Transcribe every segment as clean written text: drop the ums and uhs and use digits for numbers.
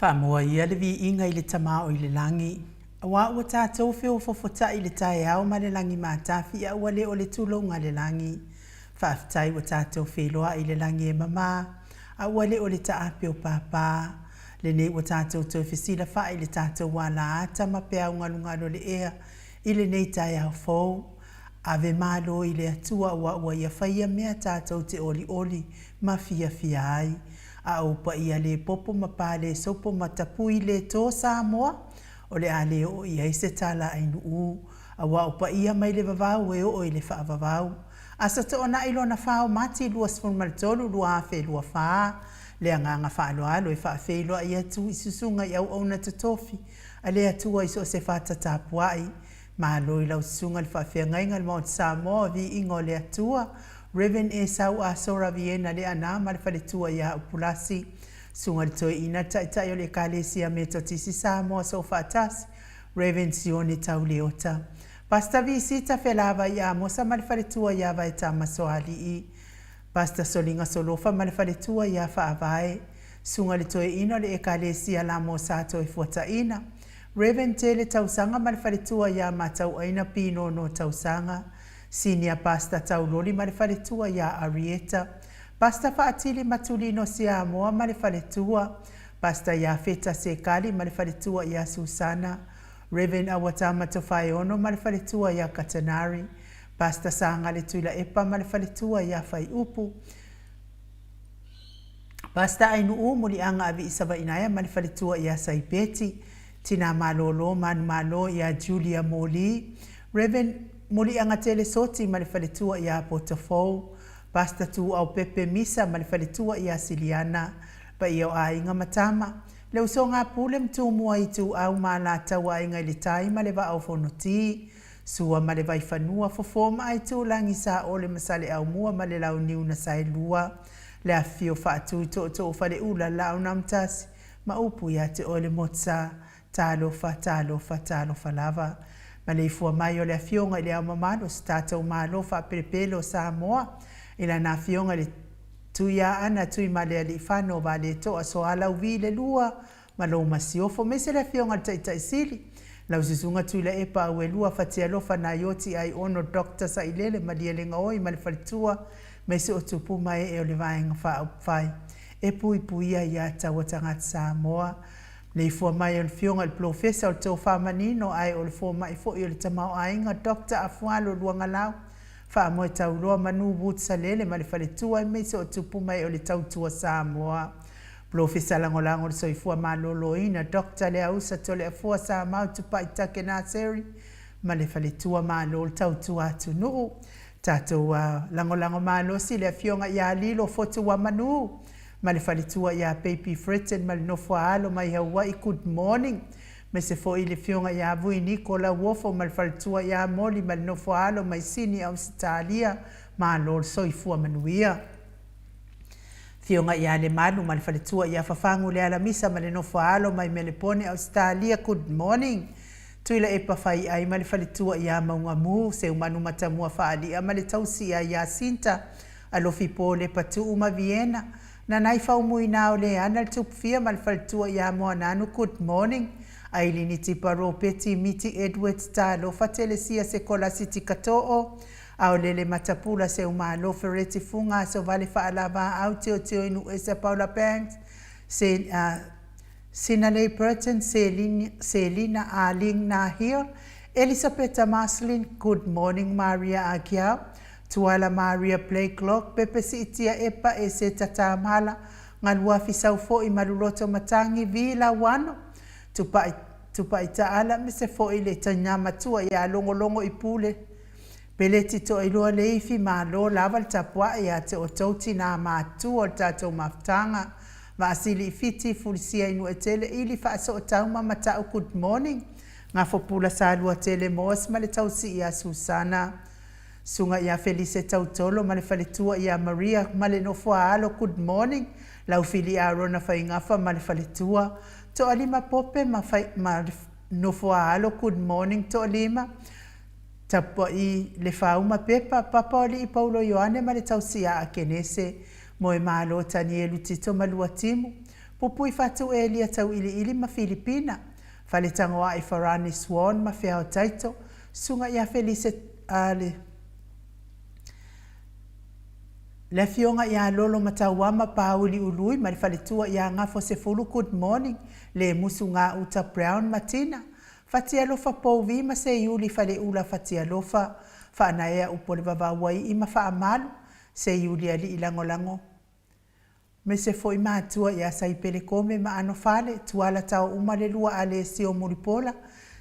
Faamoa ia le viiga i le Tama o i le lagi, aua ua tatou feofofota'i i le taeao ma le lagi matafi a ua le o le tulouna le lagi. Faafetai ua tatou feiloa'i i le lagi e mama, a ua le o le taape o pāpā. Lenei ua tatou toe fesilafa'i i le tatou alaata ma peau galugalu o le ea i lenei taeao fou. Ave malo i le Atua aua ua Ia faia mea tatou te olioli ma fiafia ai. A ou paia le popo ma pa le sopo ma tapui le to Samoa, o le a le oo i ai se tala a Ainuu, aua o paia mai le vavau e oo i le faavavau. Aso Toonai lona 4 o Mati 23 2024, le agaga faaaloalo e faafeiloai atu i susuga i auauna totofi a le Atua i so o se fata tapuai. Malo i lau susuga i le faafeagaiga i le Maota Samoa, Viiga o le Atua, Rev. Esau Asora Viena Leaana ma le faletua ia Upulasi, Susuga i le Toeaina, le Taitai o le Ekalesia Metotisi Samoa Soofaatasi, Rev. Sione Tau Leota, Pastor Visita Felavai Amosa ma le faletua ia Vaetama Soalii, Pastor Soliga Solofa ma le faletua ia Faavae, Susuga i le Toeaina o le Ekalesia Lamo Sa Toefuataina, Rev. Tele Tausaga ma le faletua ia Matauaina Pinono Tausaga, Senior Pastor Tauloli ma le faletua ia Arieta, Pastor Faatili Matulino Siamoa ma le faletua, Pastor Iafeta Sekali ma le faletua ia Susana, Rev. Awatama Tofaeono ma le faletua ia Katanari, Pastor Sagale Tuilaepa ma le faletua ia Faiupu, Pastor Ainuu Muliaga Avii Savainaea ma le faletua ia Saipeti, Tina Malolo Manumalo ia Julia Moli, Rev. Muliagatele Soti ma le faletua ia Potofou, Pastor Tuau Pepe Misa ma le faletua ia Siliana, Paia o Aiga ma Tama, Le Usoga a Pule ma Tumua Ituau ma Alataua Aiga i le Tai ma le Vaa o Fonoti, Sua ma le Vaifanua, Fofo ma Aitulagi, Saole ma Saleaaumua ma le Launiu na Saelua, Le Afifio Faatui Tootoo Faleula, Laaunamtasi ma upu ia te oe le Motusa. Talofa, talofa, talofa lava. Maleifua mai o le Afioga i Le Ao Mamalu o so tatou Malo faapelepele o Samoa, i Lana Afioga i le Tuiaana Tuimalealiifano Vaaletoa Soalauvi le Lua ma lou Masiofo, aemaise le Afioga i le Taitai Sili, lau Susuga Tuilaepa Auelua Fatialofa Naioti Aiono Doctor Sailele Malielegaoi ma le Faletua, aemaise o tupu ma ee o le Vaega Faaupufai e puipuia ia taua tagata Samoa. Leifua mai o le Afioga i le Polofesa o le Tofa Manino ae o le Fomai foi o le Tamaoaiga Doctor Afualo Luagalau, Faamoe Tauloa Manu Woods Salele ma le Faletua aemaise o tupu ma ee o le Tautua Samoa. Polofesa Lagolago o le Soifua Maloloina Doctor Leausa Toleafoa Samau Tupai Take Naseri ma le Faletua Malo o le Tautua Atunuu. Tatou lagolago malosi le Afioga ia Lilo Fotuamanu ma le faletua ia Baby Fretton ma le nofo a alo mai Hawaii Good morning Aemaise foi le Afioga ia Vui Niko Lauofo ma le faletua ia Moli ma le nofo a alo mai Sini Ausetalia Malo le soifua manuia. Afioga ia Lemalu ma le faletua ia Fafagu Lealamisa ma le nofo a alo mai Melepone Ausetalia Good morning Tuilaepa Faiai ma le faletua ia Maugamu Seumanu Matamua Faali'a ma le tausi ia Iasinta Alofi Po Lepa Tuu ma Viena Nanai Faumuina o Leana le Tupufia ma le faletua ia Moananu Good morning Ailini Tipa Ropeti Miti Edwards Talofa Telesia Sekolasi Tikatoo Aolele Matapula Seumalo Fereti Fuga Asovale Faalavaau Teoteo Inuesa Paula Banks Se, Sinalei Burton Selina Arlene Nahil Elisapeta Marceline Good morning Maria Agiao Tuala Maria Blakelock Pepe Siitia Epa Eseta Tamala Galuafi Saufo'i Maluloto Matangi Vi Lauano Tupai Tupai Taala Aemaise foi le Tina Matua ia Logologo i Pule Peleti Toailoa Leifi Malo lava le tapuai ia te outou tinā matua o le tatou mafutaga Vaasili Fiti Fulisia Inuetele Ili Faasootauma Matau Good morning Gafopula Saluatele Moas ma le tausi ia Susana Susuga ia Felise Tautolo ma le faletua ia Maria ma le nofo a alo Good morning Laufili Arona Faigafa ma le faletua Toalima Pope ma ma le nofo a alo Good morning Toalima Tapuai Lefauma Pepa Papa o Alii Paulo Ioane ma le tausi ia Akenese Moemalo Tanielu Tito ma Luatimu. Pupui Fatu Elia Tauiliili ma Filipina, Faletagoai Farani Swan ma Feao Taito, Susuga ia Felise a le Le Afioga ia Lolo Matauama Pauli Ului ma le faletua ia Gafo Sefulu Good morning Le Musu Gauta Brown ma Tina Fatialofa Pouvi ma Seiuli Faleula Fatialofa Faanaea Upu o le Vavauaii ma Faamalu Seiuli Alii Lagolago Mese foi matua ia Saipele Kome ma Anofale, Tuala tao uma le lua Alesio Mulipola,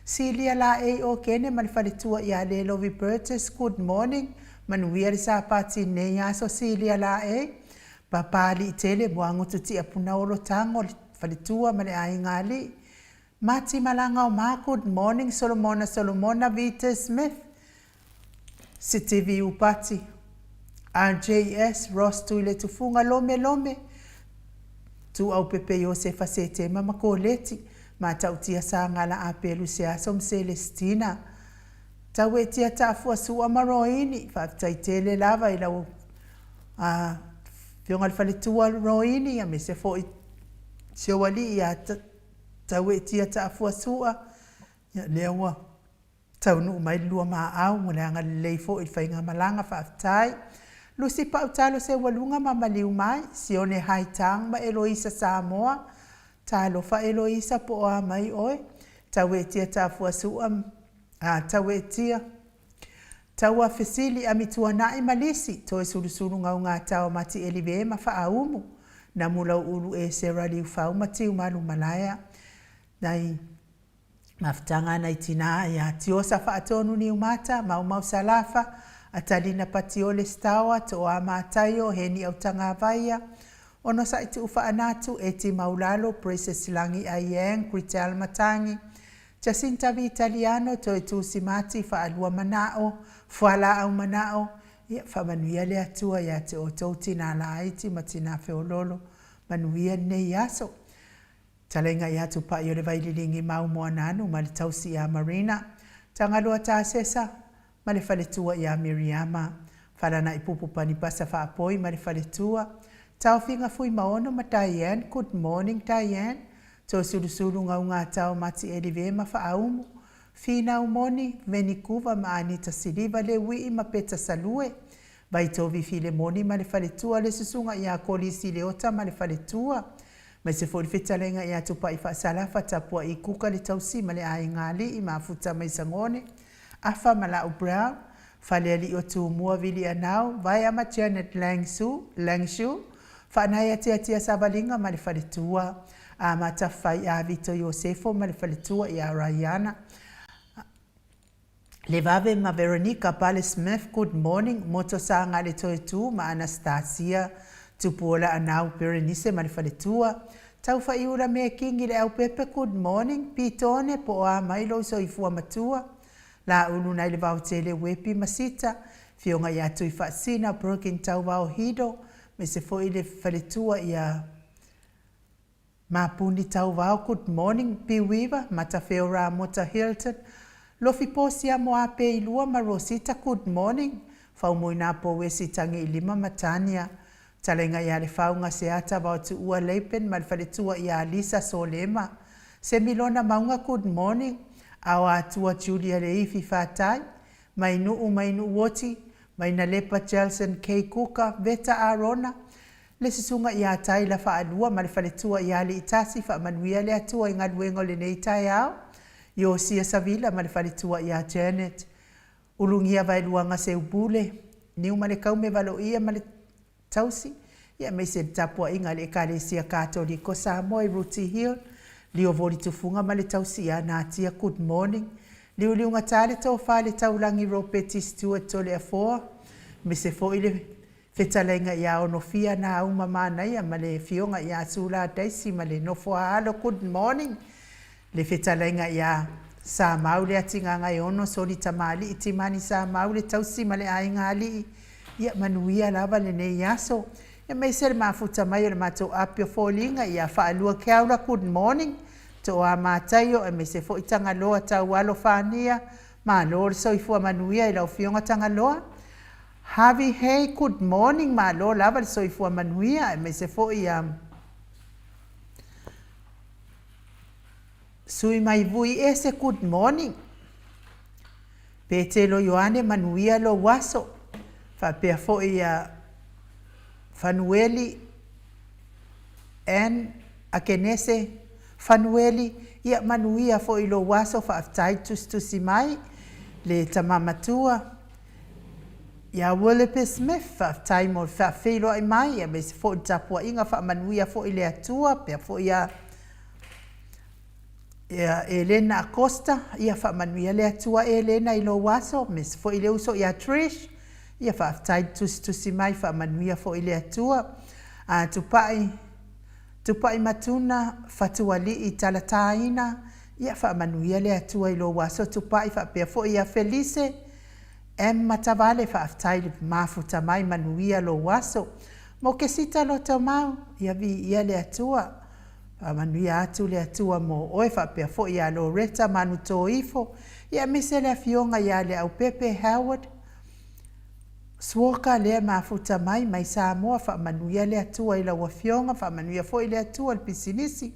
Silia Laei Okene ma le faletua ia Lelovi Burgess Good morning, manuia le Sapati i lenei aso Silia Laei, Papaliitele, Muagutu Tiapunaolo Tago le faletua ma le aiga alii, Mati Malagaoma Good morning Solomona Solomona Vita Smith, Sitivi Upati, RJS, Ross Tuiletufuga, Lome Lome, Tuaupepe Iosefa Setema ma Koleti, Matautia Sagala Apelu Seaso ma Selesitina, Tauetia Taafua Sua ma Roini, Faafetai tele lava i lau Afioga i le Faletua Roini aemaise foi si ou alii ia Tauetia Taafua Sua, ia lea ua Taunuu mai le Luamaau mo le agalelei foi i le faigamalaga faafetai. Lusi Pau Talo Seualuga ma Maliu Mai, Sione Haitang ma Eloisa Samoa, Talofa Eloisa po o a mai oe, Tauetia Tafuasua a Tauetia Taua Fesili Amituanai ma Lisi, Toesulusulu Gaugatao Mati Elive ma Faaumu, Namulauulu Esera Liufau ma Tiumalu Malaea, Nai Mafutaga nai tina ia Tiosa Faatonu Niumata, Maumau Salafa, Atalina Patiole Staoa, Tooa Mataio, Heni Autagavaia, Onosai Tuufaanatu, Eti Maulalo, Princess Lagi Aiang, Gritel Matangi, Jacinta Vitaliano, Toetusi Mati, Faalua Manao, Fualaau Manao, ia faamanuia le Atua ia te outou tina laiti ma tina feololo, manuia lenei aso. Talaiga ia Tupai o le Vaililigi ma Umoananu ma le tausi ia Marina, Tagaloa Tasesa ma le faletua ia Miriama, Falanaipupu Panipasa Faapoi ma le faletua, Taofiga Fuimaono ma Diane, Good morning Diane, Tosulusulu Gaugatao Mati Elive ma Faaumu, Finau Moni, Venikuva ma Anita Siliva Leuii ma Peta Salue, Vaitovi Filemoni ma le faletua, le Susuga ia Kolisi Leota ma le faletua, Aemaise foi le fetalaiga ia Tupai Faasalafa, Tapua'i Kuka le tausi ma le aiga alii, Mafuta Maisagone, Afa ma La'u Brown, Falealii o Tumua, Vili Anao, Vaea ma Janet Langsu, Langshu, Faanae Atiatia Savaliga ma le faletua, Amata Fai'a Vito Iosefo ma le faletua ia Raiana, Levave ma Veronica Pale Smith, Good morning, Moto Sagale Toetu ma Anastasia Tupuola Anau Berenice ma le faletua, Taufa'iula Mekingi Leaupepe, Good morning, Pitone po o a mai lou soifua matua, Laulu nai le Vaotele Wepi ma Sita, Fioga ia Tuifaasina Broken Tauvao Hido, aemaise foi le faletua ia Mapuni Tauvao Good morning Piuiva Matafeo Ramota Hilton Lofi Posia Moape Ilua ma Rosita Good morning Faumuina Pouesi Tagiilima ma Tania Talaiga ia Lefauga Seata Vaotuua Leipen ma le faletua ia Lisa Solema Semilona Mauga Good morning Aoatua Julia Leifi Fatai Mainuu Mainuuoti Mainalepa Jelson K Kuka Veta Arona Le susuga ia Taila Faalua ma le faletua ia Aliitasi, faamanuia le Atua i galuega o lenei taeao. Iosia Savila ma le faletua ia Janet. Ulugia Vaeluaga Seupule, Niumalekaume Valoia ma le tausi, ia aemaise le tapuaiga a le Ekalesia Katoliko Samoa i Rooty Hill, Liovoli Tufuga ma le tausi ia Natia Good morning. Liuliugata le tofa i le taulagi Ropeti Stewart Toleafoa, aemaise foi le Fetalaiga ia Onofia Nauma Manaia ma le Afioga ia Sula Daisy ma le nofo a alo Good morning Le fetalaiga ia Samau Leatigagaeono Soli Tamalii Timani Samau le tausi ma le aiga alii Ia manuia lava lenei aso Aemaise le mafuta mai o le matou api o foliga ia Faalua Keaula Good morning Toa Mataio aemaise foi Tagaloa Taualo Fania Malo le soifua manuia i lau Afioga Tagaloa Harvey Hey good morning malo lava le soifua manuia aemaise foi ia. Sui mai vui ese good morning. Petelo Ioane manuia lou aso. Faapea foi ia Fanueli Ann Akenese Fanueli, ia manuia foi lou aso faafetai tusitusi mai le tama matua ia Willoughby Smith, faafetai mo le faafeiloai mai aemaise foi le tapuaiga faamanuia foi le Atua pea foi ia ia Elena Acosta, ia faamanuia le Atua Elena i lou aso, aemaise foi le uso ia Trish, ia faafetai le tusitusi mai faamanuia foi le Atua. A Tupai Tupai Matuna Fatualii Talataina, ia faamanuia le Atua i lou aso Tupai faapea foi ia Felise M Matavale, faafetai le mafuta mai manuia lou aso. Mo Kesita Lotomau, ia viia le Atua. Faamanuia atu le Atua mo oe faapea foi ia Loretta Manutoifo, ia aemaise le afioga ia Leaupepe Howard Suoka lea e mafuta mai mai Samoa. Faamanuia le Atua i lau afioga, faamanuia foi le Atua i le pisinisi,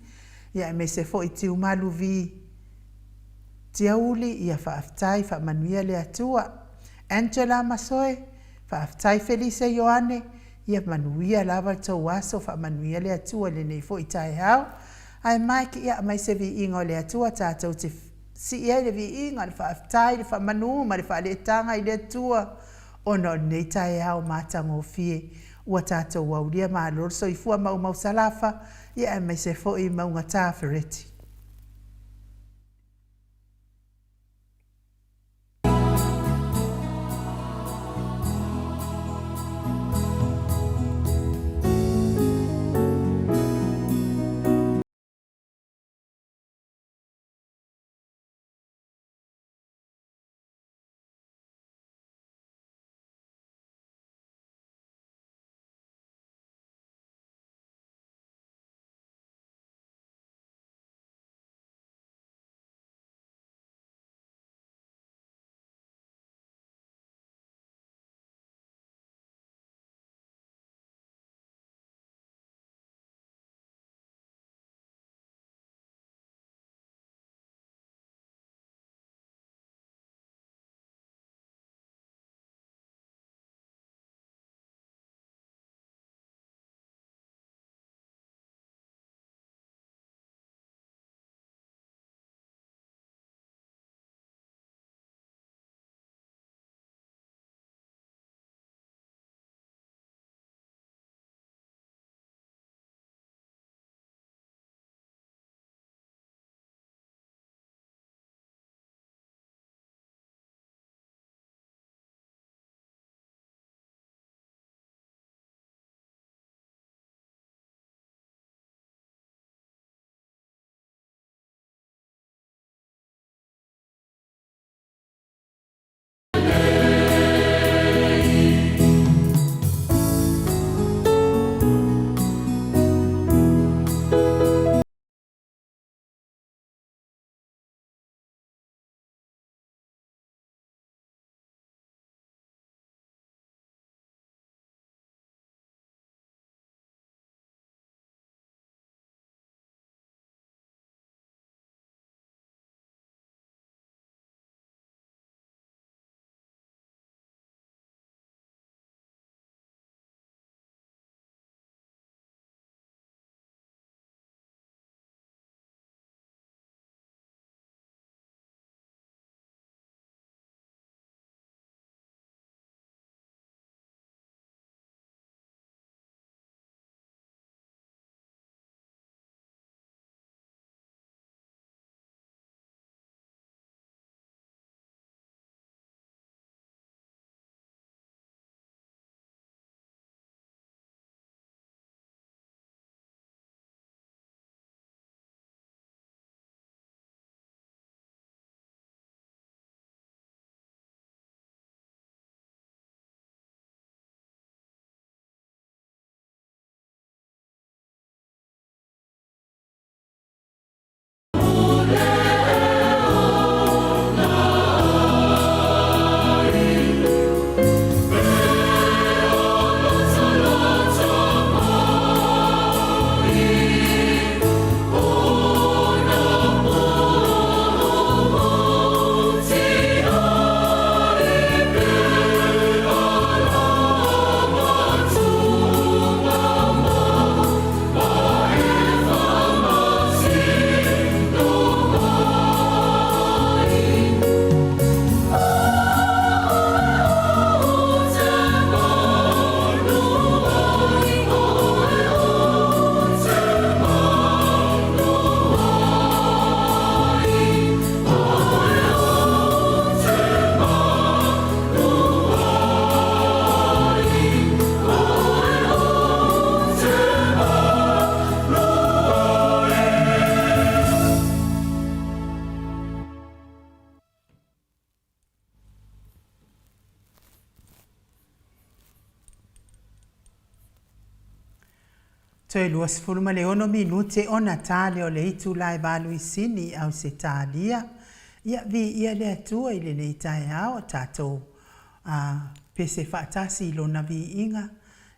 ia aemaise foi Tiumalu V Tiauli, ia faafetai, faamanuia le Atua. Angela Masoe, faafetai Felise Ioane, ia manuia lava le tou aso, faamanuia le Atua i lenei foi taeao. Ae Mike, ia aumai se viiga o le Atua tatou te sii ai le viiga, le faafetai, le faamanu ma le faaleetaga i le Atua ona o lenei taeao matagofie ua tatou aulia malo le soifua maumau salafa, ia aemaise foi mauga tafereti. Toe 26 minute ona ta lea o le itula e valu i Sini i Ausetalia. Ia, viia le Atua i lenei taeao, o tatou a pese faatasi i Lona viiga,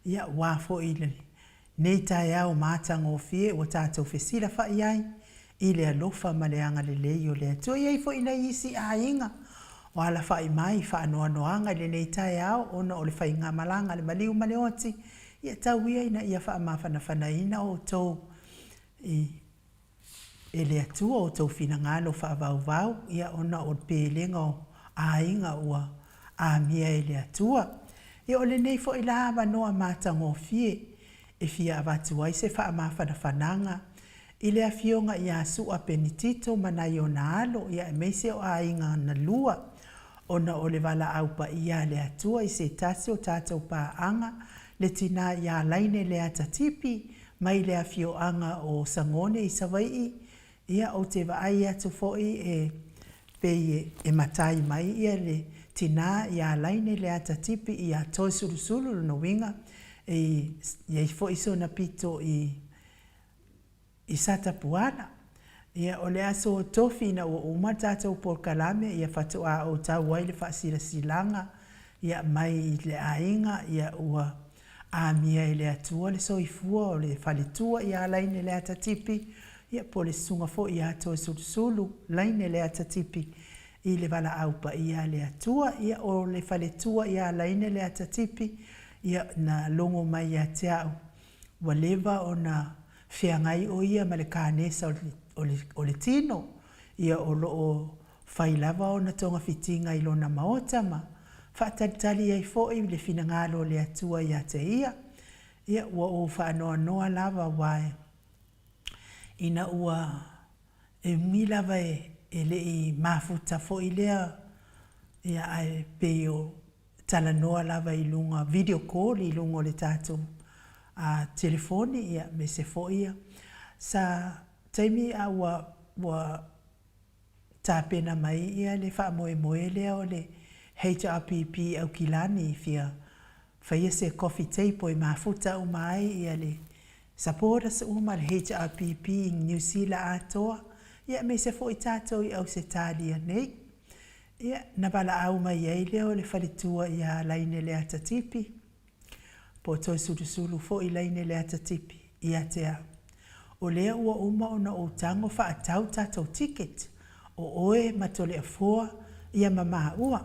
ia aua foi lenei taeao matagofie ua tatou fesilafai ai i le alofa ma le agalelei o le Atua. E i ai foi nai isi aiga o alafai mai i faanoanoaga i lenei taeao ona o le faigamalaga a le maliu ma le oti, ia tau ia ina ia faamafanafanaina outou i e le Atua outou finagalo faavauvau, ia ona o le pelega o aiga ua amia e le Atua. Ia o lenei foi la avanoa matagofie e fia avatu ai se faamafanafanaga i le Afioga ia Su'a Penitito ma nai ona alo, ia aemaise o aiga na lua, ona o le valaau paia a le Atua i se tasi o tatou paaga, le tina ia Laine Leata Tipi, mai le afioaga o Sagone i Savai'i, ia ou te vaai atu foi e pei e matai mai ia le tina ia Laine Leata Tipi ia Toesulusulu, lona uiga e i ai foi sona pito i i Satapuala. Ia, o le aso Tofi ina ua uma le tatou polokalame, ia faatoa ou tau ai le faasilasilaga, ia, mai i le aiga, ia, ua amia e le Atua le soifua o le faletua ia Laine Leata Tipi, ia, po o le susuga foi ia Toesulusulu Laine Leata Tipi i le valaau paia a le Atua. Ia, o le faletua ia Laine Leata Tipi, ia, na logo mai ia te au, ua leva ona feagai o ia ma le kanesa o le tino, ia o lo o fai lava ona togafitiga i lona maota ma faatalitali ai foi le finagalo o le Atua ia te ia. Ia ua ou faanoanoa lava aua ina ua e umi lava e le i mafuta foi lea, ia ae pei o talanoa lava i luga video call i luga o le tatou telefoni ia aemaise foi ia sa taimi a ua ua tapena mai ia le faamoemoe lea o le HRPP i Aukilani i fia faia se coffee table e mafuta uma ai ia le supporters uma le HRPP i Niu Sila atoa ia aemaise foi tatou i Ausetalia nei. Ia, na valaau mai ai lea o le faletua ia Laine Leata Tipi, po o Toesulusulu foi Laine Leata Tipi, ia te au. O lea ua uma ona ou tago faatau tatou ticket, o oe ma Toleafoa, ia ma maua.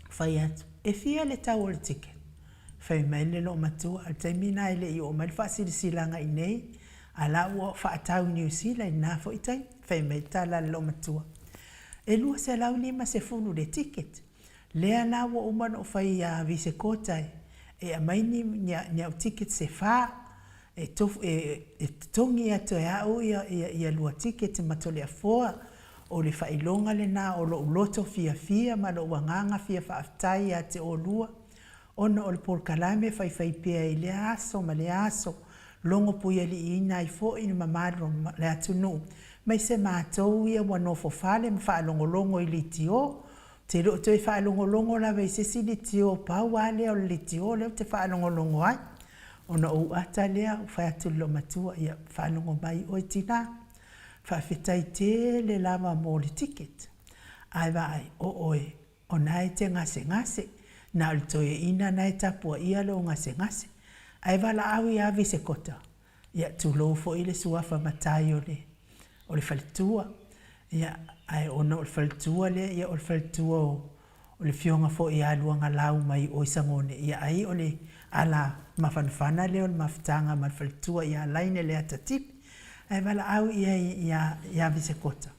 Fai atu, e fia le tau o le ticket? Fai mai le loomatua, o le taimi lena e le i oo mai le faasilasilaga i inei, a la ua faatau i Niu Sila i lena foi taimi. Fai mai le tala a le loomatua, E 250 le ticket. Lea la ua uma ona ou fai ia Visekota e aumai ni ni au tickets e fa e tofu e e totogi atu e au ia ia lua ticket ma Toleafoa. O le faailoga lena o lou loto fiafia ma lou agaga fia faafetai ia te oulua ona o le polokalame e faifai pea i lea aso ma lea aso, logo puialiiina ai foi le mamalu o le atunuu, mai se matou ia ua nofo fale ma faalogologo i litio. Ou te le o toe faalogologo lava i se isi litio, pau lava lea o le litio lea ou te faalogologo ai. Ona ou ata lea, ou fai atu i le loomatua, ia, faalogo mai oe tinā, faafetai tele lava mo le ticket, ae vaai, o oe, O na e te gasegase, na o le toeaina na e tapuaia lou gasegase. Ae valaau ia Visekota, ia tulou foi le suafa matai o le o le faletua. Ia, ae ona o le faletua lea, ia o le faletua o o le afioga foi ia Luagalau mai o i Sagone, ia ai o le ala mafanafana lea o le mafutaga ma le faletua ia Laine Leatatipi. Ae valaau i ai ia ia Visekota,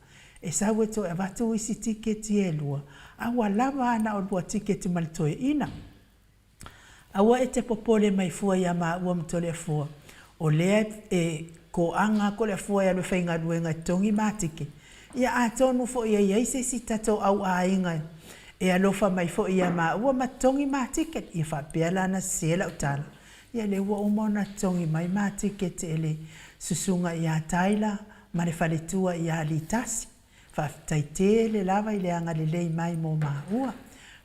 E sau e toe avatu isi tiketi e lua, a ua lava a na o lua tiketi ma le toeaina. Aua e te popole mai fua iā māua ma Toleafua, o lea e kōaga a Toleafua e alu e faigaluega e totogi mā tiketi. Ia atonu foi e i ai se isi tatou au aiga e alofa mai foi iā māua ma totogi mā tiketi. Ia faapea la na sese lau tala, ia lea ua uma ona totogi mai mā tiketi e le susuga iā Tyler ma le faletua ia Litasi. Faafetai tele lava i le agalelei mai mo maua.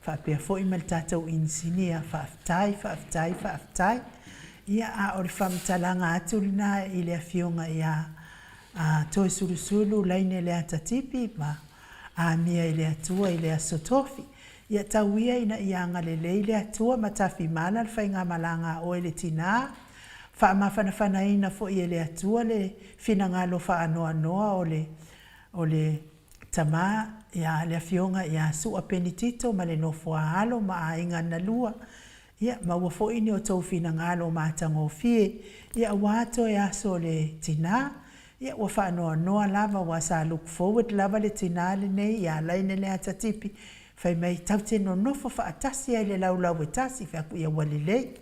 Faapea foi ma le tatou inisinia, faafetai, faafetai, faafetai. Ia, a o le faamatalaga atu lena i le Afioga ia Toesulusulu Laine Leatatipi ma amia i le Atua i le Aso Tofi. Ia tau ia ina ia agalelei le Atua ma tafimala le faigamalaga a oe le tinā, faamafanafanaina foi e le Atua le finagalo faanoanoa o le o le tama ia le Afioga ia Su'a Penitito ma le nofo a alo ma aiga na lua. Ia maua foi ni o tou finagalo matagofie, ia aua toe aso o le tinā. Ia ua faanoanoa lava aua sa look forward lava le tinā lenei ia Laine Leatatipi fai mai tatou te nonofo faatasi ai i le laulau e tasi. Fai atu ia ua lelei. Fai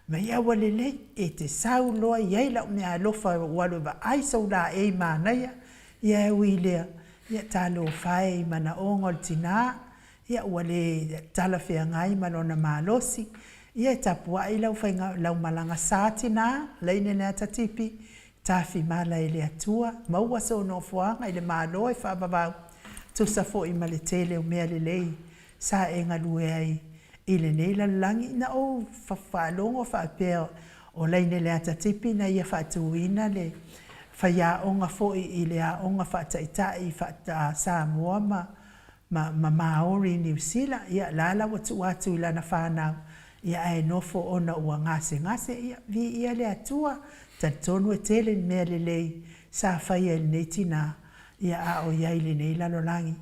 mai ia ua lelei, e te sau loa i ai lau meaalofa ou alu e vaai sou laei manaia. Ia e ui i lea, ia talofa e i manaoga o le tinā, ia ua le talafeagai ma lona malosi. Ia e tapuai lau faiga, lau malaga sa tinā, Laine Leatatipi, Tafimala e le Atua, maua sou nofoaga i le Malo e faavavau, tusa foi ma le tele o mea lelei sa e galue ai i lenei lalolagi. Na ou faalogo faapea o Laine Leatatipi na ia faatuina le faiaoga foi i le aoga faataitai faa-Samoa ma ma ma Maori i Niu Sila, ia la la ua tuu atu i lana fanau, ia ae nofo ona ua gasegase, ia viia le Atua, talitonu e tele ni mea lelei sa faia e lenei tina, ia a o i ai i lenei lalolagi.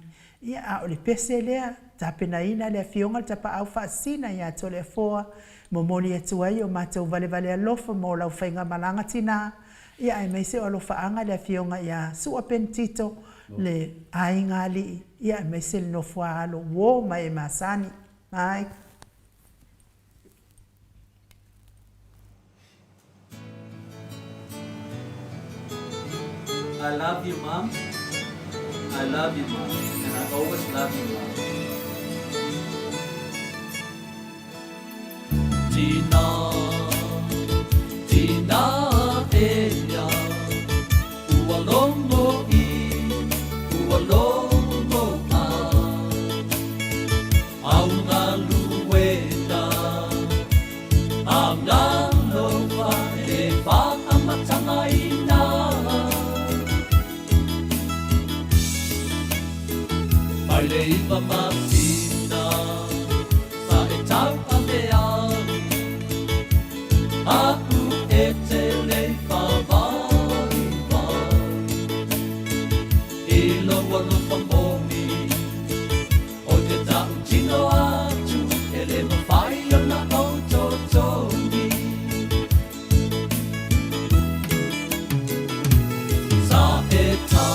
Ia a o le pese lea, tapenaina le Afioga le Tapaau Faasisina ia Toleafoa, momoli atu ai o matou valevale alofa mo lau faigamalaga tina, ia aemaise o alofaaga le Afioga ia Su'a Penitito, le aiga alii, ia aemaise le nofo a alo, uo ma e masani. Mai. I love you mom, I love you mom, and I always love you mom. Tina, tina ea, ua logo i, ua logo a, au galuega, Agalofa e whaamatagaina. Mai le iwa masina, sa e tau ave ai, Aʻu e te lei whawaiwai. I lou alofa moni, o te taʻu tino atu, e le mawhai ona ou totogi. Sa e ta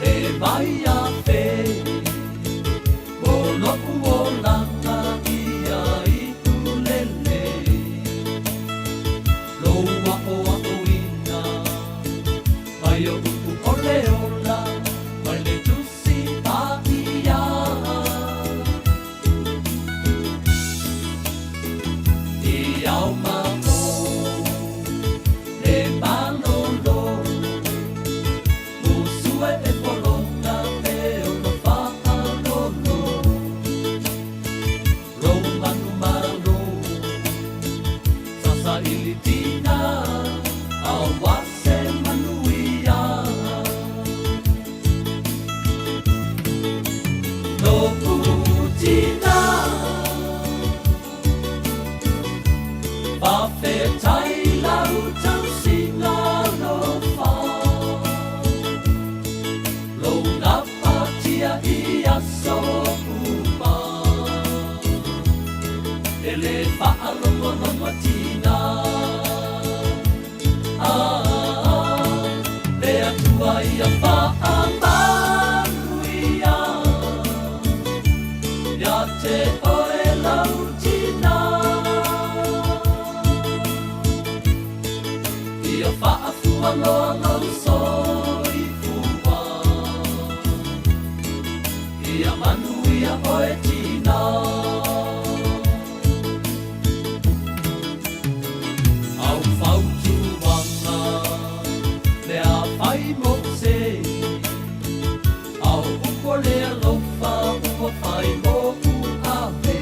le mai a fe, mo loʻu olaga ia i ulele. Lou aʻoaʻoina mai oʻu ʻole ola, mai le Tusi Paʻia. I ao ma o le malolo, musue e poloka e ono faalolo. Lou manu malo, sasa ili tina, aua se manuia. Loʻu tina, Faafetai lau tausiga alofa, Lou gapatia i aso uma, E le faalogologo tina. Ah, le Atua ia faamanuia ia te oe lau tina. Ia faafua loa lou soifua, Ia manuia oe tina. Au fautuaga lea fai mo se, Au upu o le alofa ua fai moʻu ave.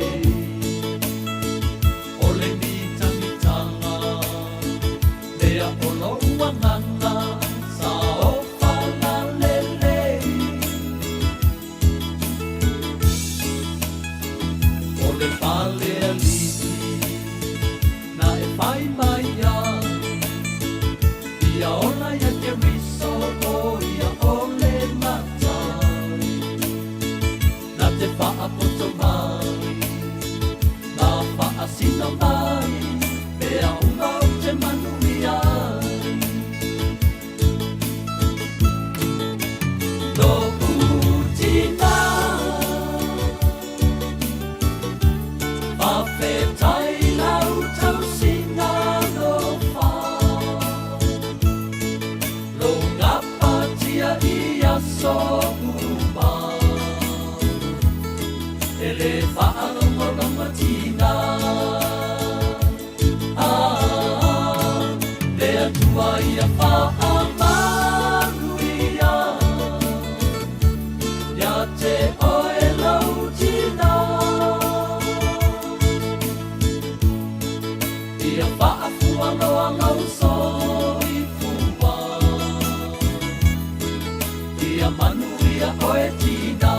O le mitamitaga. Ia manuia oe tinā.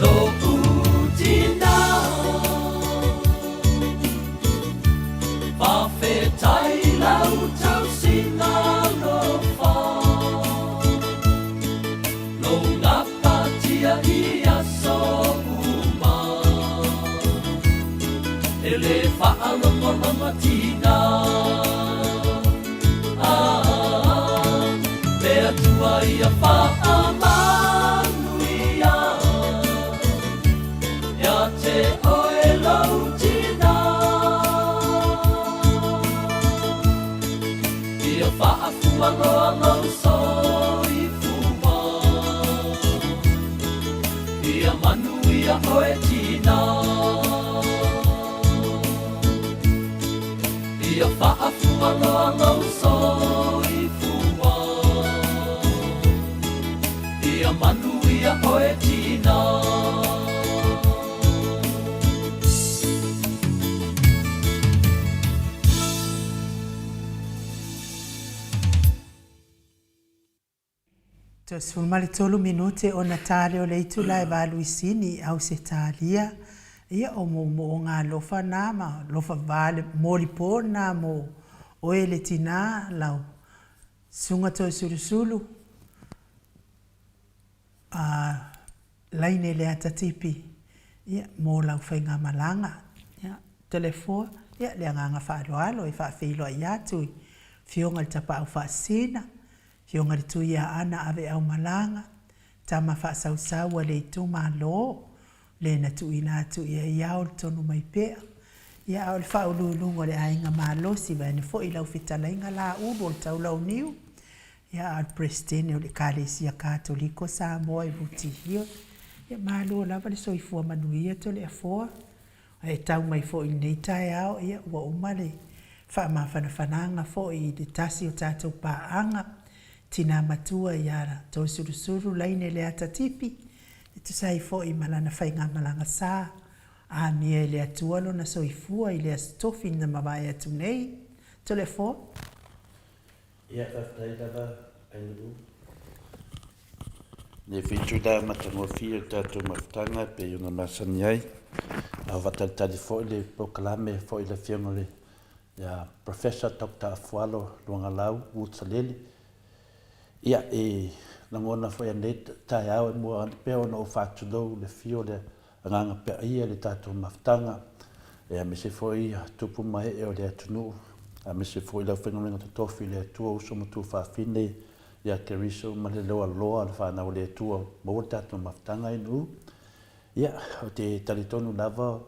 Lou tinā Faafetai lau tausiga alofa Lou gapatia i aso uma E le faalogologotina Ah, le Atua ia faamanuia Ia te oe lou tinā Ia faafualoa lou soifua Ia manuia oe tinā Ia faafualoa lou soifua Ia manuia oe tinā. Toe 13 minute ona tale o le itula e valuisini i Ausetalia, ia o moomooga alofa na ma alofa vale molipo na mo oe le tina lau susuga Toesulusulu a Laine Leatatipi, ia, mo lau faigamalaga, ia, Toleafoa, ia, le agaga faaaloalo e faafeiloai atu i Afioga i le Tapaau Faasisina, Afioga i le Tuiaana Aveaumalaga, tama faasausau a le itumalo, le na tuuina atu i ai ao le tonu mai pea. Ia, a o le faauluuluga o le aiga malosi, vaeane foi lau fetalaiga Laulu o le Taulauniu, ia, a o le Peresetene o le Ekalesia Katoliko Samoa i Ruti Hill. Ia, malo lava le soifua manuia Toleafoa. A e tau mai foi i lenei taeao, ia, ua uma le faamafanafanaga foi i le tasi o tatou paaga, tina matua ia Toesulusulu Laine Leata Tipi, e tusa ai foi ma lana faigamalaga sa amia e le Atua lona soifua i le Aso Tofi na mavae atu nei. Toleafoa. Ia, faafetai lava Ainuu. Nei foi itula matagofie o le tatou mafutaga e pei ona masani ai, a o faatalitali foi le polokalame foi i le Afioga i le ia Professor Doctor Afualo Luagalau Woods Salele. Ia, e lagona foi anei taeao e mua pea ona ou faatulou i le afio o le Agaga Paia i le tatou mafutaga, aemaise foi tupu ma ee o le atunuu, aemaise foi le aufaigaluega totofi i le Atua, uso ma tuafafine ia Keriso ma le loaloa o le fanau a le Atua, maua le tatou mafutaga i nuu. Ia, ou te talitonu lava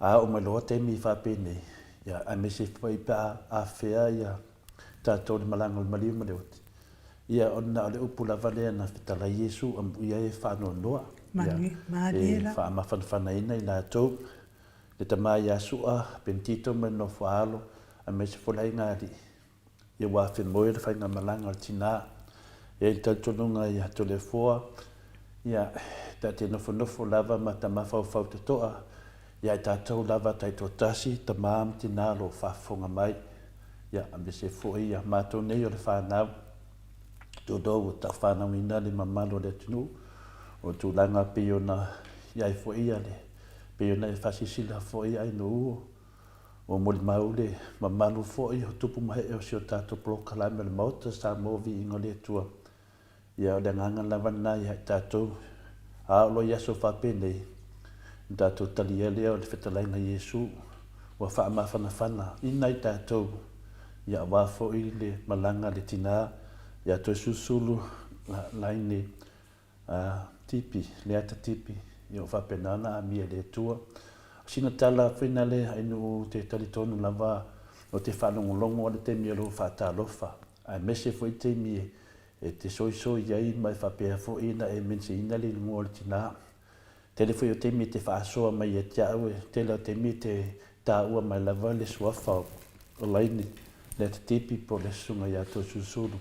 a oo mai loa taimi faapenei, ia, aemaise foi pe a afea ia tatou i le malaga o le maliu ma le oti, ia, ona o le upu lava lea na fetalai Iesu, amuia e faanoanoa, ia, e faamafanafanaina i latou, le tama ia Sua, Pentito ma le nofo a alo, aemaise foi le aiga alii, ia ua afemoe le faigamalaga o le tina. E i ai le talitonuga ia Toleafoa, ia, ta te nofonofo lava ma ta mafaufau totoa, ia i tatou lava taitoatasi, tama ma tina o lo o faafofoga mai, ia, aemaise foi ia matou nei o le fanau, tulou ua taufanauina le mamalu o le atunuu, o tulaga pei ona i ai foi ia le, pei ona e faasilasila foi Ainuu, Ua molimau le mamalu foi o tupu ma hee o si o tatou polokalame o le Maota Samoa Viiga o le Atua. Ia o le agaga lava lena ia i tatou, a oo loa i aso faapenei, Ona tatou talia lea o le fetalaiga Iesu ua faamafanafana ina i tatou, ia aua foi le malaga a le tina ia Toesulusulu Laine Tipi, Leata Tipi, ia ua faapena ona amia e le Atua. O sina tala foi na lea ai nuu te talitonu lava o te faalogologo a le taimi o lou faatalofa, aemaise foi taimi e te soisoi ai ma e faapea foi ona e mention ina le igoa o le tina. Tele foi o taimi e te faasoa mai ia te au, e tele o taimi e te taua mai lava le suafa o Laine, Leata Tipi po o le Susuga ia Toesulusulu.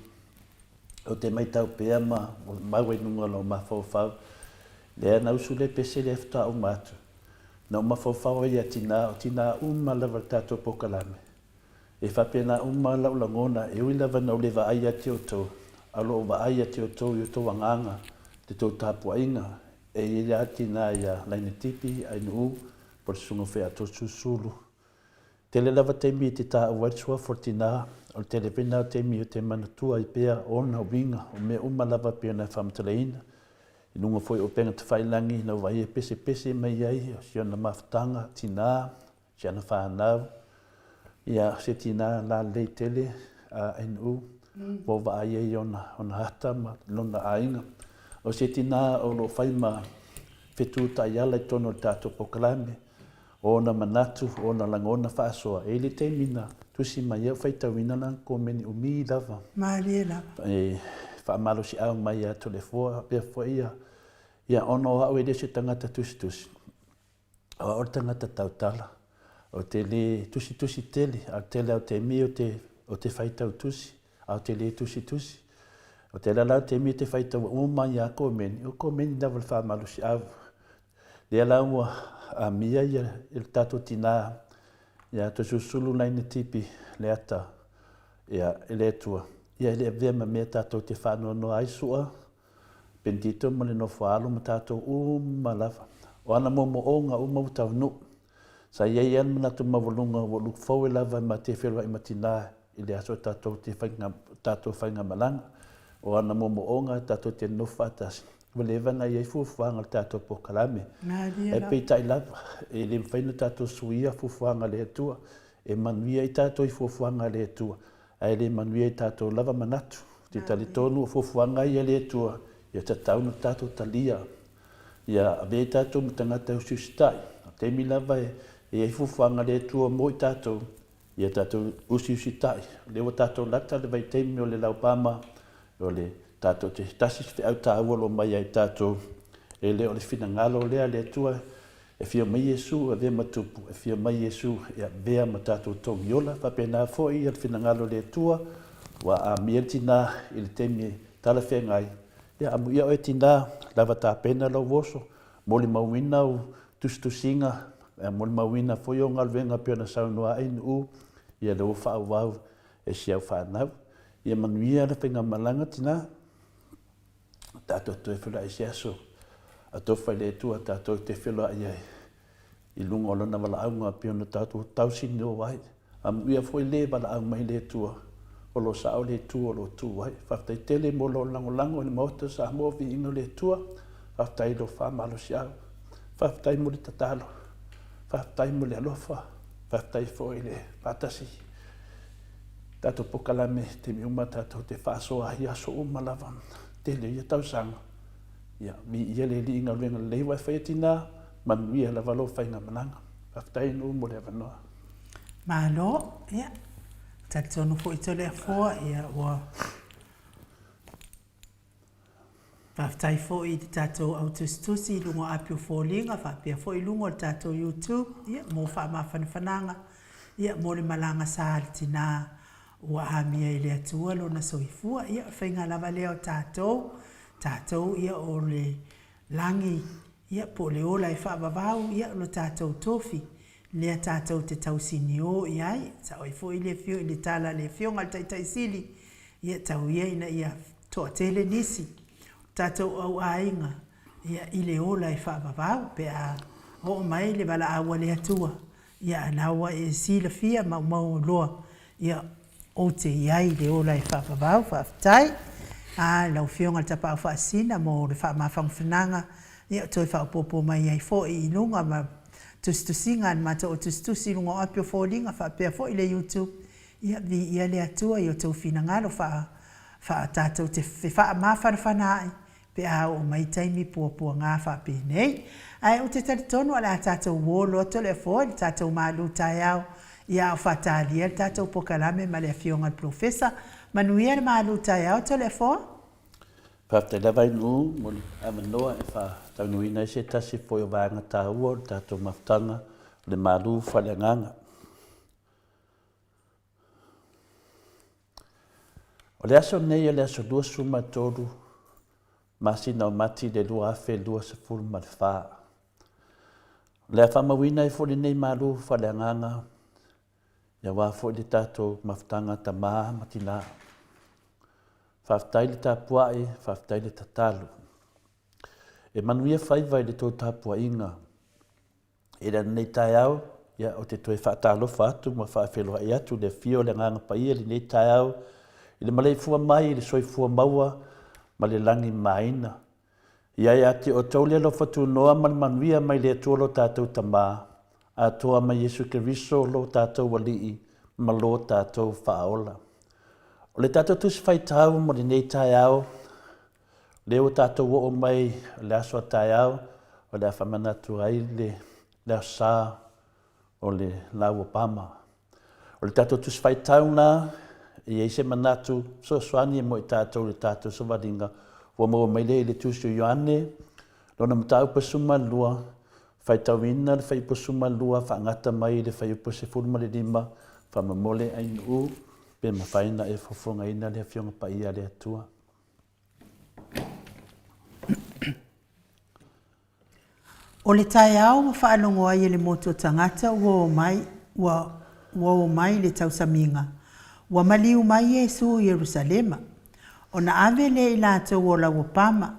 Ou te matau pea ma mau ai luga o lou mafaufau, lea na usu le pese lea faatoa uma atu. Na ou mafaufau ai ia Tina, o Tina uma lava le tatou polokalame. E faapena uma lau lagona, e ui lava ina ou le vaai ia te outou, a o lo o vaai ia te outou i outou agaga, le tou tapuaiga, e i ai lava Tina ia Laine Tipi, Ainuu, po o le Susuga Featosulusulu. Tele lava taimi e te taua ai le suafa o le tina, o le tele foi lena o taimi ou te manatua ai pea ona uiga, o mea uma lava pei ona e faamatalaina. I luga foi o upega tafailagi na ou vaai e pesepese mai ai o si ona mafutaga tina, si ana fanau, ia o se tina lalelei tele a NU, ua ou vaai ai i ona, ona ata ma lona aiga. O se tina o lo o fai ma fetu taiala i totonu o le tatou polokalame, O ona manatu, o ona lagona faasoa, e i ai le taimi na tusi mai ai, o faitauina lana komeni umi lava. Malie lava. E faamalosiau mai ia Toleafoa, faapea foi ia, ia ona o au e le o se tagata tusitusi, o au o le tagata tautala. Ou te le tusitusi tele, a o le tele lava o taimi ou te, ou te faitau tusi, a ou te le tusitusi. O le tele lava o taimi ou te faitau uma ai lava komeni, o komeni lava o le faamalosiau. Lea la ua amia ia le tatou tina ia Toesulusulu Laine Tipi Leata ia e le Atua ia e le avea ma mea tatou te faanoanoa ai Sua Benedito ma le nofo a alo ma tatou uma lava. O ana moomooga uma ua taunuu. Sa i ai lava le manatu maualuga ua look forward lava ma te feiloai ma tina i le aso tatou te faiga, tatou faigamalaga. O ana moomooga tatou te nonofo faatasi, ua leva ona i ai fuafuaga o le tatou polokalame. Ae peitai lava, e le mafai ona tatou suia fuafuaga a le Atua. E manuia ai tatou i fuafuaga a le Atua, ae le manuia i tatou lava manatu. Ou te talitonu o fuafuaga ia a le Atua, ia tatau ona tatou talia. Ia avea i tatou ma tagata e usiusitai. O le taimi lava e i ai fuafuaga a le Atua mo i tatou, Ia tatou usiusitai, o lea ua tatou lata le vaitaimi o le laupama, o le tatou te tasi se feau taua o lo o mai ia i tatou, e le o le finagalo lea a le Atua e fia mai Iesu e avea ma tupu, e fia mai Iesu e avea ma tatou togiola, faapena foi ia le finagalo o le Atua, ua amia le tina i le taimi e talafeagai, ia amuia oe tina, lava tapena lou oso, molimauina au tusitusiga, E molimauina foi o galuega pei ona saunoa ai Nu'u, ia lea ua faaauau e si au fanau. Ia manuia le faigamalaga tina, tatou toe feiloai i se aso a tofa i le Atua tatou te feiloai ai i luga o lona valaauga pei ona tatou tausinio ai. Amuia foi le valaau mai le Atua, o lo o sao le itu o lo o tu ai. Faafetai tele mo lou lagolago i le Maota o Samoa, viiga o le Atua. Faafetai i lou faamalosiau. Faafetai mo le tatalo. Faafetai mo le alofa. Faafetai foi i le faatasi. Tatou polokalame taimi uma tatou te faasoa ai aso uma lava. Tele ia tausaga. Ia, viia le Alii i galuega lelei ua e faia tina, manuia lava lou faigamalaga. Faafetai Nuu mo le avanoa. Malo, ia, talitonu foi Toleafoa, ia, ua faafetai foi i le tatou au tusitusi i luga o api o foliga faapea foi i luga o le tatou YouTube, ia, mo faamafanafanaga, ia, mo le malaga sa a le tina ua amia e le Atua lona soifua. Ia, o le faiga lava lea o tatou, tatou, ia, o le lagi, ia, po o le ola e faavavau, ia, lo tatou tofi, lea tatou te tausinio i ai. Sao ai foi le afio i le tala a le Afioga i le Taitai Sili, ia, tau ia ina ia toatele nisi o tatou au aiga, ia, i le ola e faavavau pe a oo mai le valaau a le Atua, ia, a na ua e silafia ma maumau loa, ia, Ou te i ai i le ola e faavavau. Faafetai a lau Afioga i le Tapaau Faasisina mo le faamafanafanaga. Ia, toe faaopoopo mai ai foi i luga ma tusitusiga a le matou au tusitusi i luga o api o foliga faapea foi le YouTube. Ia, viia le Atua i outou finagalo faa, faa tatou te fefaamafanafana ai pe a oo mai taimi puapuaga faapenei. Ae ou te talitonu o le a tatou uo loa Toleafoa i le tatou malu taeao, ia a o faatalia le tatou pokalame ma le Afioga i le Polofesa. Manuia le malu taeao Toleafoa. Faafetai lava Ainuu mo le avanoa e faataunuuina ai se tasi foi o vaega taua o le tatou mafutaga o le malu faaleagaga. O le aso nei o le aso 23 masina o Mati le 2024. O le a faamauina ai foi lenei malu faaleagaga aua foi le tatou mafutaga tama ma tina. Faafetai le tapuai, faafetai le tatalo. E manuia faiva i le tou tapuaiga. I lenei taeao, ia, ou te toe faatalofa atu ma faafeiloai atu i le afio o le Agaga Paia i lenei taeao, i le maleifua mai i le soifua maua ma le lagi mamaina. Ia ia te outou le alofa tunoa ma le manuia mai le Atua lo tatou Tama, atoa ma Iesu Keriso lo tatou Alii ma lo tatou Faaola. O le tatou Tusi Faitau mo lenei taeao, Lea ua tatou oo mai le aso a taeao o le a faamanatu ai le le Aso Sa o le Lau Obama. O le tatou Tusi Faitau na, e i ai se manatu fesoasoani mo i tatou i le tatou savaliga ua maua mai lea i le Tusi o Ioane, lona mataupu e 12, faitauina le fuaiupu 12 faagata mai i le fuaiupu 15, faamolemole Ainuu pe mafai ona e fofogaina le Afioga Paia a le Atua. O le taeao ua faalogo ai e le motu o tagata ua o mai, ua, ua o mai le tausamiga, ua maliu mai Iesu i Ierusalema. Ona ave lea i latou o lauopama,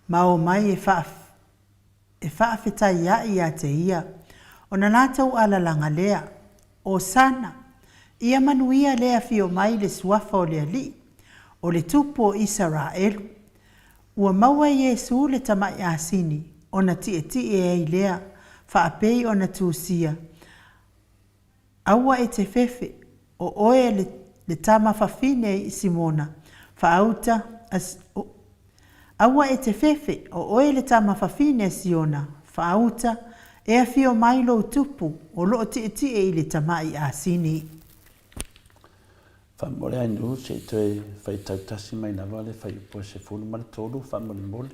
ma o mai e faa, e faafetaiaʻi ia te ia, ona latou alalaga lea, Osana! Ia manuia le afio mai le Suafa o le Alii, o le Tupu o Isaraelu. Ua maua e Iesu le tamai asini, ona tietie ai lea, faapei ona tusia, Aua e te fefe, o oe le, le tama fafine i Simona, faauta a, o, Aua e te fefe, o oe le tama fafine a Siona, faauta, e afio mai lou tupu, o loo tietie i le tamaʻi asini. Faamolemole Ainuu se i toe faitau tasi mai lava le fuaiupu 13 faamolemole.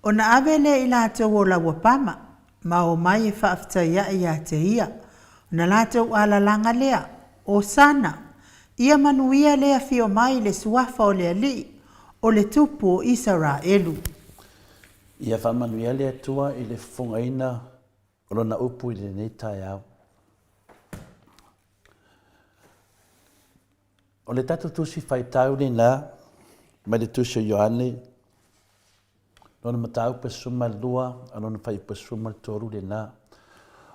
Ona ave lea i latou o Lauapama, ma omai e faafetaiaʻi ia te ia, ona latou alalaga lea, Osana! Ia manuia le afio mai le Suafa o le Alii, o le Tupu o Isaraelu. Ia faamanuia le Atua i le fofogaina o Lona upu i lenei taeao. O le tatou tusi faitau lena mai le tusi o Ioane, lona mataupu e 12 a lona fuaiupu e 13 lena.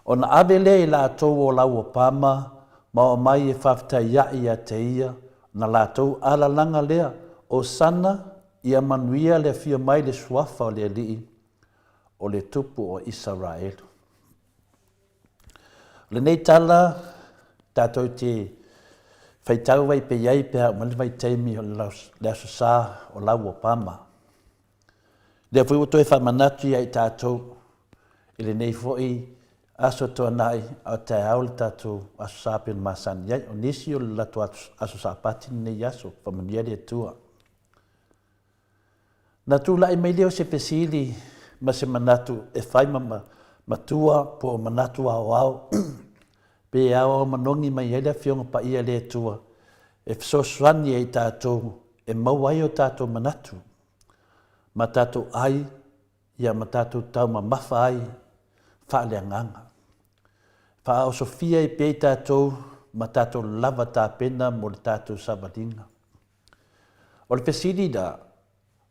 Ona ave lea i latou o Lauopama ma omai e faafetaiaʻi ia te ia, na latou alalaga lea, Osana, ia manuia le afio mai le Suafa o le Alii, o le Tupu o Isaraelu. O lenei tala tatou te faitau ai pe i ai pe a oo mai le vaitaimi o le Aso Sa o Lau Obama. Lea foi ua toe faamanatu ia i tatou i lenei foi aso tuanai a o taeao le tatou Aso Sa pei ona masani ai. O nisi o le latou Aso Sapati lenei aso, faamanuia le Atua. Na tulai mai lea o se fesili ma se manatu e fai ma matua po o manatu aoao pe aoao manogi mai ai le Afioga Paia a le Atua e fesoasoani ai i tatou e maua ai o tatou manatu ma tatou ai ia ma tatou taumamafa ai faaleagaga. Faaosofia ai pea i tatou ma tatou lava tapena mo le tatou savaliga. O le fesili la,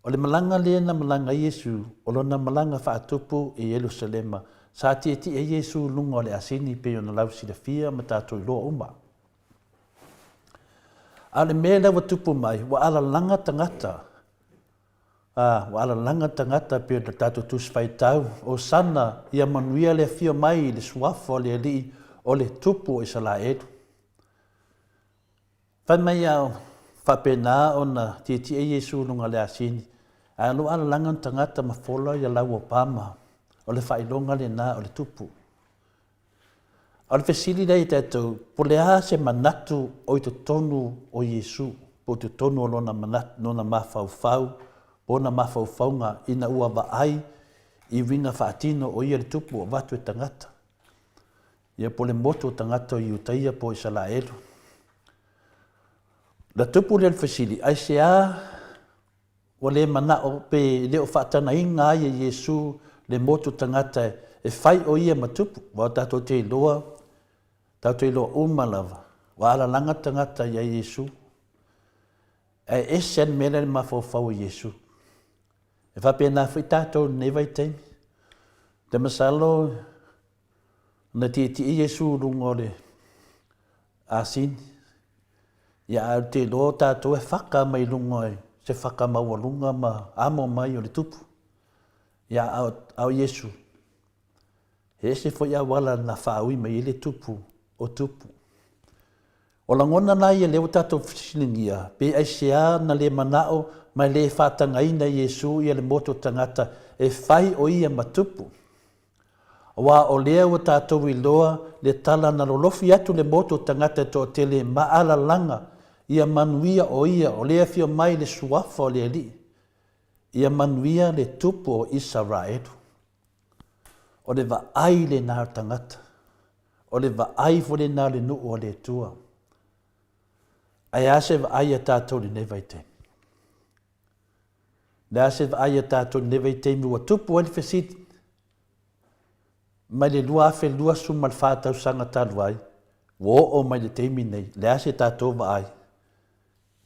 o le malaga lea na malaga ai Iesu, o lona malaga faatupu i Ierusalema, sa tietie ai Iesu i luga o le asini pei ona lausilafia ma tatou iloa uma. A o le mea lea ua tupu mai, ua alalaga tagata. Ā, ua alalaga tagata pei ona tatou Tusi Faitau, Hosana, ia manuia le afio mai i le Suafa o le Alii o le Tupu o Isalaelu. Fai mai a faapena ona tietie Iesu i luga o le asini, ae o lo o alalaga ni tagata ma fola ia lau Obama, o le faailoga lena o le Tupu. A o le fesili lea i tatou, po o le a se manatu o i totonu o Iesu, po o totonu o lona manatu, lona mafaufau, po o ona mafaufauga ina ua vaai i uiga faatino o ia le tupu ua avatu e tagata, ia po o le motu o tagata o Iutaia po o Isalaelu. Na tupu lea o le fesili, aisea Ua le manao pe le o faatagaina ai e Iesu le motu tagata e fai o ia ma tupu, aua tatou te iloa, tatou te iloa uma lava, ua alalaga tagata ia Iesu. Ae ese lava le mea lea i le mafaufau o Iesu. E faapena foi tatou i lenei vaitaimi. Ou te masalo na tietie Iesu i luga o le asini, Ia, ae ou te iloa o tatou e faka mai luga i se faka maualuga ma amo mai o le tupu. Ia, a o, a o Iesu, he ese foi auala na faaui mai ai le tupu o tupu. O lagona na ia lea ua tatou fesiligia, pe aisea na le manao ma le faatagaina Iesu ia le motu o tagata e fai o ia ma tupu. Aua o lea ua tatou iloa le tala na lolofi atu le motu o tagata e toatele ma alalaga ia manuia o ia o le afio mai le suafa o le Alii, ia manuia le Tupu o Isaraelu. O le vaai lena o le tagata, o le vaai foi lena o le nuu a le Atua. Ae a se vaai a tatou i lenei vaitaimi? Le a se vaai a tatou i lenei vaitaimi ua tupu ai le fesili mai le 2024 tausaga talu ai, ua oo mai le taimi nei, le a se tatou vaai?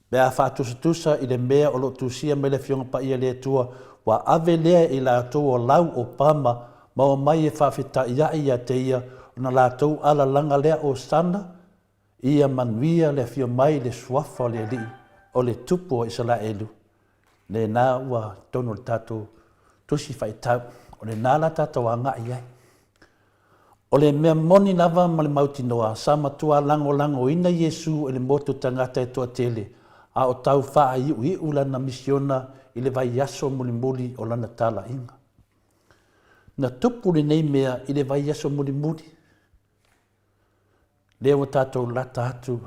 Pe a faatusatusa i le mea o lo o tusia mai le Afioga Paia a le Atua, ua ave lea e i latou o lau o Pama ma omai e faafetaia'i ia te ia ona latou alalaga lea Hosana, Ia manuia le afio mai i le suafa o le Alii, o le Tupu o Isaraelu, lena ua i totonu o le tatou Tusi Faitau, o lena la tatou agai i ai. O le mea moni lava ma le mautinoa, sa matua lagolagoina Iesu e le motu tagata e toatele, a o tau faaiuiu lana misiona i le vaiaso mulimuli o lana talaiga. Na tupu lenei mea i le vaiaso mulimuli. Lea ua tatou lata atu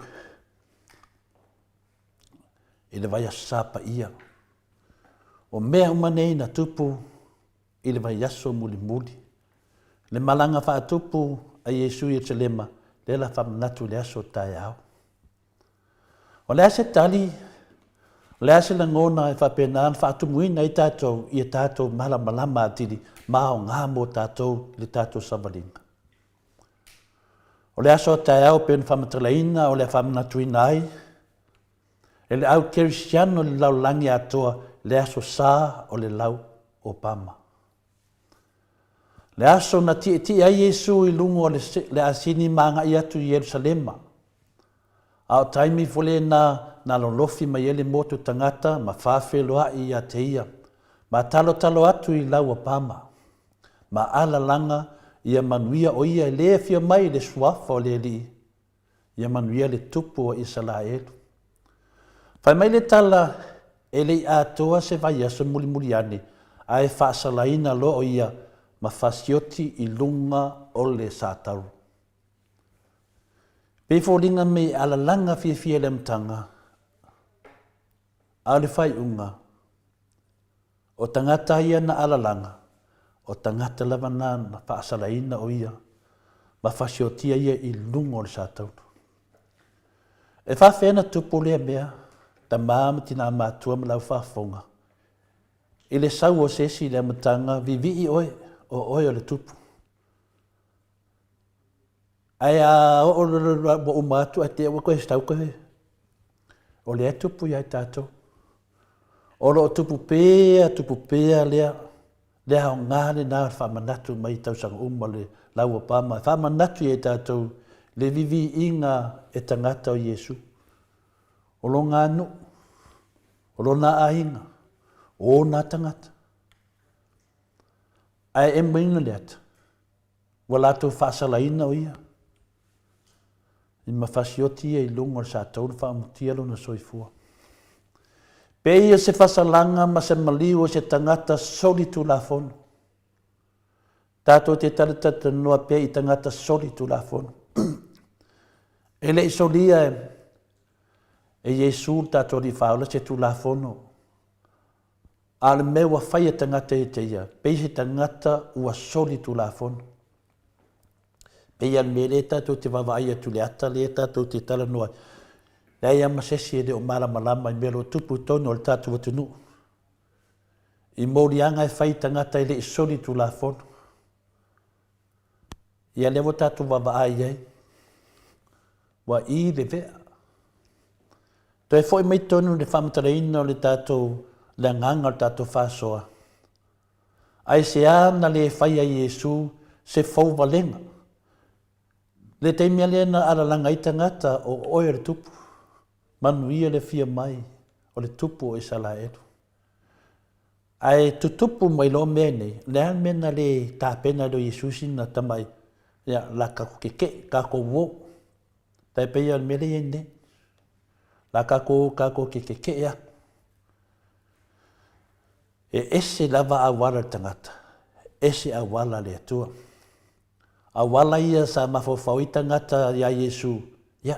i le vaiaso Sa Paia. O mea uma nei na tupu i le vaiaso mulimuli. Le malaga faatupu a Iesu i Ierusalema, lea la faamanatu i le aso taeao. O le a se tali, o le a se lagona e faapena ona faatumuina ai tatou ia tatou malamalama atili ma aoga mo tatou i le tatou savaliga. O le aso a taeao pei ona faamatalaina o le a faamanatuina ai e le au kerisiano i le lalolagi atoa le aso sa o le lau o Pama. Le aso na tietie ai Iesu i luga o le asini ma agai atu i Ierusalema. A o taimi foi lena na lolofi mai ai le motu tagata ma faafeiloai ia te ia, ma talotalo atu i lau o Pama. Ma alalaga ia manuia o ia e le afio mai i le suafa o le Alii, ia manuia le Tupu o Isaraelu. Fai mai le tala, e le i atoa se vaiaso mulimuli ane, ae faasalaina loa o ia ma fasioti i luga o le satauro. Pei foliga mei alalaga fiafia i le amataga, a o le faaiuga, O tagata ia na alalaga, o tagata lava na na faasalaina o ia ma fasiotia ia i luga o le satauro. E faafefea na tupu lea mea, tama ma tina matua ma lau faafofoga, i le sau o se isi i le amataga, vivii oe, o oe o le tupu. Ae a oo ua uma atu ae te i ua toe sau koe, o lea e tupu ia i tatou. O lo o tupu pea, tupu pea lea, le aoga lena o le faamanatu mai i tausaga uma le lau Obama e faamanatu ia i tatou le viviiga e tagata o Iesu. O lona nuu, o lona aiga, O ona tagata. Ae emaina le ata, ua latou faasalaina o ia, i ma fasioti ia i luga o le satou na faamutia lona soifua. Pei o se fasalaga ma se maliu o se tagata solitulafono. Tatou te talatalanoa pea i tagata solitulafono. E le i solia e Iesu le tatou Alii Faaola se Tulafono, a o le mea ua fai e tagata ia te ia, pei se tagata ua solitulafono. Pei lava o le mea lea tatou te vaavaai atu i le ata lea tatou te talanoa ai, leai lava ma se isi e le o malamalama i mea o lo o tupu i totonu o le tatou atunuu. I moliaga e fai i tagata e le i solitulafono. Ia lea ua tatou vaavaai i ai, ua i le vea. Toe foi mai tonu le faamatalaina o le tatou, le agaga o le tatou faasoa. Aisea na le fai ai Iesu se fouvalega? Le taimi lea na alalaga ai tagata o oe o le tupu, manuia le afio mai o le tupu o Isalaelu. Ae tutupu mai loa mea nei, o le a le mea na le tapena ai loa Iesu sina tamai, ia, la tatou kekeʻe, tatou uo. Tai pei o le mea lea e i ai nei. La tatou o tatou te kekeʻe atu. E ese lava auala o le tagata, ese auala a le Atua. Auala ia sa mafaufau ai tagata iā Iesu, ia,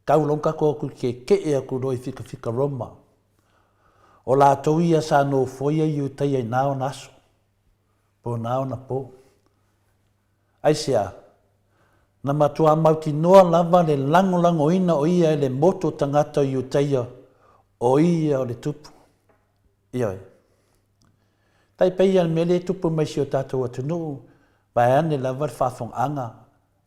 tau loa ona tatou o atu kekeʻe atu loa i fikafika Roma. O latou ia sa nofoia Iutaia i na ona aso, po o na ona po. Aisea? Na matua mautinoa lava le lagolagoina o ia e le motu o tagata o Iutaia, o ia o le tupu. Ioe. Tai pei ia le mea lea e tupu mai i si o tatou atunuu, vaeane lava le faafogaaga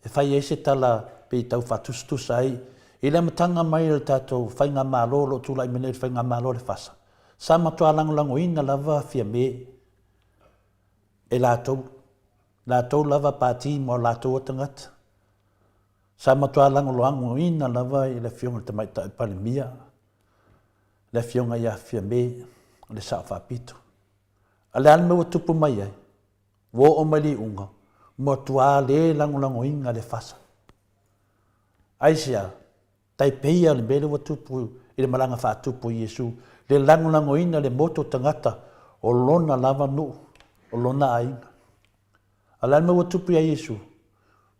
e fai ai se tala pei tau faatusatusa ai i le amataga mai o le tatou faigamalo o lo o tulai mai nei le faigamalo a le FASA, sa matua lagolagoina lava Fiame e latou, latou lava pati ma o latou tagata. Sa matua lagolagoina lava i le Afioga i le Tamaitai Palemia, le Afioga ia Fiame, le Sao Faapito. A o le a le mea ua tupu mai ai? Ua oo mai le iuga, matua le lagolagoina le fasa. Aisea? Tai pei lava o le mea lea ua tupu i le malaga faatupu o Iesu, le lagolagoina le motu o tagata o lona lava nuu, o lona aiga. A o le a le mea ua tupu ia Iesu?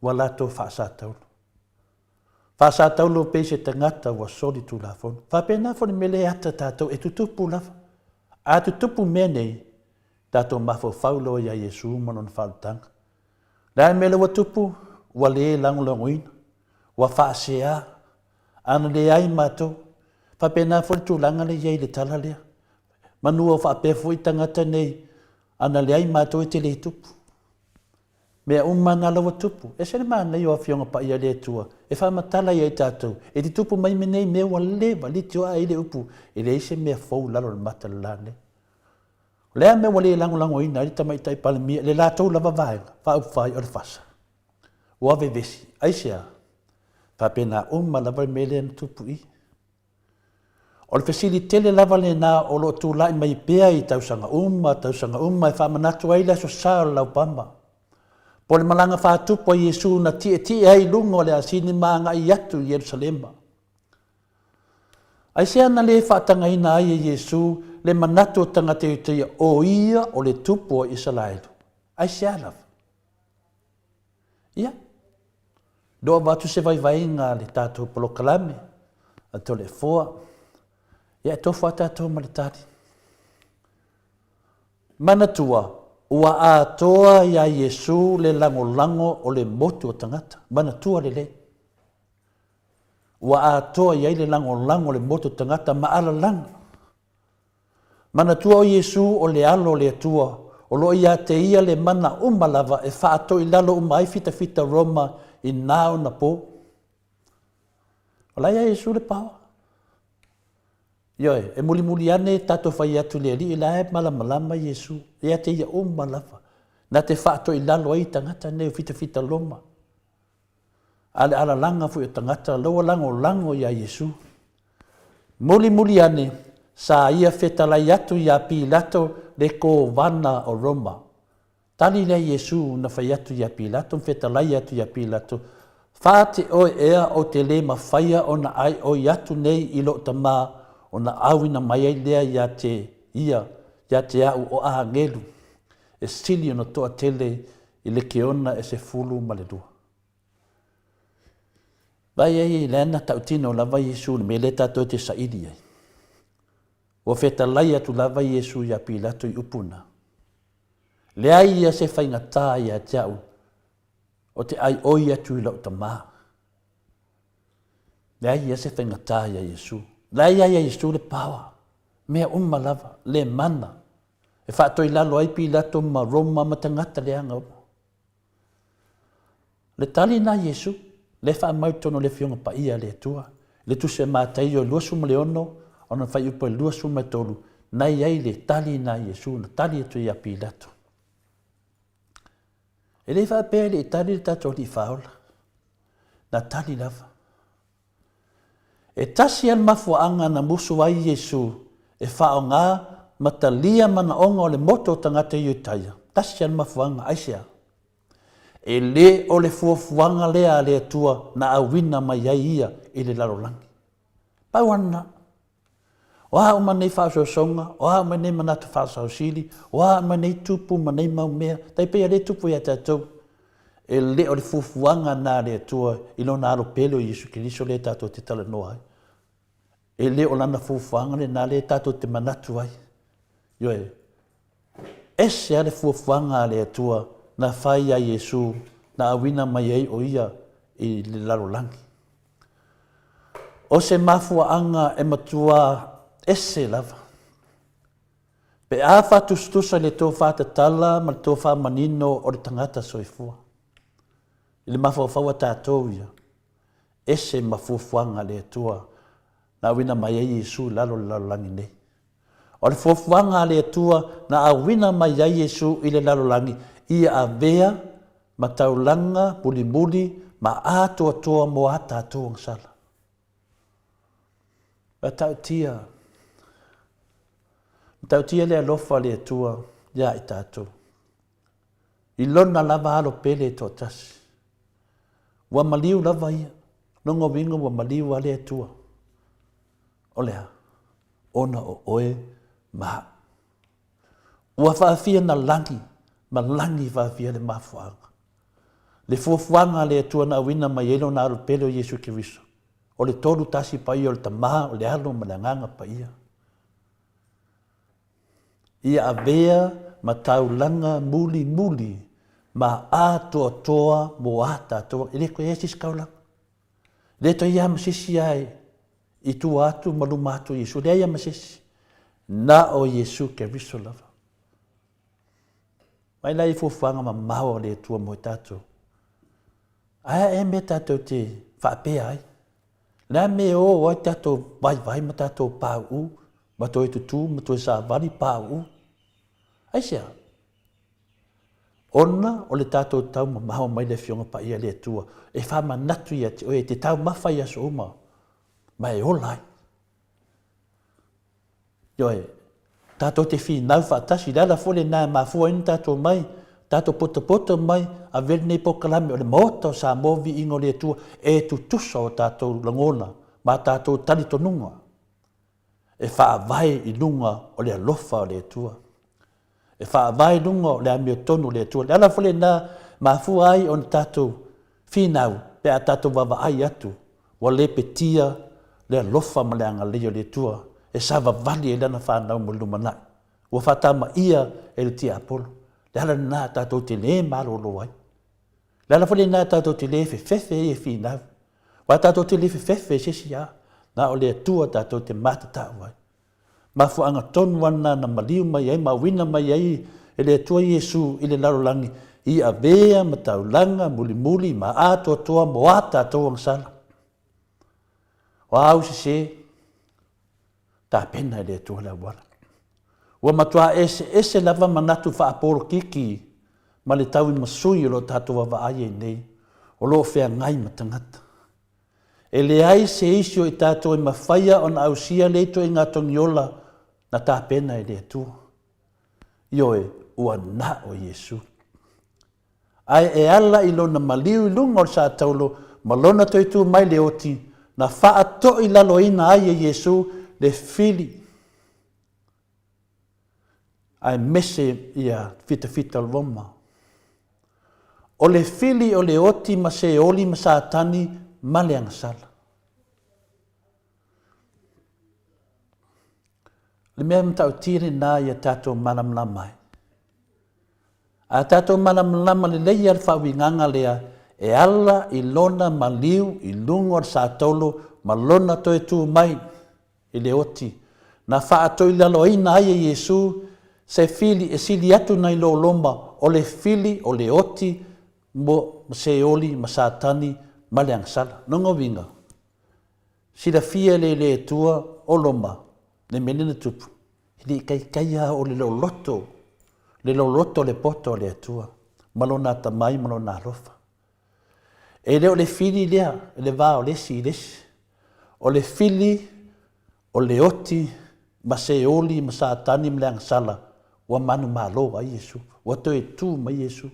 Ua latou faasataulu. Faasataulu pei se tagata ua soli tulafono. Faapena foi le mea lea e ata tatou, e tutupu lava. A tutupu mea nei, tatou mafaufau loa ia Iesu ma lona faaolataga. Le a le mea lea ua tupu? Ua le lagolagoina, ua faasea, ana leai matou. Faapena foi le tulaga lea e i ai i le tala lea. Manu o faapea foi tagata nei, ana leai matou e te le tupu. Mea uma na la ua tupu. Ese le manaia o Afioga Paia a le Atua e faamatala ia i tatou, e te tupu mai nei mea ua leva, litioa ai le upu, e leai se mea fou i lalo o le mata o le la nei. O le a mea ua le lagolagoina ai le Tamaitai Palemia i le latou lava Vaega Faaupufai o le FASA? Ua vevesi. Aisea? Faapena uma lava le mea lea na tupu i. O le fesili tele lava lena o lo o tulai mai pea i tausaga uma, tausaga uma e faamanatu ai le Aso Sa o le Laupama. Po o le malaga faatupu a Iesu na tietie ai i luga o le asini ma agai atu i Ierusalema. Aisea na le faatagaina ai e Iesu le manatu o tagata Iutaia o ia o le Tupu o Isaraelu? Aisea lava? Ia, le o avatu se vaivaiga a le tatou polokalame a Toleafoa, ia e tofu lava tatou ma le tali. Manatua, ua atoa iā Iesu le lagolago o le motu o tagata. Manatua lelei. Ua atoa i ai le lagolago o le motu o tagata ma alalaga. Manatua o Iesu o le Alo o le Atua, o lo o ia te Ia le mana uma lava e faatoi lalo uma ai fitafita Roma i na ona po. O la ia Iesu le paoa. Ioe, e mulimuli ane tatou fai atu i le Alii, la e malamalama Iesu, ia te Ia uma lava, na te faatoi lalo ai tagata nei o fitafita Roma. A le alalaga foi o tagata la ua lagolago iā Iesu. Mulimuli ane, Sa ia fetalai atu iā Pilato le Kovana o Roma. Tali lea Iesu na fai atu iā Pilato ma fetalai atu iā Pilato, Fa te oe ea ou te lē mafaia ona aioi atu nei i loʻu Tamā ona auina mai ai lea iā te ia iā te aʻu o āgelu e sili ona toatele i le keona e 12. Vaai ai i lana tautino lava Iesu i le mea lea tatou te saili ai. Ua fetalai atu lava Iesu iā Pilato i upu na. Leai ia se faigata ia te au o te aioi atu i lou Tamā. Leai ia se faigata ia Iesu. Leai ia Iesu le power, mea uma lava, le mana, e faatoilalo ai Pilato ma Roma ma tagata leaga uma. Le tali na Iesu, le faamau tonu le Afioga Paia a le Atua, le Tusi a Mataio 26, ona fuaiupu e 23, na i ai le tali na Iesu na tali atu ia Pilato. E le faapea e le i tali le tatou Alii Faaola. Na tali lava. E tasi lava le mafuaaga na musu ai Iesu e faaaoga ma talia manaoga o le moto o tagata i Iutaia, tasi lava le mafuaaga, aisea? E le o le fuafuaga lea a le Atua na auina mai ai ia i le lalolagi. Pau lava lena. O a uma nei faaosoosoga, o a uma nei manatu faasausili, o a uma nei tupu ma nei mau mea, tai pei a le tupu ia tatou, e le o le fuafuaga na a le Atua i Lona Alo pele o Iesu Keriso lea tatou te talanoa ai. E le o Lana fuafuaga lena lea tatou te manatu ai. Ioe, ese lava le fuafuaga a le Atua na fai ia Iesu na auina mai ai o Ia i le lalolagi. O se mafuaaga e matua ese lava. Pe a faatusatusa i le tofa tatala ma le tofa manino o le tagata soifua. I le mafaufau a tatou ia, ese ma fuafuaga a le Atua na auina mai ai Iesu i lalo o le lalolagi nei. O le fuafuaga a le Atua na auina mai ai Iesu i le lalolagi, ia avea ma taulaga mulimuli ma atoatoa mo a tatou agasala. Matautia, matautia le alofa o le Atua ia i tatou. I lona lava alo pele e toatasi. Ua maliu lava ia, lona uiga ua maliu lava le Atua. O le a? Ona o oe ma au. Ua faafia na lagi ma lagi faafia le mafuaaga. Le fuafuaga a le Atua na auina mai ai Lona Alo pele o Iesu Keriso, o le tolu tasi paia o le Tama, o le Alo ma le Agaga Paia. Ia avea ma taulaga mulimuli ma atoatoa mo a tatou, e le toe i ai se isi taulaga. E le toe i ai ma se isi lava i tua atu ma luma atu o Iesu, leai lava ma se isi. Na o Iesu Keriso lava. Mai la i fuafuaga mamao a le Atua mo i tatou. Ae a ea mea tatou te faapea ai? Le a mea e o ai tatou vaivai ma tatou pāuū, ma toe tutū ma toe savali pāuū? Aisea? Ona o le tatou taumamao mai le Afioga Paia a le Atua e faamanatu ia te oe e te taumafa i aso uma ma e ola ai. Ioe, tatou te finau faatasi, le ala foi lena e mafua ai ona tatou mai, tatou potopoto mai, ave lenei polokalame o le Maota o Samoa Viiga o le Atua e tutusa o tatou lagona ma tatou talitonuga e faavae i luga o le alofa o le Atua. E faavae i luga o le amiotonu o le Atua. O le ala foi lena mafua ai ona tatou finau pe a tatou vaavaai atu ua lepetia le alofa ma le agalelei o le Atua e savavali ai lana fanau mo le lumanai. Ua faatamaia e le tiapolo. Le ala lena tatou te le malolo ai. Le ala foi lena tatou te le fefefe ai e finau. Aua tatou te le fefefe i se isi lava, na o le Atua tatou te matatau ai. Mafuaaga tonu ana na maliu mai ai ma auina mai ai e le Atua Iesu i le lalolagi i avea ma taulaga mulimuli ma atoatoa mo a tatou agasala. O a au sese, tapena e le Atua le auala. Ua matua eseese lava manatu faapolokiki ma le tauimasui o lo tatou vaavaai ai nei, o lo o feagai ma tagata. E leai se isi o i tatou e mafaia ona ausia lea ituaiga togiola Na tapena e le Atua. Ioe, ua na o Iesu. Ae e ala i lona maliu i luga o le sataulo ma lona toe tu mai le oti, na faatoilaloina ai e Iesu le fili ae mese ia fitafita o le Roma. O le fili o le oti ma Seoli ma Satani ma le agasala. O le mea matautia lena ia tatou malamalama ai. A tatou malamalama lelei ia le faauigaga lea e ala i lona maliu i luga o le satolo ma lona toe tu mai i le oti, na faatoilaloina ai e Iesu se fili e sili atu nai lo Roma, o le fili o le oti mo Seoli ma Satani ma le agasala. Lona uiga, silafia e le Atua o Roma le mea lea na tupu, e le i taitai lava o le loloto, le loloto o le poto o le Atua ma Lona atamai ma Lona alofa. E le o le fili lea i le va o le isi i le isi, o le fili o le oti ma Seoli ma Satani ma le agasala ua manumalo ai Iesu, ua toe tu mai Iesu.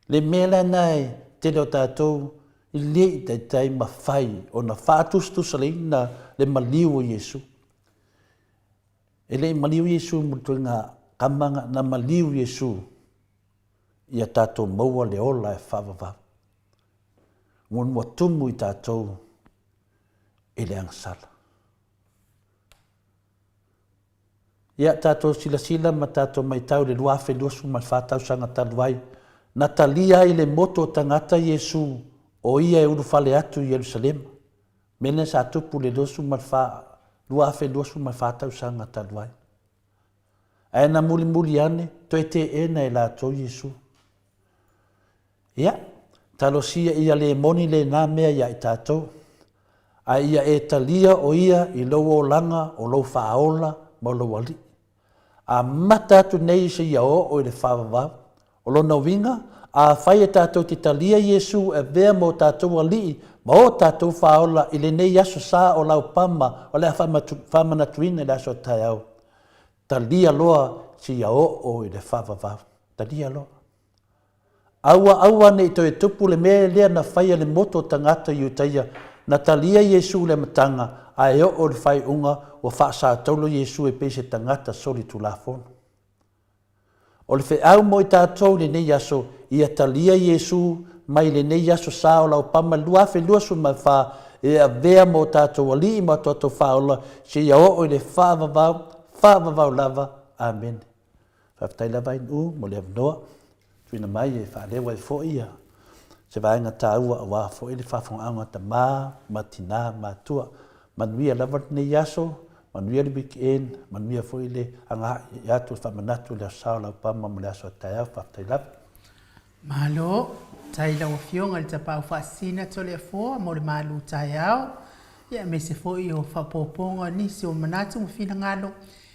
Le mea lena e tele o tatou i le i taitai ma fai ona faatusatusaina le maliu o Iesu. E le i maliu Iesu mo le ituaiga kama na maliu Iesu ia tatou maua le ola e faavavau. Ua ua tumu i tatou i le agasala. Ia tatou silasila ma tatou matau i le 2024 tausaga talu ai, na talia ai le motu o tagata Iesu o ia e ulufale atu i Ierusalema. Mea lea sa tupu i le 2024 tausaga talu ai. Ae na mulimuli ane, toe teena e latou Iesu. Ia, talosia ia le moni lena mea ia i tatou, ae ia e talia o ia i lou olaga o lou faaola ma lou alii. Amata atu nei seia oo i le faavavau. O lona uiga, afai e tatou te talia Iesu e avea ma o tatou alii ma o tatou faaola i lenei aso sa o Laupama o le a faamanatuina i le aso a taeao, talia loa seia oo i le faavavau. Talia loa. Aua aua ne i toe tupu le mea lea na faia le motu o tagata Iutaia, na talia Iesu i le amataga, ae oo i le faaiuga ua faasataulo Iesu e pei se tagata solitulafono. O le feau mo i tatou i lenei aso, ia talia Iesu mai lenei aso sa o Laupama 2024 e avea ma o tatou Alii ma o tatou Faaola seia oo i le faavavau, faavavau lava. Amene. Faafetai lava Ainu mo le avanoa tuuina mai e faaleo ai foi se vaega taua aua foi le faafofogaaga a tama ma tina ma matua. Manuia lava lenei aso, manuia le weekend, manuia foi le agai atu e faamanatu i le Aso Sa o Laupama mo le aso a taeao. Faafetai lava. Malo, tai lau Afioga i le Tapaau Faasisina Toleafoa mo le malu taeao, ia aemaise foi o faaopoopoga o nisi o manatu ma finagalo,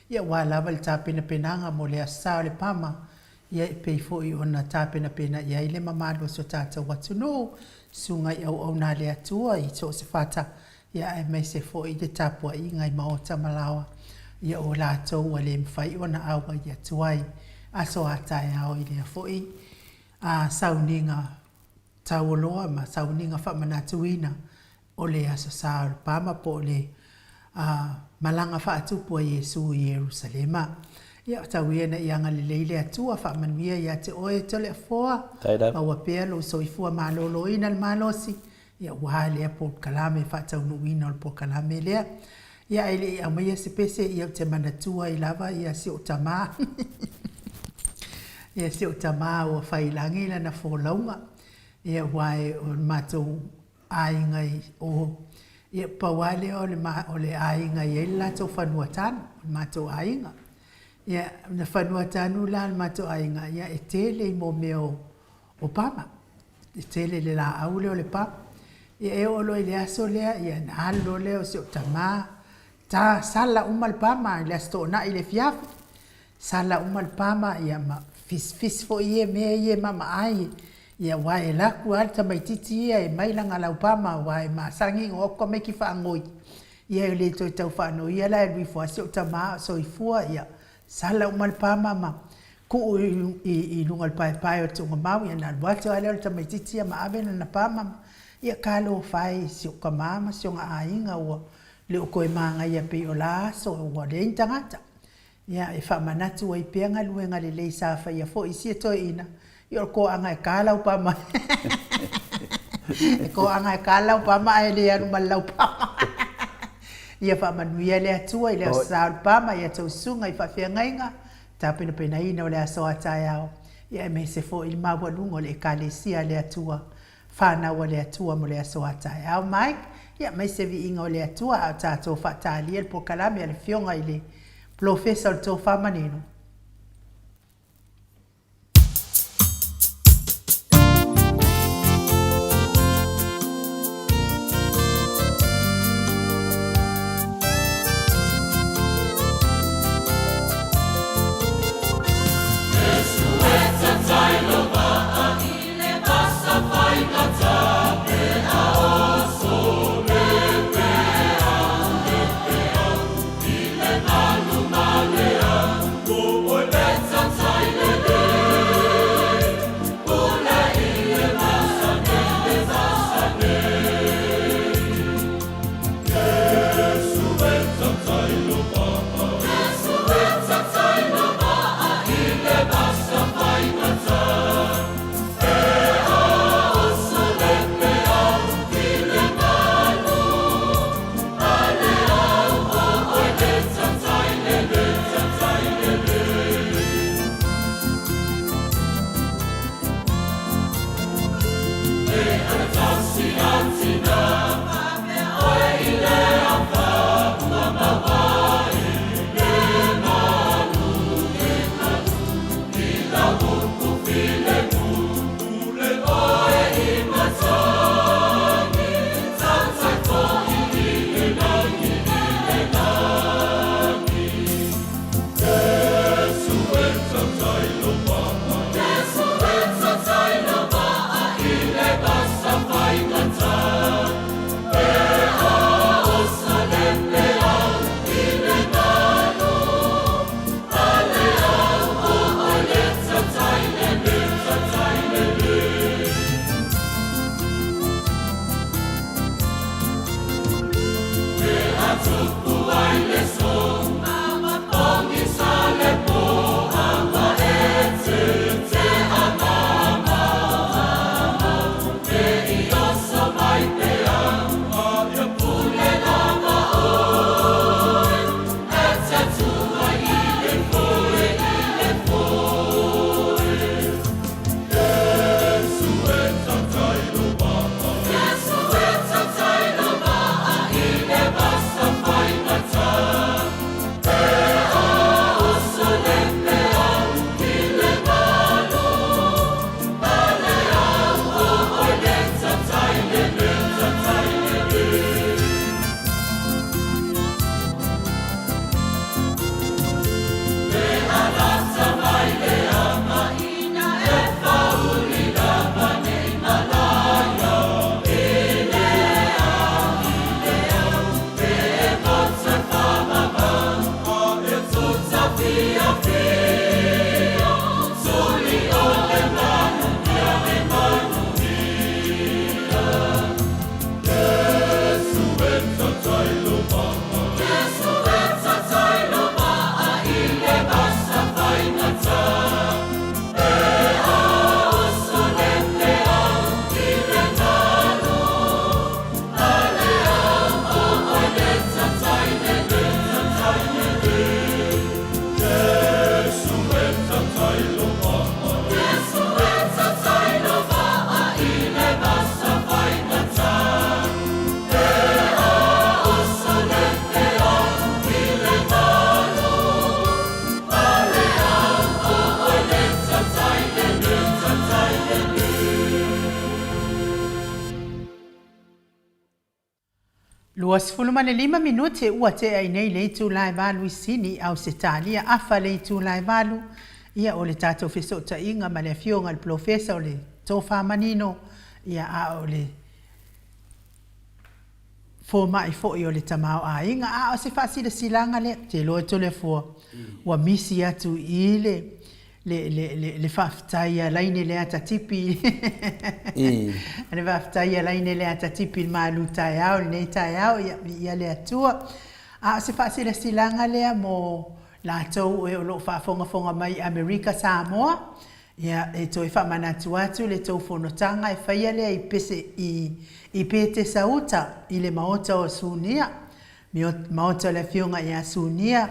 ia aua lava le tapenapenaga mo le Aso Sa o le Pama, ia e pei foi ona tapenapena i ai le mamalu o si o tatou atunuu, susuga i auauna a le Atua i so o se fata, ia aemaise foi le tapuaiga i maota ma laoa, ia o latou ua le mafai ona auai atu ai aso a taeao i lea foi a sauniga taualoa ma sauniga faamanatuina o le Aso Sa o le Pama po o le a malaga faatupu a Iesu i Ierusalema. Ia, tau ia ina ia agalelei le Atua, faamanuia ia te oe Toleafoa, maua pea lou soifua maloloina le malosi, ia aua lea polokalame faataunuuina o le polokalame lea. Ia ae le i aumaia se pese, ia ou te manatua ai lava ia si ou tama. Ia si ou tama ua fai i lagi lana folauga, ia aua o le matou aiga i o, ia pau lava lea o le o le aiga e i ai le latou fanua tanu, o le matou aiga. Ia, na fanua tanu la le matou aiga, ia e tele i mea o pama, e tele le laau lea o le pama. Ia e oo loa i le aso lea, ia ona alu loa lea o si ou tama, ta sala uma le pama i le Aso Toonai i le afiafi. Sala uma le pama ia ma fisifisi foi ia mea ia e maamaai, ia aua e alu atu lava le tamaitiiti ia e mai lana laupama aua e masani ona o atu tamaiti faanoi. Ia e le toe tau faanoia la e alu ifo lava si ou tama a o soifua, ia sala uma le pama ma tuu i luga o le paepae o le tuugamau, ia ona alu atu lava lea o le tamaitiiti ia ma ave lana pama ma, ia talofa e i si ou tama ma si ona aiga ua le o toe magaia pei o la aso ua leai ni tagata. Ia, e faamanatu ai pea galuega lelei sa faia foi i sia toeaina, ia o le toaga e ta lau pama e toaga e ta lau pama ae le alu ma le lau pama. Ia faamanuia le Atua i le Aso Sa o le Pama i a outou susuga i faafeagaiga, tapenapenaina o le aso a taeao, ia aemaise foi le maualuga o le Ekalesia a le Atua fanau a le Atua mo le aso a taeao. Mike, ia aumai se viiga o le Atua a o tatou faatalia le polokalame a le Afioga i le Polofesa o le Tofa Manino. 25 minute ua tea i nei le itula e valu i Sini, Ausetalia, afa le itula e valu, ia o le tatou fesootaiga ma le Afioga i le Polofesa o le Tofa Manino, ia a o le. fomai foi o le tamaoaiga. A o se faasilasilaga lea, ou te iloa e Toleafoa ua misi atu i le le le le le faafetai a Laine Leata Tipi i le faafetai a Laine Leata Tipi i le malu taeao i lenei taeao, ia viia le Atua. A o se faasilasilaga lea mo latou e o lo o faafogafoga mai i Amerika Samoa, ia e toe faamanatu atu le tou fonotaga e faia lea i Pese i i Petesa Uta i le Maota o Sunia, Maota o le Afioga ia Sunia.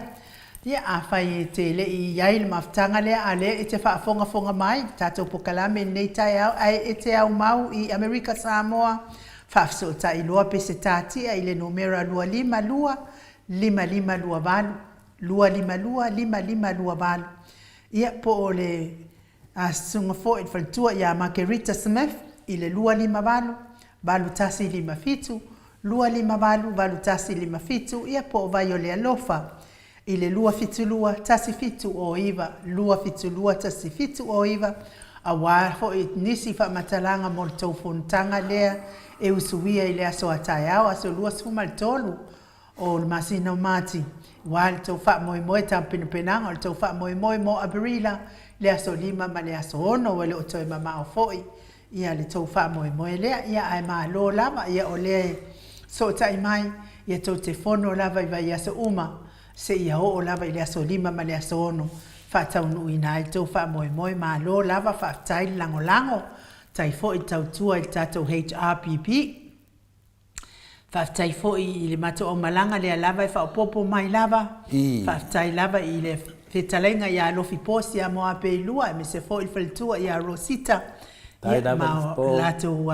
Ia, afai e te le i i ai i le mafutaga lea, a o lea e te faafogafoga mai i le tatou pokalame i lenei taeao, ae e te aumau i Amerika Samoa, faafesootai loa Peseta Tia i le numera 252 5528, 252 5528. Ia, po o le susuga foi i le faletua ia Makerita Smith i le 258 8157, 258 8157, ia po o Vai o le Alofa i le 272 1709, 272 1709, aua foi nisi faamatalaga mo le tou fonotaga lea e usuia i le aso a taeao, aso 23 o le masina o Mati, aua le tou faamoemoe, tapenapenaga o le tou faamoemoe mo Aperila, le aso 5 ma le aso 6, ua le o toe mamao foi ia le tou faamoemoe lea. Ia ae malo lava, ia o lea e sootai mai, ia tou te fono lava i vaiaso uma, seia oo lava i le aso 5 ma le aso 6, faataunuuina ai le tou faamoemoe. Malo lava, faafetai le lagolago, faafetai foi le tautua i le tatou HRPP. Faafetai foi i le matou aumalaga lea lava e faaopoopo mai lava. Faafetai lava i le fetalaiga ia Alofi Posi ia Moapeilua aemaise foi le faletua ia Rosita ia ma latou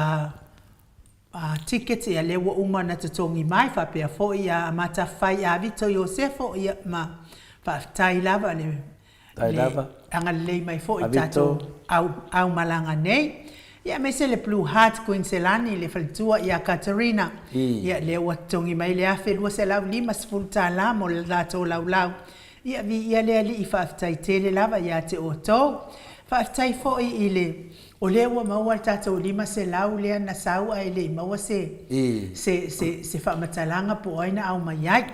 tickets ia lea ua uma ona totogi mai faapea foi ia Amatafai Avito Iosefo ia ma faafetai lava le le agalelei mai foi i tatou aumalaga nei. Ia aemaise le Blue Heart Kuiniselani le faletua ia Katerina, ia lea ua totogi mai le $1,250 mo le latou laulau. Ia viia le Alii faafetai tele lava ia te outou. Faafetai foi i le o lea ua maua le tatou 500 lea na sau ae le i maua se se se faamatalaga po o ai na aumai ai.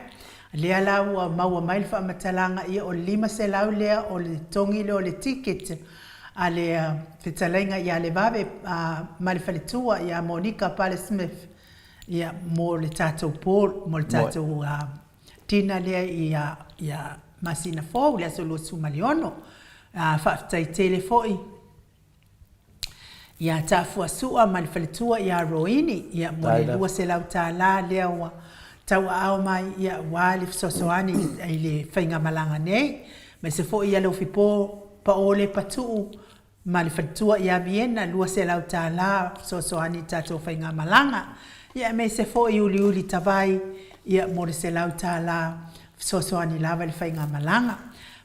Lea la ua maua mai le faamatalaga, ia o le 500 lea o le togi lea o le ticket a le fetalaiga ia Levave ma le faletua ia Monica Pale Smith ia mo le tatou ball, mo le tatou dinner lea ia masina fou le aso 26. Faafetai tele foi. Ia Tafuasua ma le faletua ia Roini, ia mo le $200 lea ua tauaao mai, ia aua le fesoasoani i le faigamalaga nei. Aemaise foi ia Lofipo Paole Patuu ma le faletua ia Viena, $200 fesoasoani i le tatou faigamalaga. Ia aemaise foi Uliuli Tavai, ia mo le $100 fesoasoani lava i le faigamalaga.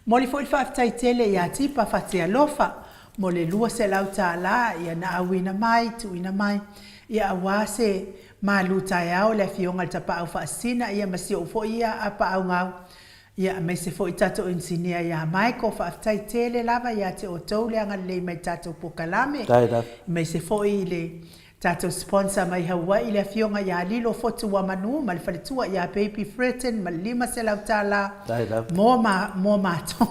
Momoli foi le faafetai tele ia Tipa Fatialofa mo le $200 ia na auina mai, tuuina mai, ia aua se malu taeao le Afioga i le Tapaau Faasisina ia ma si ou foi ia Apaau-gau, ia aemaise foi tatou Inisinia ia Michael. Faafetai tele lava ia te outou le agalelei mai i le tatou polokalame, aemaise foi i le Tatou sponsor mai Hawaii le afioga ia Lilo Fotuamanu ma le faletua ia Baby Fretton ma le $500 mo ma mo matou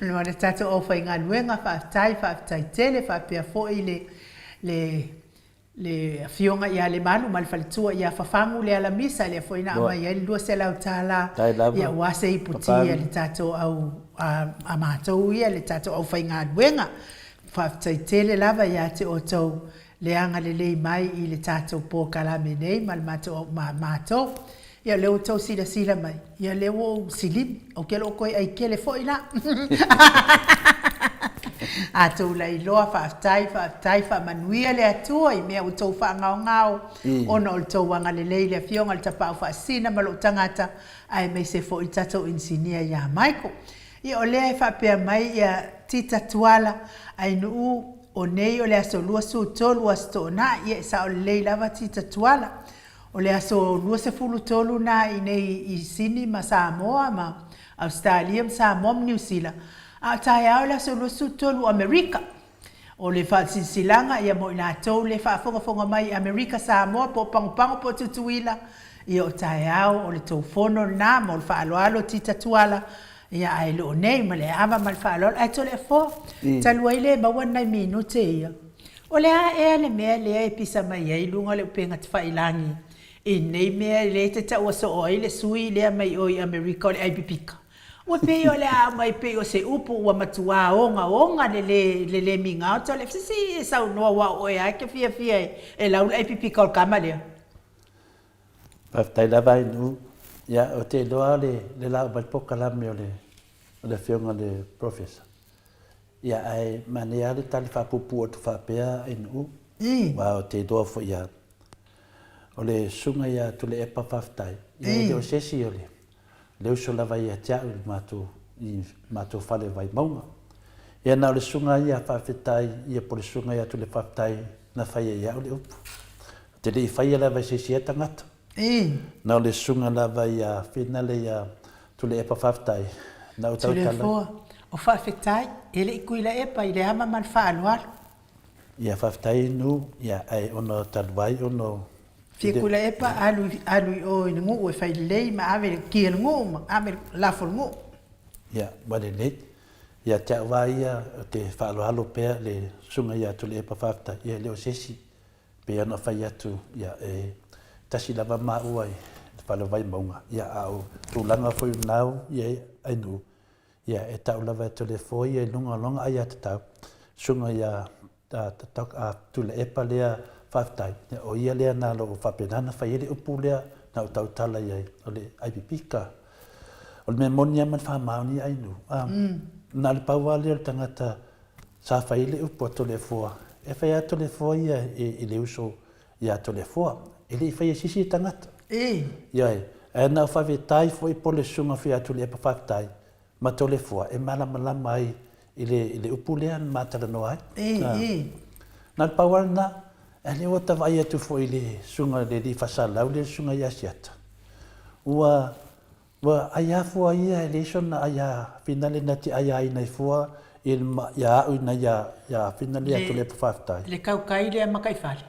mo le tatou aufaigaluega faafetai faafetai tele faapea foi le le le afioga ia Lemalu ma le faletua ia Fafagu Lealamisa lea foi na aumai ai le $200 ia aua se iputi a le tatou au a matou ia le tatou aufaigaluega. Faafetai tele lava ia te outou le agalelei mai i le tatou polokalame nei ma le matou ma matou. Ia o lea ua outou silasila mai, ia lea ua ou silimi, ou te le o toe ai tele foi la. A tou lailoa, faafetai, faafetai, faamanuia le Atua i mea ua outou faagaogao ona o le tou agalelei i le Afioga i le Tapaau Faasisina ma lou tagata, aemaise foi le tatou inisinia ia Michael. Ia o lea e faapea mai ia Tita Tuala Ainuu o nei o le aso 23 Aso Toonai, ia e sao lelei lava Tita Tuala. O le aso 23 na i nei i Sini ma Samoa ma Ausetalia ma Samoa ma Niu Sila, a o taeao le aso 23 Amerika. O le faasilasilaga ia mo i latou le faafogafoga mai i Amerika Samoa po o Pagopago po o Tutuila, ia o taeao o le tou fono lena mo le faaaloalo Tita Tuala, ia ae le o nei ma le ava ma le faaaloalo ae Toleafoa, talu ai le maua ni nai minute ia, o le a ea le mea lea e pisa mai ai luga o le upega tafailagi i nei mea lea e te taua soo ai le sui lea mai o i Amerika o le aipipika? Ua pei o le a aumai pei o se upu ua matuā ogaoga le lē le lē migao tole se se i e saunoa aua o oe lava e te fiafia e lau le aipipika o le kama lea. Faafetai lava Ainuu. Ia, ou te iloa le le la uma ai le polokalame o le o le Afioga i le Professor. Ia, ae manaia lava le tali faapuupuu atu faapea Ainuu, aua ou te iloa foi ia o le Susuga ia Tuilaepa faafetai, ia e le o se isi o le le uso lava ia te au i le matou, i matou fale Vaimauga. Ia na o le susuga ia faafetai ia po o le susuga ia Tule Faafetai na faia ia au le upu. Ou te le i faia lava e se isi ia tagata. Na o le susuga lava ia Finale ia Tuilaepa Faafetai na ou tautala. Tuilaefoa, o Faafetai, e le i Tuilaepa i le ama ma le faaaloalo. Ia faafetai Inu, ia ae ona talu ai ona o Fia Tuilaepa, alu, alu i o i le nuu e fai lelei ma ave le ki a le nuu ma ave le lafo a le nuu. Ia, ua lelei. Ia te au lava ia, ou te faaaloalo pea i le Susuga ia Tuilaepa Faafetai, ia e le o se isi. Pei ona fai atu, ia e tasi lava maua i le fale o Vaimauga, ia a o tulaga foi o lena ua i ai Ainuu, Ia, e tau lava e Toleafoa ia i luga o lona aiatatau, susuga ia Tuilaepa lea faafetai, o ia lea na o lo o faapena ona fai ai le upu lea na ou tautala i ai, o le IPP ka. O le mea moni lava ma le faamaoni Ainuu, na o le pau lava lea o le tagata sa fai ai le upu a Toleafoa, e fai lava Toleafoa ia i le uso ia Toleafoa, e le i faia e se isi tagata. Ioe, ae na o Faafetai foi po o le Susuga foi ia Tuilaepa Faafetai ma Toleafoa e malamalama ai i le, i le upu lea na ma talanoa ai. Na o le pau lava lena, ae lea ua ta vaai atu foi i le Susuga i le Alii Faasalalau lea le Susuga ia Asiata, ua Ua aiā fua ia e leai sona aiā finale na te aiāina ai fua i le ma ia au ina ia ia finale ia Tuilaepa Faafetai. Le tautai lea mataifale.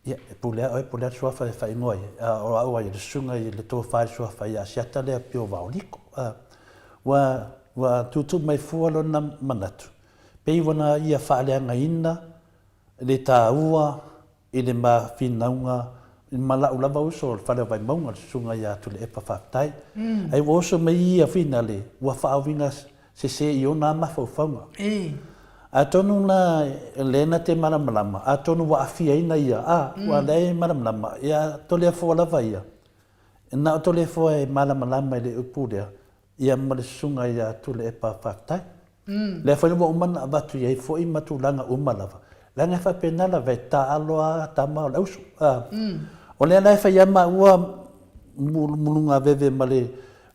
Ia, e pule a oe, pule a le suafa e faaigoa ai, a o au ai o le susuga i le tofa i le suafa ia Asiata lea Pio Vaoliko. A, ua, ua tuutuu mai fua lona manatu, pei ua na ia faaleagaina le taua I le ma finauga ma la'u lava uso o le fale o Vaimauga le susuga ia Tuilaepa Faafetai. Ae ua oso mai ia finale ua faauiga sese i ona mafaufauga. Atonu la lea na te malamalama atonu ua afiaina ia a ua lea e malamalama ia Toleafoa lava ia. Na o Toleafoa e malamalama i le upu lea ia ma le susuga ia Tuilaepa Faafetai. Lea foi ua uma ona avatu i ai foi ma tulaga uma lava, leaga e faapena lava e taaalo lava tama o le auso. O lea la e fai lava maua mulumulugaveve ma le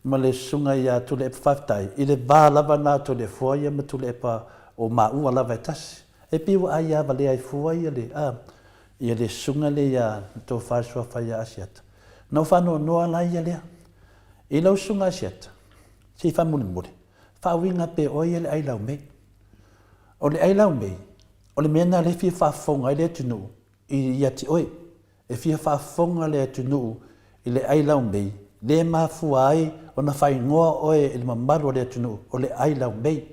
ma le susuga ia Tuilaepa Faafetai i le va lava na o Toleafoa ia ma Tuilaepa o maua lava e tasi. E pei ua aia valea ai fua ia le ia le susuga lea ia le Tofa i le Suafa ia Asiata. Na ou faanoanoa la ia lea i lau susuga Asiata, se i faamulimuli, faauiga pe oe ia le ai laumei. O le ai laumei, o le mea lena lea e fia faafofoga ai le atunuu ia te oe. E fia faafofoga le atunuu i le ai laumei lea e mafua ai ona faaigoa oe e le mamalu o le atunuu o le ai laumei.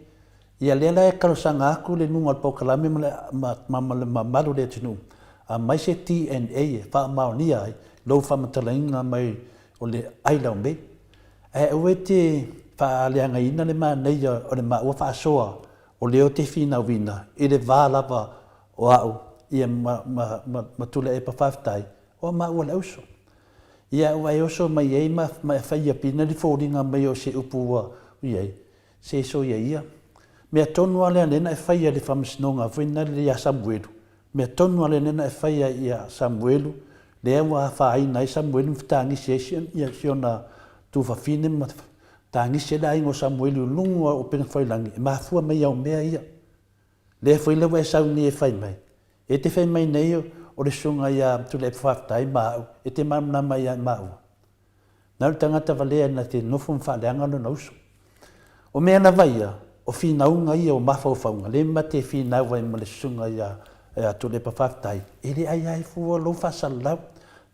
Ia lea la e talosaga atu le luga o le polokalame ma le mamalu o le atunuu, aumai se DNA e faamaonia ai lou faamatalaina mai o le ai laumei. Ae aua e te faaleagaina le manaia o le maua faasoa o lea ou te finauina i le va lava o au ia ma Tuilaepa Faafetai o maua le auso. Ia ua e oso mai ai ma faia pina le foliga mai o se upu ua i ai, se soia ia. Mea tonu lava lea lea na e faia i le faamasinoga foi lena ia Samuelu, mea tonu lava lea na e faia ia Samuelu, lea ua afaina ai Samuelu ma fetagisi ai si ona tuafafine ma tagisi ai le aiga o Samuelu i luga o upegafailangi, e mafua mai au mea ia. Lea foi la ua e sau nei e fai mai, e te fai mai nei o le susuga ia Tuilaepa Faafetai ma au, e te malamalama ia maua. Na o le tagata valea na te nofo ma faaleaga lona uso. O mea lava ia, O finauga ia o mafaufauga, le mate e finau ai ma le susuga ia ia Tuilaepa Faafetai, e le ai ai fua lou faasalalau.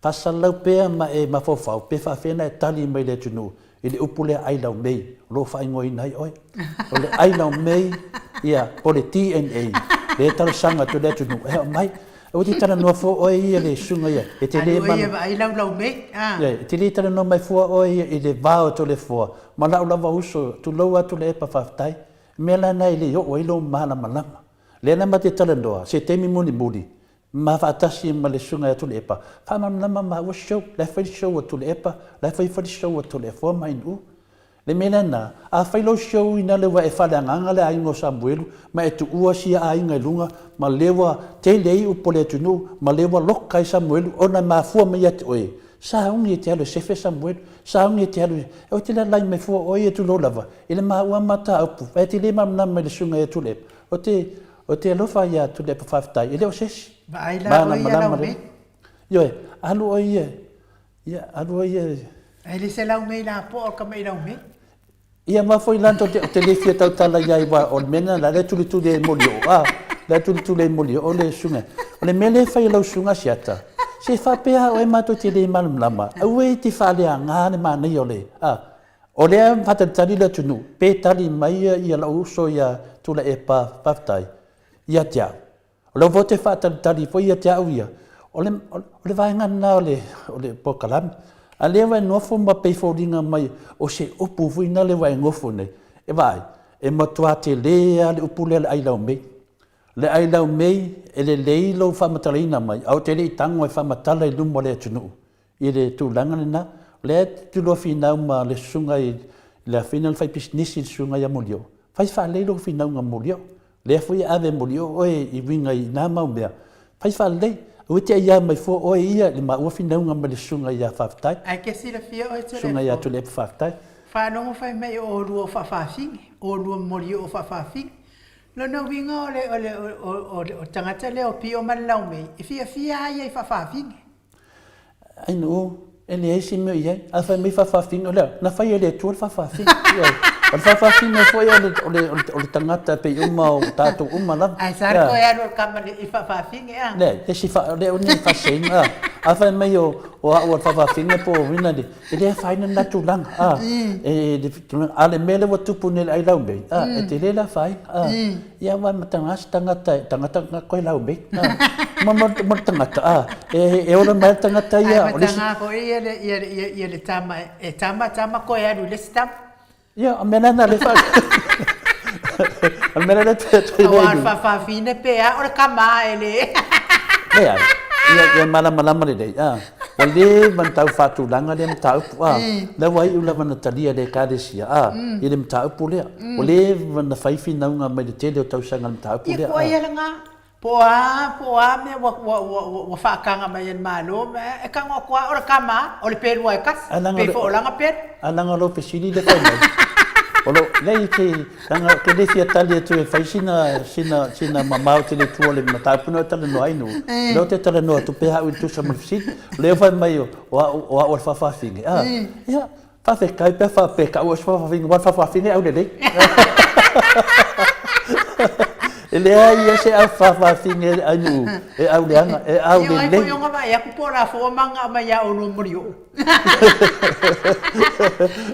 Faasalalau pea ma e mafaufau pe faafefea ona e tali mai i le atunuu i le upu lea ailaumei o lo o faaigoaina ai oe. O le ailaumei ia po o le DNA lea e talosaga atu i le atunuu e aumai. Aua te talanoa fua oe ia le susuga ia e te le Alu oe e vaai lau laumei a. E te le talanoa mai fua oe ia i le va o Toleafoa ma lau lava uso, tulou a Tuilaepa faafetai. O mea la na e le oo ai lou malamalama. Lea la ma te talanoa se taimi mulimuli ma faatasi ma le susuga ia Tuilaepa, faamalamalama maua show, la e fai le show a Tuilaepa, la e fai foi le show a Toleafoa ma Ainuu. Le mea lena, a fai lou show ina le ua e faaleagaga le aiga o Samuelu ma e tuua sia aiga i luga ma le ua tele ai upu a le atunuu ma le ua loka ai Samuelu ona e mafua mai ia te oe, sauni e te alu e sefe Samuelu, sauni e te alu e, ou te lalai mai fua oe ia tulou lava i le maua mataupu ae te le malamalama i le susuga ia Tuilaepa. Ou te, ou te alofa ia Tuilaepa faafetai, e le o se isi. Vaai la oe ia Laumei. Ioe, alu oe ia Ia, alu ai e... Ai le se laumei la po o ka mai laumei. Ia ma foi lan te te le fia tautala ia i wa o le mea la le tulituli ai moli o a le tulituli ai moli o le suga. O le mea le fai lau suga siata. Se faapea oe matou te le malamalama. Aua e te faaleaga le manaia o le a. O lea faatalitali le atunuu pe tali mai ia lau uso ia Tuilaepa faafetai ia te au. O lau foi ou te faatalitali foi ia te au ia, o le, o le vaega lena o le, o le polokalame. A lea ua e nofo ma pei foliga mai o se upu foi lena lea ua e nofo nei, e vaai, e matua tele lava le upu lea le ailaumei. Le ailaumei, e lelei lou faamatalaina mai, ae ou te le i tago e faamatala i luma o le atunuu i le tulaga lena. O lea e tulua finau ma le susuga i le afina le faipisinisi le susuga ia Molioo, fai faalelei lou finauga Molioo. Lea foi e ave Molioo oe i uiga i na mau mea, fai faalelei. Aua e te aiā mai fua oe ia i le maua finauga ma le susuga ia Faafetai. Ae ke silafia oe Tuilaepa. Susuga ia Tuilaepa Faafetai. Faalogo fai mai o olua o faafafine, o olua Molioo o faafafine. Lona uiga o le, o le, o le, o le tagata lea o Pio ma le Laumei, e fiafia lava ia i faafafine. Ainuu, e leai se mea o i ai. A fai mai faafafine, o le a? Na fai e le Atua le faafafine. Ioe. O le faafafine foi o le, o le, o le, o le tagata pei uma o tatou uma lava. Ae sa le toe alu o le kama i faafafine a? Leai, le isi fa, le o ni faaseseina a. A fai mai o, o au o le faafafine po o uina le, e le afaina lena tulaga a. E, le tulaga, a o le mea lea ua tupu nei i le ailaumei, a, e tele le afaina a. Ia aua e mataga se tagata e tagata na koe lau mei. Ma ma ma le tagata a e e ola mai le tagata ia. Ai mataga foi ia le ia ia ia le tama e tama tama koe alu i le isi tama. Ia o mea lena le fa. O le mea lena te te Aua o le faafafine pe a o le kama e le. Leai. Ia ia malamalama lelei a. Ua leva ona tau faatulaga lea mataupu a. Lea ua iu lava ona talia e le Ekalesia a i le mataupu lea. Ua leva ona fai finauga mai le tele o tausaga i le mataupu lea a. Ia ko ai ala nga po o a po o a mea ua ua ua ua faataga mai e le Malo ma e tago atu a o le kama o le pelu a e tasi pei foi o lana pelu. A leaga o lou fesili lea fai mai o lou leai ke leaga ou te le fia tali atu e fai sina sina sina mamao tele i tua o le mataupu lena e talanoa ai nuu. O lea ou te talanoa atu pea au i le tusa ma le fesili. O lea fai mai o au o au o le faafafine a ia faafetai pe a faapea e tau au o se faafafine aua o le faafafine e aulelei. E leai lava se au faafafine a nuu e auleaga e aulelei. Ia o ai foi ona vaai atu po o le a foi ua manao mai ia oulua molioo.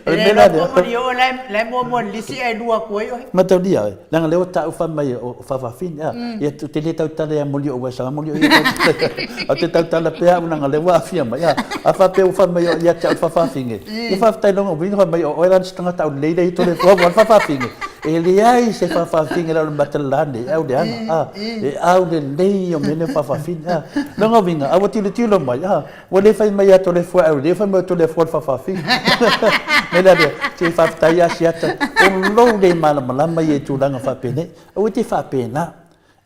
O le mea la lea. Molioo la e muamua i le lisi ae lua atu ai oe. Mataulia oe, leaga lea ua tau fai mai o faafafine a. Ia ou te le tautala ia Molioo aua e sama Molioo ia tautala. Ou te tautala pea au leaga lea ua aafia mai a. A faapea ua fai mai ia te au le faafafine, ia faafetai lona uiga fai mai o oe la le isi tagata aulelei lea i Toleafoa aua le faafafine. E leai se faafafine i lalo o le matalala nei, e auleaga a. E aulelei o mea nei o faafafine a. Lona uiga, a ua tilotilo mai a, Ua le fai mai ia Toleafoa au le fai mai o Toleafoa le faafafine. Mea la lea, se faafetai Asiata, o lou le malamalama ia i tulaga faapenei. Aua e te faapena.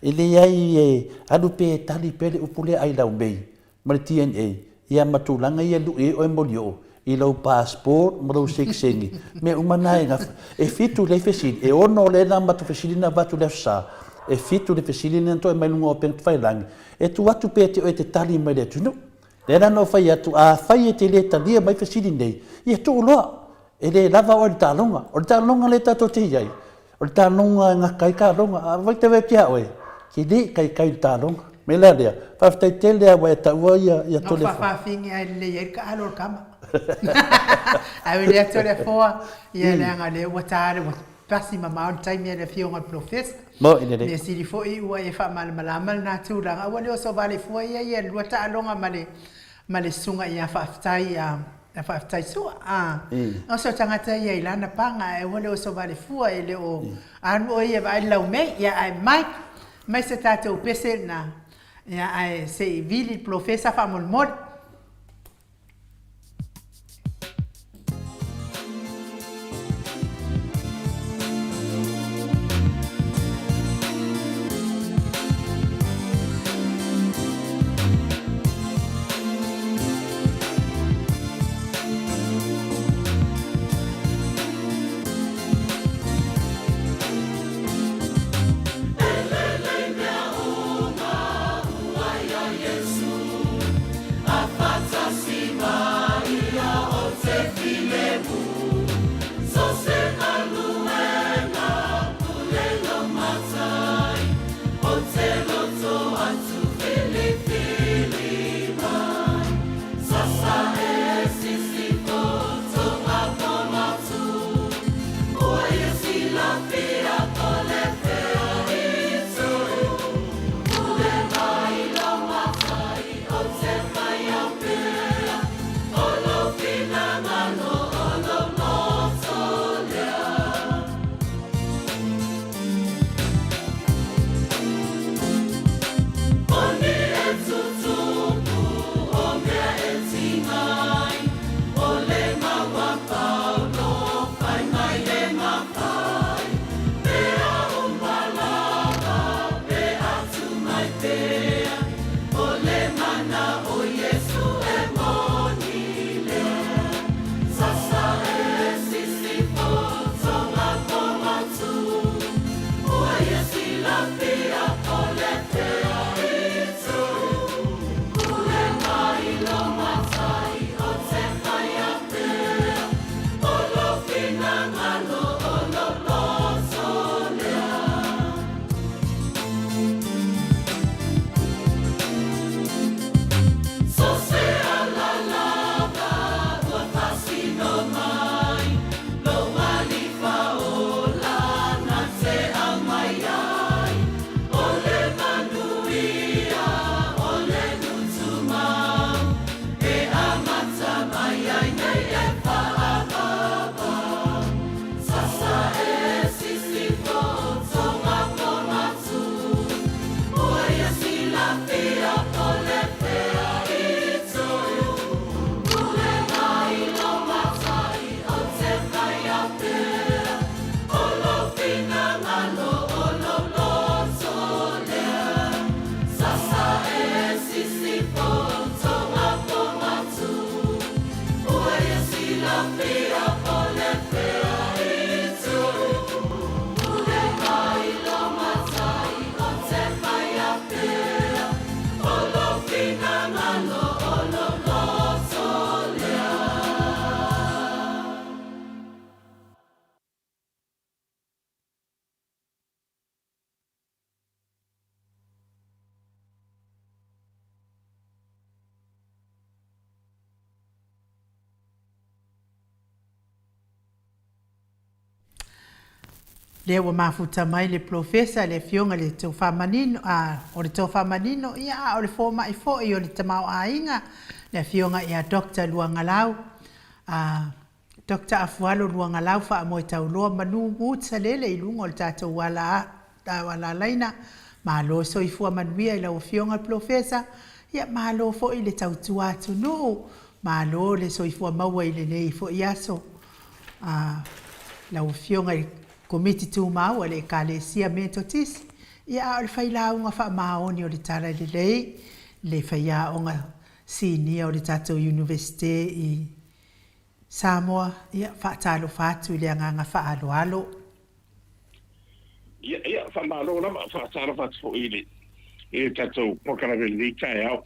E leai e alu pe tali pea le upu lea ailaumei ma le DNA, ia ma tulaga ia e lui ai oe Molioo i lou passport ma lou segisegi, mea uma na e gafa. E fitu le fesili, e ono lea na matou fesili na avatu i le Aso Sa, e fitu le fesili lea na toe aumai i luga o upega tafailagi, E tuu atu pea te oe te tali mai le atunuu. Lea la na ou fai atu, afai e te le talia mai fesili nei, ia tuu loa. E le lava oe i le taaloga. O le taaloga lea tatou te i ai, O le taaloga e gata ai taaloga, a vai te vetia oe, ke le i kaikai i le taaloga. Me lea lea, faafetai tele lava ua e taua ia ia Toleafoa. Na faafaafigi ae lelei ai le taalo o le tama. Ae oi lea Toleafoa, ia leaga o lea ua ta le ua pasi mamao le taimi a le afioga i le Polofesa. Moi lelei. Mea sili foi ua e faamalamalama lena tulaga, aua le oso vale fua ia ia le lua taaloga ma le ma le susuga ia Faafetai a Faafetai Sua a oso tagata ia i lana paga ae aua le oso vale fua e le o alu oe ia e vaai le laumei ia ae Mike mai se tatou pese lena ia ae se i vili le polofesa faamolemole. Lea ua mafuta mai le Polofesa, le Afioga i le Tofamanino, a, o le Tofamanino, ia, a o le fomai foi o le tamaoaiga, le Afioga ia Doctor Luagalau, a, Doctor Afualo Luagalau Faamoetauloa Manu Woods Salele i luga o le tatou ala, ala laina. Malo soifua manuia i lau Afioga le Polofesa, ia, malo foi le tautua atunuu, malo le soifua maua i lenei foi aso. a lau Afioga i le Komiti Tumau a le Ekalesia Metotisi, ia a o le failauga faamaoni o le Tala Lelei, le faiaoga sinia o le tatou Iunivesite i Samoa, ia faatalofa atu i le agaga faaaloalo. Ia, ia, faamalo lava, faatalofa atu foi i le, i le tatou polokalame i lenei taeao.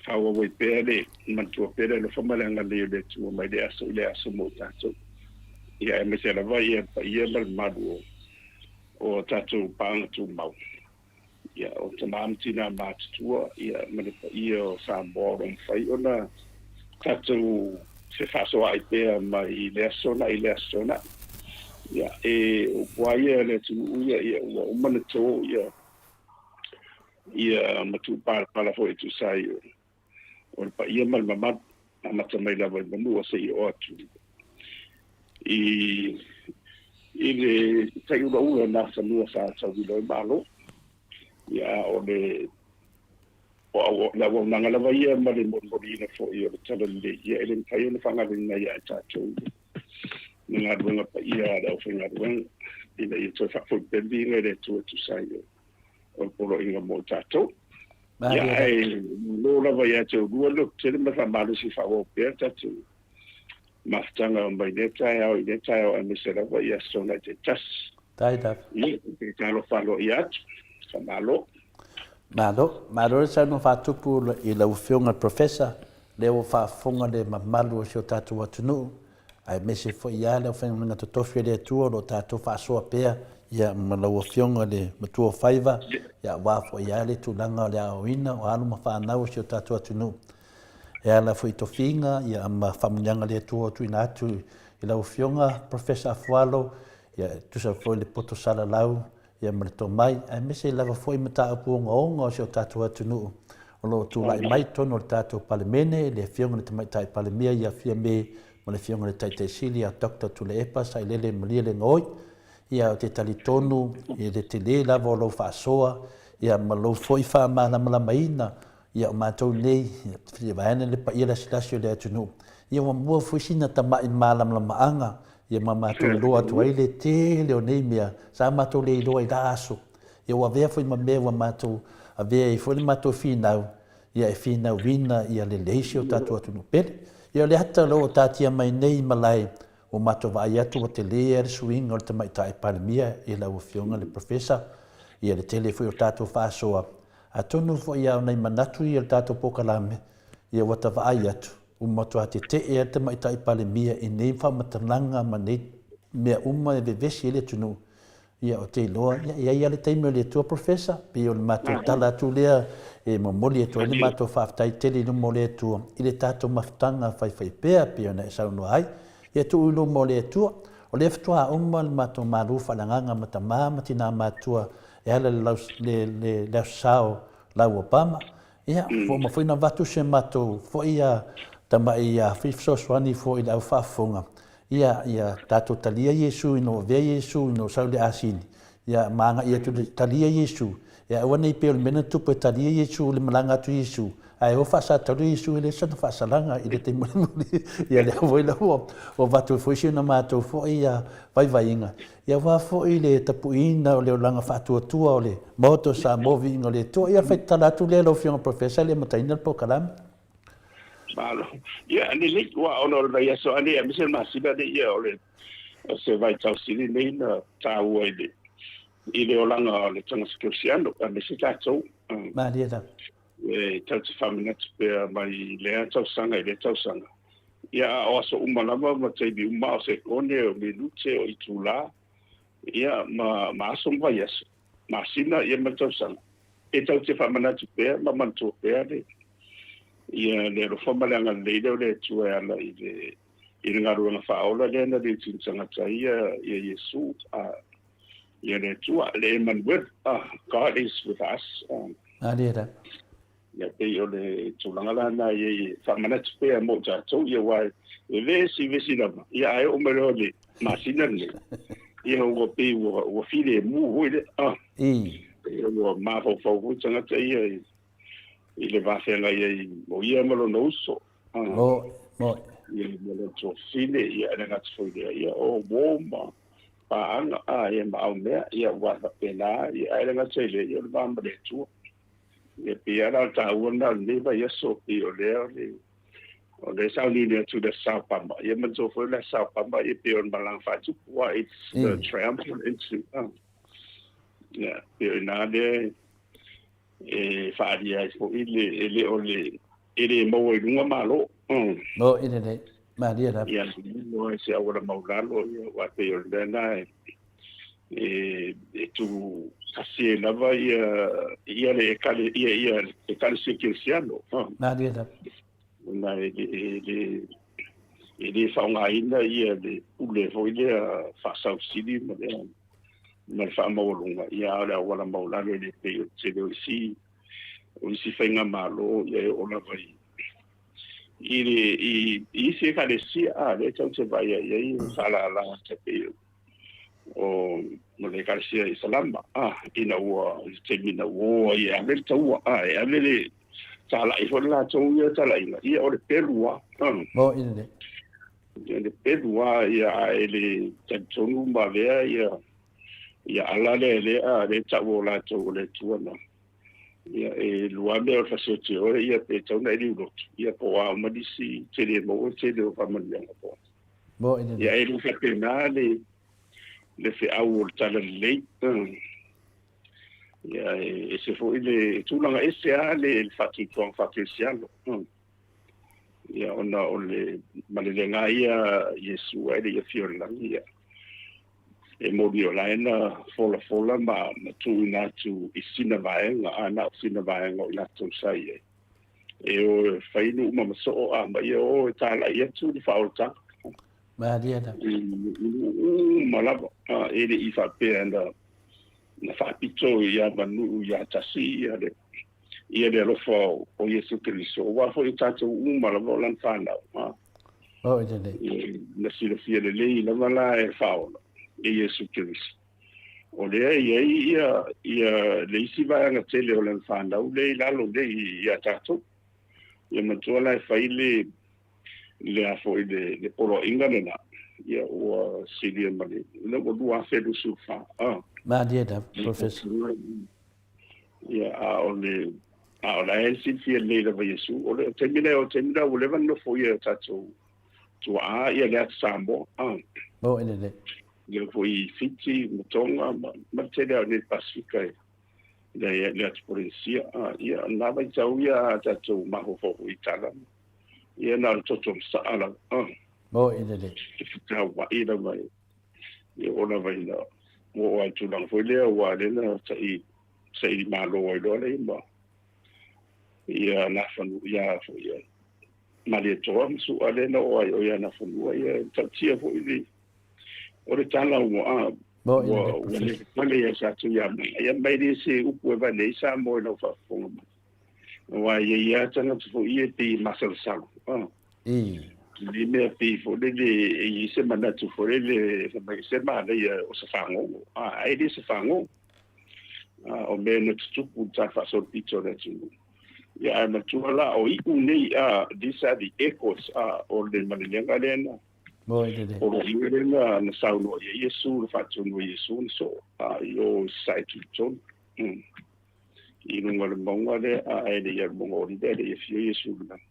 Faaauau ai pea le manatua pea le alofa ma le agalelei o le Atua mai le aso i le aso mo tatou. Ia, aemaise lava ia le paia ma le mamalu o o tatou paaga tumau, ia, o tama ma tina matutua, ia, ma le paia o Samoa o lo o mafai ona tatou fefaasoaai pea mai le aso na i le aso na. Ia, e upu lava ia a le atunuu ia, ia, ua uma ona to, ia, ia ma tuupalapala foi e tusa ai o le paia ma le mamalu, amata mai lava i Manua seia oo atu i i le taiulaula o nā fanua sa tauilo ai Malo. Ia, o le o le auaunaga lava ia ma le molimoliina foi o le talalelei, ia e le mafai ona faagaloina ia e tatou le galuega paia a le aufaigaluega, ina ia toe faafoi pea le viiga i le Atua e tusa ai o le poloaiga mo tatou. Ia, ae malo lava ia te oulua le loto tele ma le faamalosi e faaauau pea le tatou mafutaga mai lea taeao i lea taeao, aemaise lava i aso nai taitasi. Tai lava. Ia, ou te talofa aloaia atu. Faamalo. Malo, malo le saunoa faatupu i lau Afioga i le Professor, lea ua faafofoga le mamalu o si o tatou atunuu, aemaise foi lava le aufaigaluega totofi a le Atua o lo o tatou faasoa pea ia ma lau Afioga i le Matua o Faiva, ia aua foi lava le tulaga o le aoaoina o alo ma fanau o si o tatou atunuu. E ala foi i tofiga ia ma faamanuiaga a le Atua ua tuuina atu i lau Afioga Professor Afualo, ia e tusa foi le poto salalau ia ma le tomai, aemaise lava foi mataupu ogaoga o si o tatou atunuu o lo o tulai mai i totonu o le tatou Palemene, le Afioga i le Tamaitai Palemia ia Fiame ma le Afioga i le Taitai Sili ia Doctor Tuilaepa Sailele Malielegaoi. Ia, ou te talitonu i le tele lava o lau faasoa ia ma lou foi faamalamalamaina ia o matou nei, ia vaeane le paia lasilasi o le atunuu, ia ua mua foi sina tamai malamalamaaga ia ma matou iloa atu ai le tele o nei mea sa matou le iloa i la aso. Ia ua avea foi ma mea ua matou avea ai foi le matou finau, ia e finauina ia lelei si o tatou atunuu pele. Ia o le ata o lo o taatia mai nei i malae ua matou vaai atu ua tele lava le suiga o le Tamaitai Palemia i lau Afioga i le Professor, ia le tele foi o tatou faasoa. Atonu foi lava o nai manatu ia o le tatou polokalame, ia ua ta vaai atu, Ua matua tetee lava le Tamaitai Palemia i nei faamatalaga ma nei mea uma e vevesi ai le atunuu. Ia, ou te iloa, ia, e i ai lava le taimi o le Atua, Professor, pei o le matou tala atu lea e momoli atu ai le matou faafetai tele i luma o le Atua i le tatou mafutaga faifaipea pei ona e saunoa ai. Ia tuu i luma o le Atua, o lea faatoa uma le matou malu faaleagaga ma tama ma tina matutua e ala i le Aso Sa o Lau Obama. Ia, ua uma foi ona avatu se matou foi tamai fesoasoani foi i le au faafofoga, ia, ia tatou talia Iesu ina ua avea Iesu ina ua sau i le asini, ia, ma agai atu i le talia Iesu, ia aua ne i pei o le mea na tupu e talia Iesu i le malaga atu Iesu, ae o faasatalu Iesu e leai sana faasalaga i le taimi mulimuli. Ia lea foi la ua avatu ai foi si ona matou foi vaivaiga, Ia aua foi le tapuiina o le olaga faatuatua o le Maota o Samoa Viiga o le Atua. Ia fai tatala atu lea lau Afioga Professor le amataina le polokalame. Malo. Ia, lelei, ua ona o le vaiaso ane, aemaise le masina nei, ia, o le, o se vaitau sili nei na taua i le, i le olaga o le tagata kerisiano, aemaise tatou. Malie lava. E tatou te faamanatu pea mai lea tausaga i lea tausaga. Ia, a o aso uma lava ma taimi uma, o sekone, o minute, o itulā, ia, ma, ma aso ma vaiaso, masina, ia ma le tausaga. E tatou te faamanatu pea ma manatua pea le, ia, le alofa ma le agalelei lea o le Atua e ala i le, i le galuega faaola lea na liutini tagata ai ia, ia Iesu, a, ia le Atua, le Emanuele, God is with us. Malie lava. Ia pei o le tulaga la na ia e faamanatu pea mo tatou, ia aua e vevesi vevesi lava, ia ae oo mai loa i le masina lenei, ia ua pei ua ua filemu foi lea. Ia ua mafaufau foi tagata ia i le va feagai ai o ia ma lona uso. Mo, mo. Ia ma lona tuafafine, ia e le gata foi i lea, ia o uo ma paaga, a, ia ma au mea, ia ua faapena, ia ae le gata i lea, ia o le va ma le Atua. Ia pei lava la o le taua lena o lenei vaiaso, pei o lea o le o lea sauniuni atu i le Aso Sa Obama, ia manatua foi o le Aso Sa Obama, ia pei o le malaga faatupu, aua it's the triumphal entry. Ia, pei o i ina lea e faaalia ai foi le, e le o le, e le maua i luga Malo. Mo i lelei, malie lava. Ia, mo se auala maulalo, ia, aua pei o le mea lena e. E e tu tasi ai lava ia ia le ekale ia ia ekalesia kerisiano. Malie lava. Ona e le e le e le faaaogaina ia le pule foi lea faasausili ma le ma le faamaualuga, ia a o le auala maualalo e le pei o le tele o isi o isi faigamalo, ia e oo lava i i le i isi ekalesia a lea tatou te vaai ai i ai faalala tai pei o o le ekalesia Isalama a ina ua i le taimi na ua o ai e ave le taua a e ave le talai foi le latou ia talaiga, ia o le pelu a Mo'i lelei. Ia le pelu a ia a e le talitonu ma avea ia ia ala lea lea a lea tau o latou o le Atua na ia e lua mea o le fasioti oe ia pe tau na e liulotu ia po o a uma nisi tele maua tele o faamanuiaga po Mo'i lelei. Ia e le faapena le le feau o le talalelei. Ia e ese foi le tulaga ese lava le faatuatuaga faakerisiano. Ia ona o le malelega ia Iesu ae le i afio i le lagi ia. E moni o la e na folafola ma ma tuuina atu i sina vaega, a na o sina vaega o i latou sa i ai. E o e fai nuu ma masoo a ma ia o e talai atu le faaolataga. Malie lava. I nuu uma lava, a e le i faapea na na faapito ia Manuu ia tasi ia le ia le alofa o Iesu Keriso, aua foi o tatou uma lava o lana fanau. A. Mo'i lelei. Na silafia lelei lava la e faaola e Iesu Keriso. O lea e i ai ia, ia le isi vaega tele o lana fanau lea i lalo nei ia tatou. Ia matua la e fai le, le a foi le, le poloaiga lena, ia ua silia ma le, lea ua 2024. Ah. Malie lava, Professor. Ia, a o le, a o la e silafia lelei lava Iesu, o le taimi lea, o le taimi lea ua leva ona nofo ia tatou tuaa ia le atu Samoa. Ah. Mo'i lelei. Lea foi i Fiti ma Tonga ma, ma le tele lava o nei Pasefika e le, le atu Polenesia. Ah, ia, na vaitau ia a tatou mafaufau foi i tala. Ia, na o le toto masaa lava. Ah. Mo'i lelei. E fetauai lava e, e oo lava ina ua oo lava i tulaga foi lea ua lea na sa'i saili malo ai loa le ma ia Nafanua ia foi ia Malietoa ma Su'a lea na oo ai o ia Nafanua ia e tautia foi le o le tala ua a Mo'i ua lelei, ua le Professor. pale ia sa tu ia mai ia mai le se upu e vale i Samoa i lau faafofoga mai aua e i ai lava tagata foi ia e pei e masalosalo a I. le mea pei foi lele e i ai se manatu foi lele fai mai se manaia o se fagogo a ae le se fagogo a o mea na tutupu i le tala faasolopito o le atunuu. Ia ae matua la o iu nei a these are the echoes a o le malelega lea na Moe lelei. o le iu lea na na saunoa i ai Iesu na faatonu ai Iesu na soo a i o i Sasae Tulutonu. Mm. I luga o le mauga lea a e le i alu mauga o Olive e le i afio Iesu i le lagi.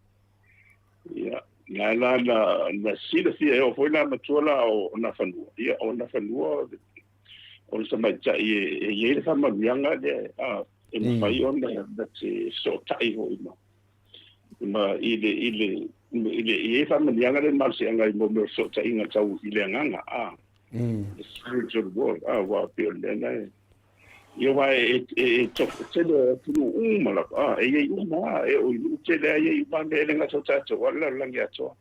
Ia, na la na na silafia e oo foi la matua la o Nafanua. Ia o Nafanua o le tamaitai e i ai le faamanuiaga lea a e mafai ona na te fesootai foi ma ma i le i le i le i ai faamanuiaga lea malosiaga i mo mea o fesootaiga tau i le agaga a the spiritual world a ua pei o le mea lena e ia aua e e e tele o atunuu uma lava a e i ai uma a e oo i nuu tele a e i ai uma mea e le gata o tatou a o le lalolagi atoa.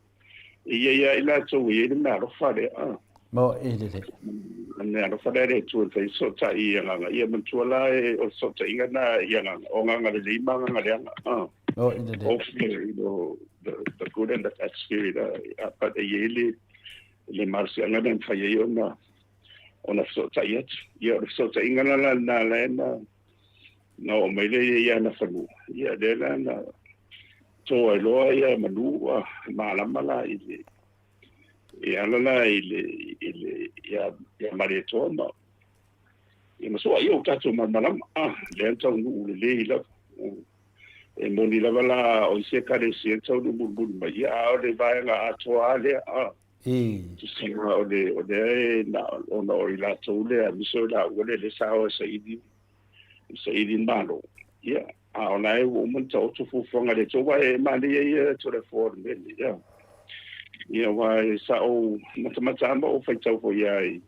E i ai lava i latou e i ai le meaalofa lea. A. Moe lelei. Le meaalofa lea a le Atua e mafai ona fesootai i agaga. Ia manatua la e o le fesootaiga lena i agaga, o agaga lelei ma agaga leaga. A. Moe lelei. Both the, you know, the, the good and the bad spirit. A, but e i ai le, le malosiaga lea e mafai ai ona, ona fesootai atu. Ia o le fesootaiga la lena la e na, na oo mai lea ia Nafanua, ia lea la na to ai loa ia manu ua malama la i le e ala la i le i le ia ia Malietoa ma ia ma soa ia o tatou malamalama a lea na taunuu lelei lava. E moni lava la o isi ekalesia na taunuu mulimuli mai ia a o le vaega atoa lava lea a I. Tusa o le o lea e na ona o i latou lea aemaise o i laua lea lea sa o e saili saili malo. Ia, a o la e ua uma ona taoto fuafuaga a le Atua, aua e manaia ia Toleafoa o le mea lenei. Ia, ia aua e sa ou matamata lava ma ou faitau foi lava i,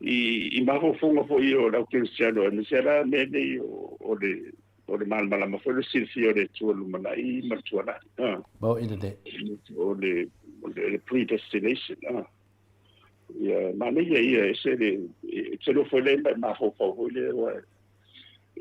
I i mafaufauga foi o le au kerisiano aemaise lava la mea nei o le o le malamalama foi le silafia o le Atua i le lumanai ma le tuanai. A. Mo i lelei. O le o le predestination. A. Ia manaia ia ese le e te nofo lea ma mafaufau foi lea aua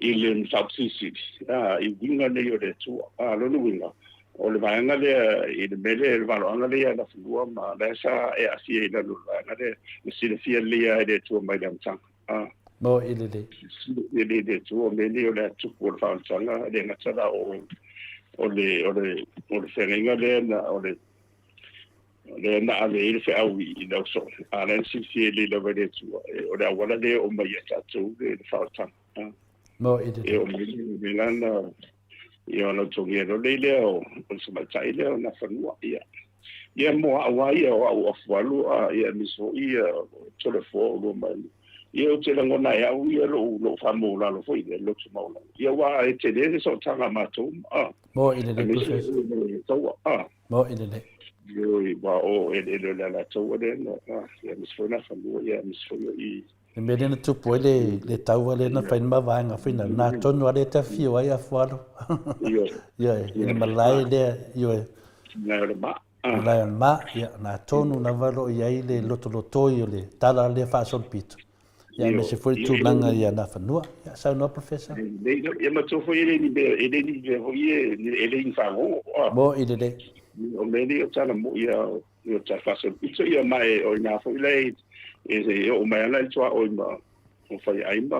i le mataupu silisili a i uiga nei o le Atua. A lona uiga o le vaega lea i le mea lea le valoaga lea ia Nafanua ma lea sa e aafia i lalo o le vaega lea na silafia lelei lava e le Atua mai le amataga. A. Mo i lelei. Silafia lelei e le Atua mea nei o le atupu o le faaolataga e le gata la o o le o le o le feagaiga lea na o le lea na ave ai le feau i le ausoo, a o lea na silafia lelei lava e le Atua, o le auala lea e oo mai ia tatou le faaolataga. No, i E oo mai le lana, ia ona togia loa lea lea o le tamaitai lea o Nafanua. Ia, ia mo au lava ia, o au afualu, a, ia aemaise foi ia Toleafoa o lua mai. Ia ou te lagona e au ia lou, lou faamaualalo foi lea, loto maualalo. Ia aua e tele le sootaga a matou, a. Mo i le aemaise foi le taua, a. Mo i lelei. Ioe, aua o eleele o le Alataua lea na, ia aemaise foi Nafanua, ia aemaise foi o i. Le mea lea na tupu ai le, le taua lea na fai le mavaega foi na, na tonu lava lea te afio ai Afualo. Ioe. Ioe, i le malae lea, ioe. Malae o le Maa. Malae o le Maa, ia, na tonu lava o lo o i ai le lotolotoi o le tala lea faasolopito. Ia aemaise foi le tulaga i Nafanua. Ia, saunoa Professor. Ia matua foi e le ni mea, e le ni mea foi e, e le ni fagogo. Mo i lelei. O mea nei o tala mo ia, o tala faasolopito ia ma e o ina foi lea e oo mai ana i tuaoi ma o fai ai ma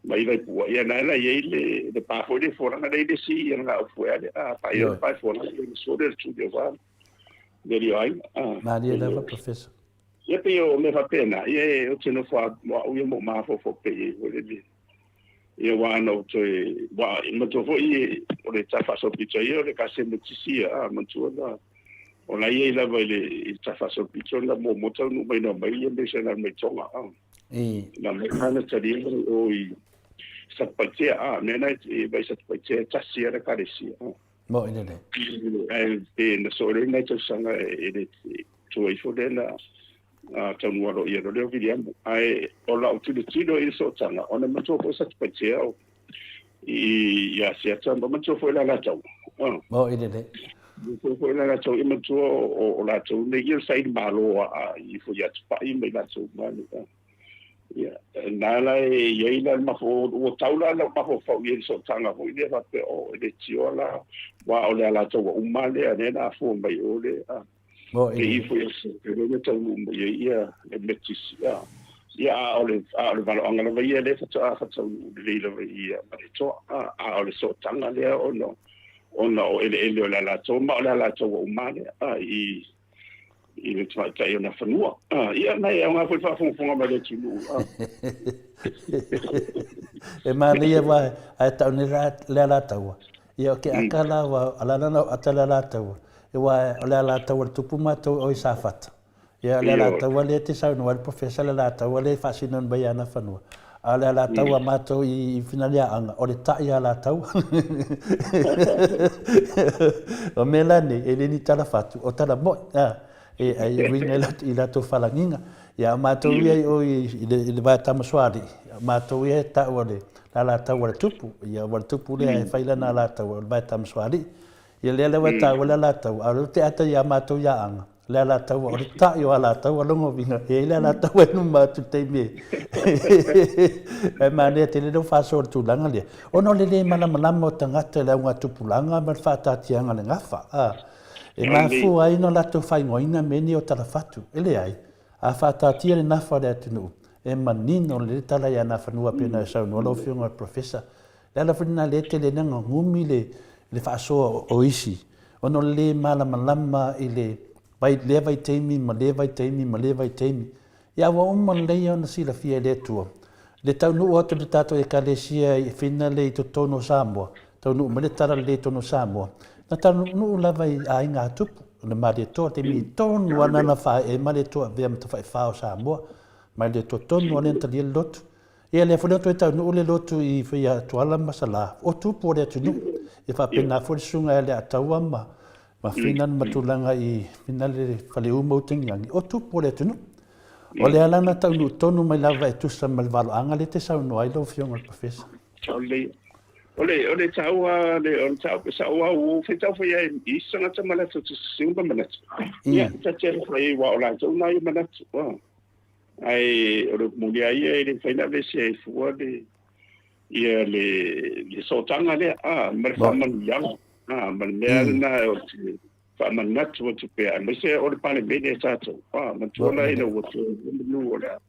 ma i Vaipua. Ia na la i ai le le pa foi le folaga le le si ia nga ufu ale a pa ia pa folaga le so le tu le va le li ai. Malie lava Professor. Ia pei o mea faapena, ia ou te nofo lava mo au ia ma ou mafaufau pea i ai foi lele. Ia aua ana ou toe, aua e manatua foi o le tala faasolopito ia o le Ekalesia Metotisi ia, a manatua na o la e i ai lava i le i le tala faasolopito na muamua taunuu mai na omai ia misionari mai Tonga, a. Na omai la na talia mai o i Satupaitea, a, mea na e mai Satupaitea e tasi lava le Ekalesia, a. Mo'i lelei. Ae pe na soo lelei nai tausaga e le tua ifo lea na taunuu aloaia loa lea o Viliamu. Ae o lau tilotilo i le sootaga, ona manatua foi Satupaitea o i Asiata, ma manatua foi le Alataua. Mo'i lelei. Manatua foi le Alataua, ia manatua o latou nei, ia o le saili malo a ifo ia Tupai ma i latou uma. Ia, na la e i ai la le mafo, ua tau la lau mafaufau i ai le sootaga foi lea faapea, oh, e le tioa la, aua o le Alataua uma lea, lea na afua mai o le, a, e i foi e le na taunuu mai ai ia le Metotisi, a, ia, a o le, a o le valoaga lava ia lea faatoa faataunuu lelei lava i ia Malietoa, a, a o le sootaga lea ona, ona o eleele o le Alataua, ma o le Alataua uma lea, a, i, i le tamaitai o Nafanua. Ah, ia, na e aoga foi le faafogafoga mai le atunuu. Ah. E manaia wa ae tau nei le Alataua. Ia o ke aka la wa ala na ata le Alataua. E wa o le Alataua le tupu matou o i Safata. Ia o le Alataua lea te saunoa ai le Professor le Alataua lea e faasino mai ia Nafanua. A o le Alataua matou i Finaliaaga, o le ta'i Alataua. O mea la nei, e le ni tala fatu, o tala mo'i, a, e, e uiga i latou falagiga. Ia, o matou ia i o i le vae Tamasoalii, o matou ia e ta'u o le Alataua a le Tupu. Ia, ua le Tupu lea e fai lana Alataua, o le vae Tamasoalii. Ia, lea lava e taua le Alataua, a o lea ou te ata iā matou i Aana, Le Alataua, o le ta'i o Alataua lona uiga, e i ai le Alataua e luma atu i le taimi e Ae manaia tele lou faasoa i le tulaga lea, ona o le lē malamalama o tagata i le augatupulaga ma le faataatiaga o le gafa, a. E mafua ai ona latou faaigoaina mea nei o talafatu. E leai, a faataatia le nafa o le atunuu, e manino lelei le tala ia Nafanua pei ona e saunoa lau Afioga i le Professor. O le ala foi lena lea e tele ai ona gumi le faasoa o isi, ona o le lē malamalama i le vai, lea vaitaimi ma lea vaitaimi ma lea vaitaimi. Ia ua uma lelei ona silafia e le Atua le taunuu atu o le tatou Ekalesia i Finale i totonu o Samoa, taunuu mai le talalelei i totonu o Samoa, na taunuu lava i aiga a Tupu, o le Malietoa, taimi tonu lava na faaee ai Malietoa avea ma Tafaifā o Samoa, mai le Atua tonu lava lea na talia le lotu. Ia lea foi la toe taunuu le lotu i ia Tuala ma Salā, o tupu o le atunuu. Ia faapena foi le susuga ia Leataua ma ma Finan ma tulaga i Finale Faleu ma Utagiagi, o tupu o le atunuu. O le ala na taunuu tonu mai lava e tusa ma le valoaga lea e te saunoa ai lau Afioga i le Professor. Sao lelei. O le, o le taua, le, o le tau, sa o au, o whaitau whai ai, i sangata ma latou te sisiu ma manatu. Ia, ta te alofa i ai, wa o latou na ia manatu. Ae, o le muli a ia, e le mafai na aveese ai fua le, ia le, le sootaga lea, a, ma le faamanuiaga, a, ma le mea lena o te faamanatu atu pea, aemaise o le Palemene a tatou, a, matua la ina ua toe manu o le a.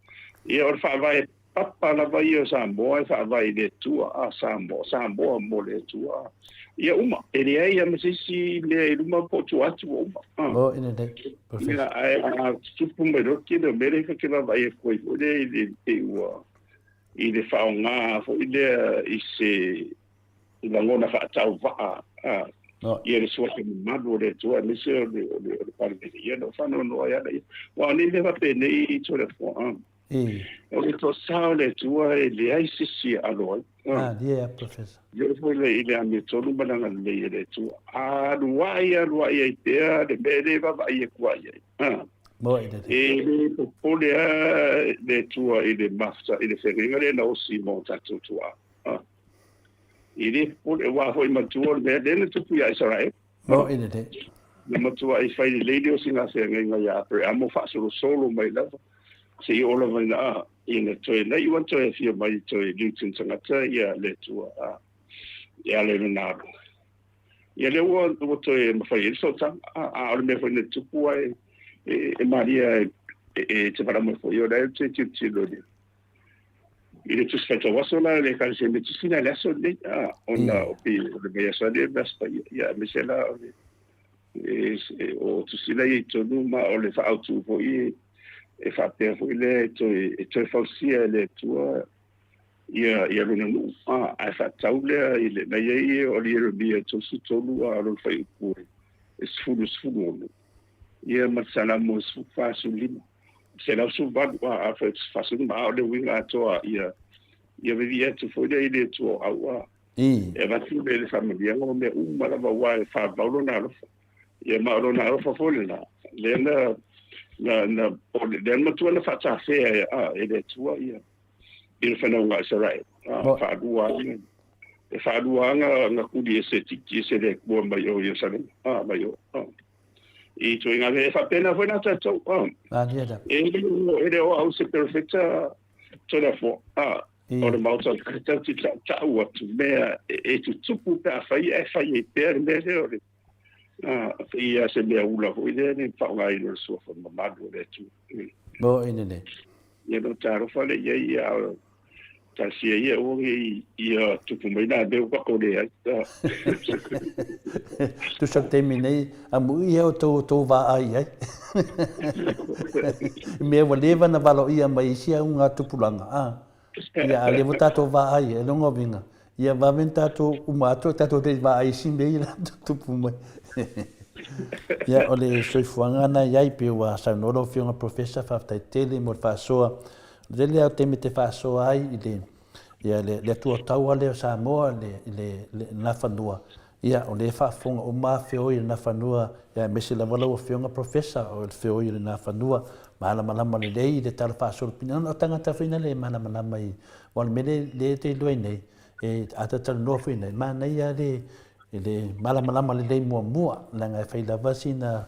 Ia, o le faavae papa lava ia o Samoa e faavae i le Atua, a, Samoa, Samoa mo le Atua, a. Ia uma, e leai lava ma se isi mea i luma po o tua atu ua uma. A. Oh, ina lei, Professor. Ia, ae a tutupu mai loa le tele o mea lea ta te vaavaai atu ai foi lea i le pei ua i le faaaoga foi lea i se lagona faatauvaa, a, ia le suafa mamalu o le Atua aemaise o le, o le, o le Palemene. Ia na ou faanoanoa ai lava ia. Aua o nei mea faapenei, Toleafoa, a. O le tosa o le Atua e leai se isi e alo ai. Ah, yeah, Professor. E oo foi i le amiotonu ma le agalelei e le Atua. A aluai aluai ai pea le mea e le vaavaai atu ai i ai. Ah. E le popole lava le Atua i le mafuta, i le feagaiga lea na osi mo tatou tuaa. Ah. E le popole, aua foi matua o le mea lea na tupu ia Isaraelu. Na matuai fai lelei le osiga feagaiga ia Apereamo faasolosolo mai lava seia oo lava ina a ina toe na iu atu toe afio mai toe liutin tagata ia le Atua a e ala i lona alu. Ia lea ua ua toe mafai ai le sootaga a a o le mea foi na tupu ai e, e malia e, e, e te valaau mai foi o la e te tilotilo i le I le Tusi Faitau Aso la le Ekalesia Metosina i le aso lenei, a, ona o pe o le vaiaso lea le Aso Paia, ia aemaise la o le e, e, o tusi la ia i tonu ma o le faaautu foi e, e faapea foi lea e toe, e toe fausia e le Atua ia, ia lona nuu, a, ae faatatau lea i le, na i ai o le Ieremia 33 a o lona fuaiupu e 10 16, ia ma le Salamo e 45. 118 a a 45 a o le uiga atoa ia ia vevii atu foi lea i le Atua o au a e avatu le le faamanuiaga o mea uma lava aua e faavavau lona alofa ia ma o lona alofa foi lena lea na na na o lea na matua na faatafea e a e le Atua ia i le fanauga a Isaraele a faalua ai e faalua anga na kuli e se tiki e se le Atua mai o Ierusalema a mai o a i tuiga mea e faapena foi na tatou a e e le o au se perfecta Toleafoa a o le maota tatou te tautau atu mea e tutupu pe a fai ae fai ai pea le mea lea o le a ia se mea ula foi lea ne faaaogaina o le suafa mamalu o le Atua. Mo i lelei. Ia no talofa le ia ia Talosia ia aua ne i ia tupu mai nā mea ua tatou leai. Tusa le taimi nei, amuia ia outou o tou vaai i ai. I mea ua leva na valoia mai isi auga tupulaga, a. Ia, a lea ua tatou vaai ai, lona uiga, ia vave ona tatou uma atu ae tatou le i vaai i isi mea ia la tutupu mai. Ia, o le soifuaga lena e i ai, pei ua saunoa lau Afioga Professor, faafetai tele mo le faasoa O le tele lava o taimi e te faasoa ai i le, ia, le, le Atua Taua lea o Samoa, le, le, le Nafanua, ia, o lea e faafofoga uma lava feoi o le Nafanua, ia, aemaise lava lau Afioga Professor, o le feoi o le Nafanua, malamalama lelei i le tala faasolopina. O tagata foi na le malamalama i, aua o le mea lea, lea e te iloa ai nei, e, a ta talanoa foi nei, manaia le, le malamalama lelei muamua, leaga e fai lava sina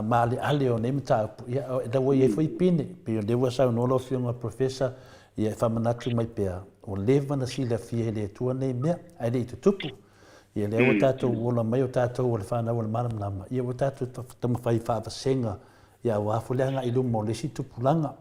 maaleale o nei mataupu, ia, la ua i ai foi pine, pei o lea ua saunoa lau Afioga Professor, ia e faamanatu mai pea, ua leva ona silafia e le Atua nei mea, ae le i tutupu. Ia lea ua tatou ola mai o tatou o le fanau o le malamalama, ia ua tatou taumafai i faavasega, ia aua foi le agai i luma o le isi tupulaga.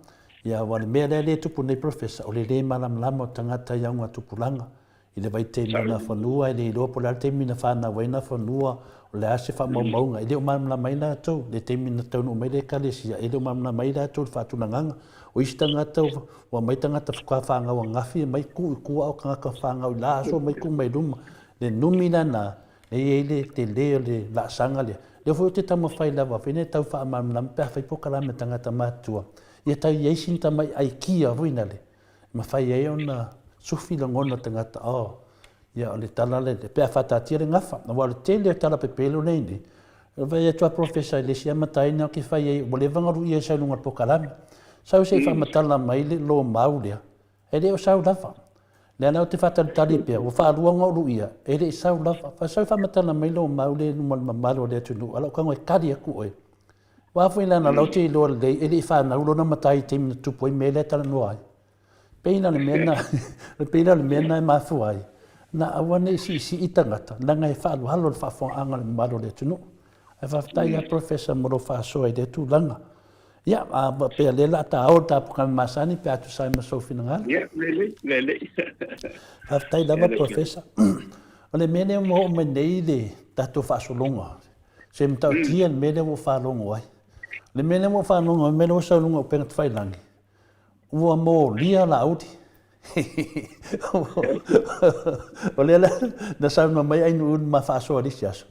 Ia aua o le mea lea e tupu nei Professor, o le le malamalama o tagata i augatupulaga. I le vaitaimi o Nafanua, e le iloa po o le a le taimi na fanau ai Nafanua, o le a se faamaumauga, e le o malamalama ai latou. I le taimi na taunuu mai le Ekalesia, e le o malamalama ai latou i le faatulagaga. O isi tagata ua aumai tagata faatoa fanau angafi, aumai tuu i tua a o tagata fanau i la aso aumai tuu mai luma. Le numi lena, lea e i ai le tele o le laasaga lea. Lea foi ou te taumafai lava foi nei e tau faamalamalama pe a fai polokalame a tagata matutua, ia tau i ai sina tamai aikia foi nale, mafai ai ona sufi lagona o tagata, oh, ia o le tala le, pe a faataatia le gafa. Aua o le tele o tala pepelo nei nei, e vaai atu a Professor i le isi amataina o ke fai ai, ua leva ona luia i sau luga o le polokalame. Sau se i faamatala mai le lomau lea, e le o sau lava. Lea la ou te faatalitali pea, ua faalua ona ou luia, e le i sau lava. Fa sau faamatala mai lomau lea i luma o le mamalu o le atunuu, a o lou tago e tali atu oe. Aua foi leaga o la ou te iloa lelei e le i fanau lona matai i le taimi na tupu ai mea lea e talanoa ai. Pei la o le mea lena, pei la o le mea lena e mafua ai, na aua ne i siisii tagata, leaga e faaaloalo le faafofogaaga a le mamalu o le atunuu. Ae faafetai lava Professor mo lou faasoa i lea tulaga. Ia, a faapea o lea o le a ta o i le ta pokame masani pe a tusa ai ma sou finagalo. Ia, lelei, lelei. Faafetai lava Professor. O le mea lea ua oo mai nei le tatou faasologa, se matautia le mea lea ua ou faalogo ai. O le mea lea ua ou faalogo ai, o le mea lea ua sau i luga o upega tafailagi, Ua molia Laauli. O lea la na saunoa mai Ainuu ma faasoa i le isi aso.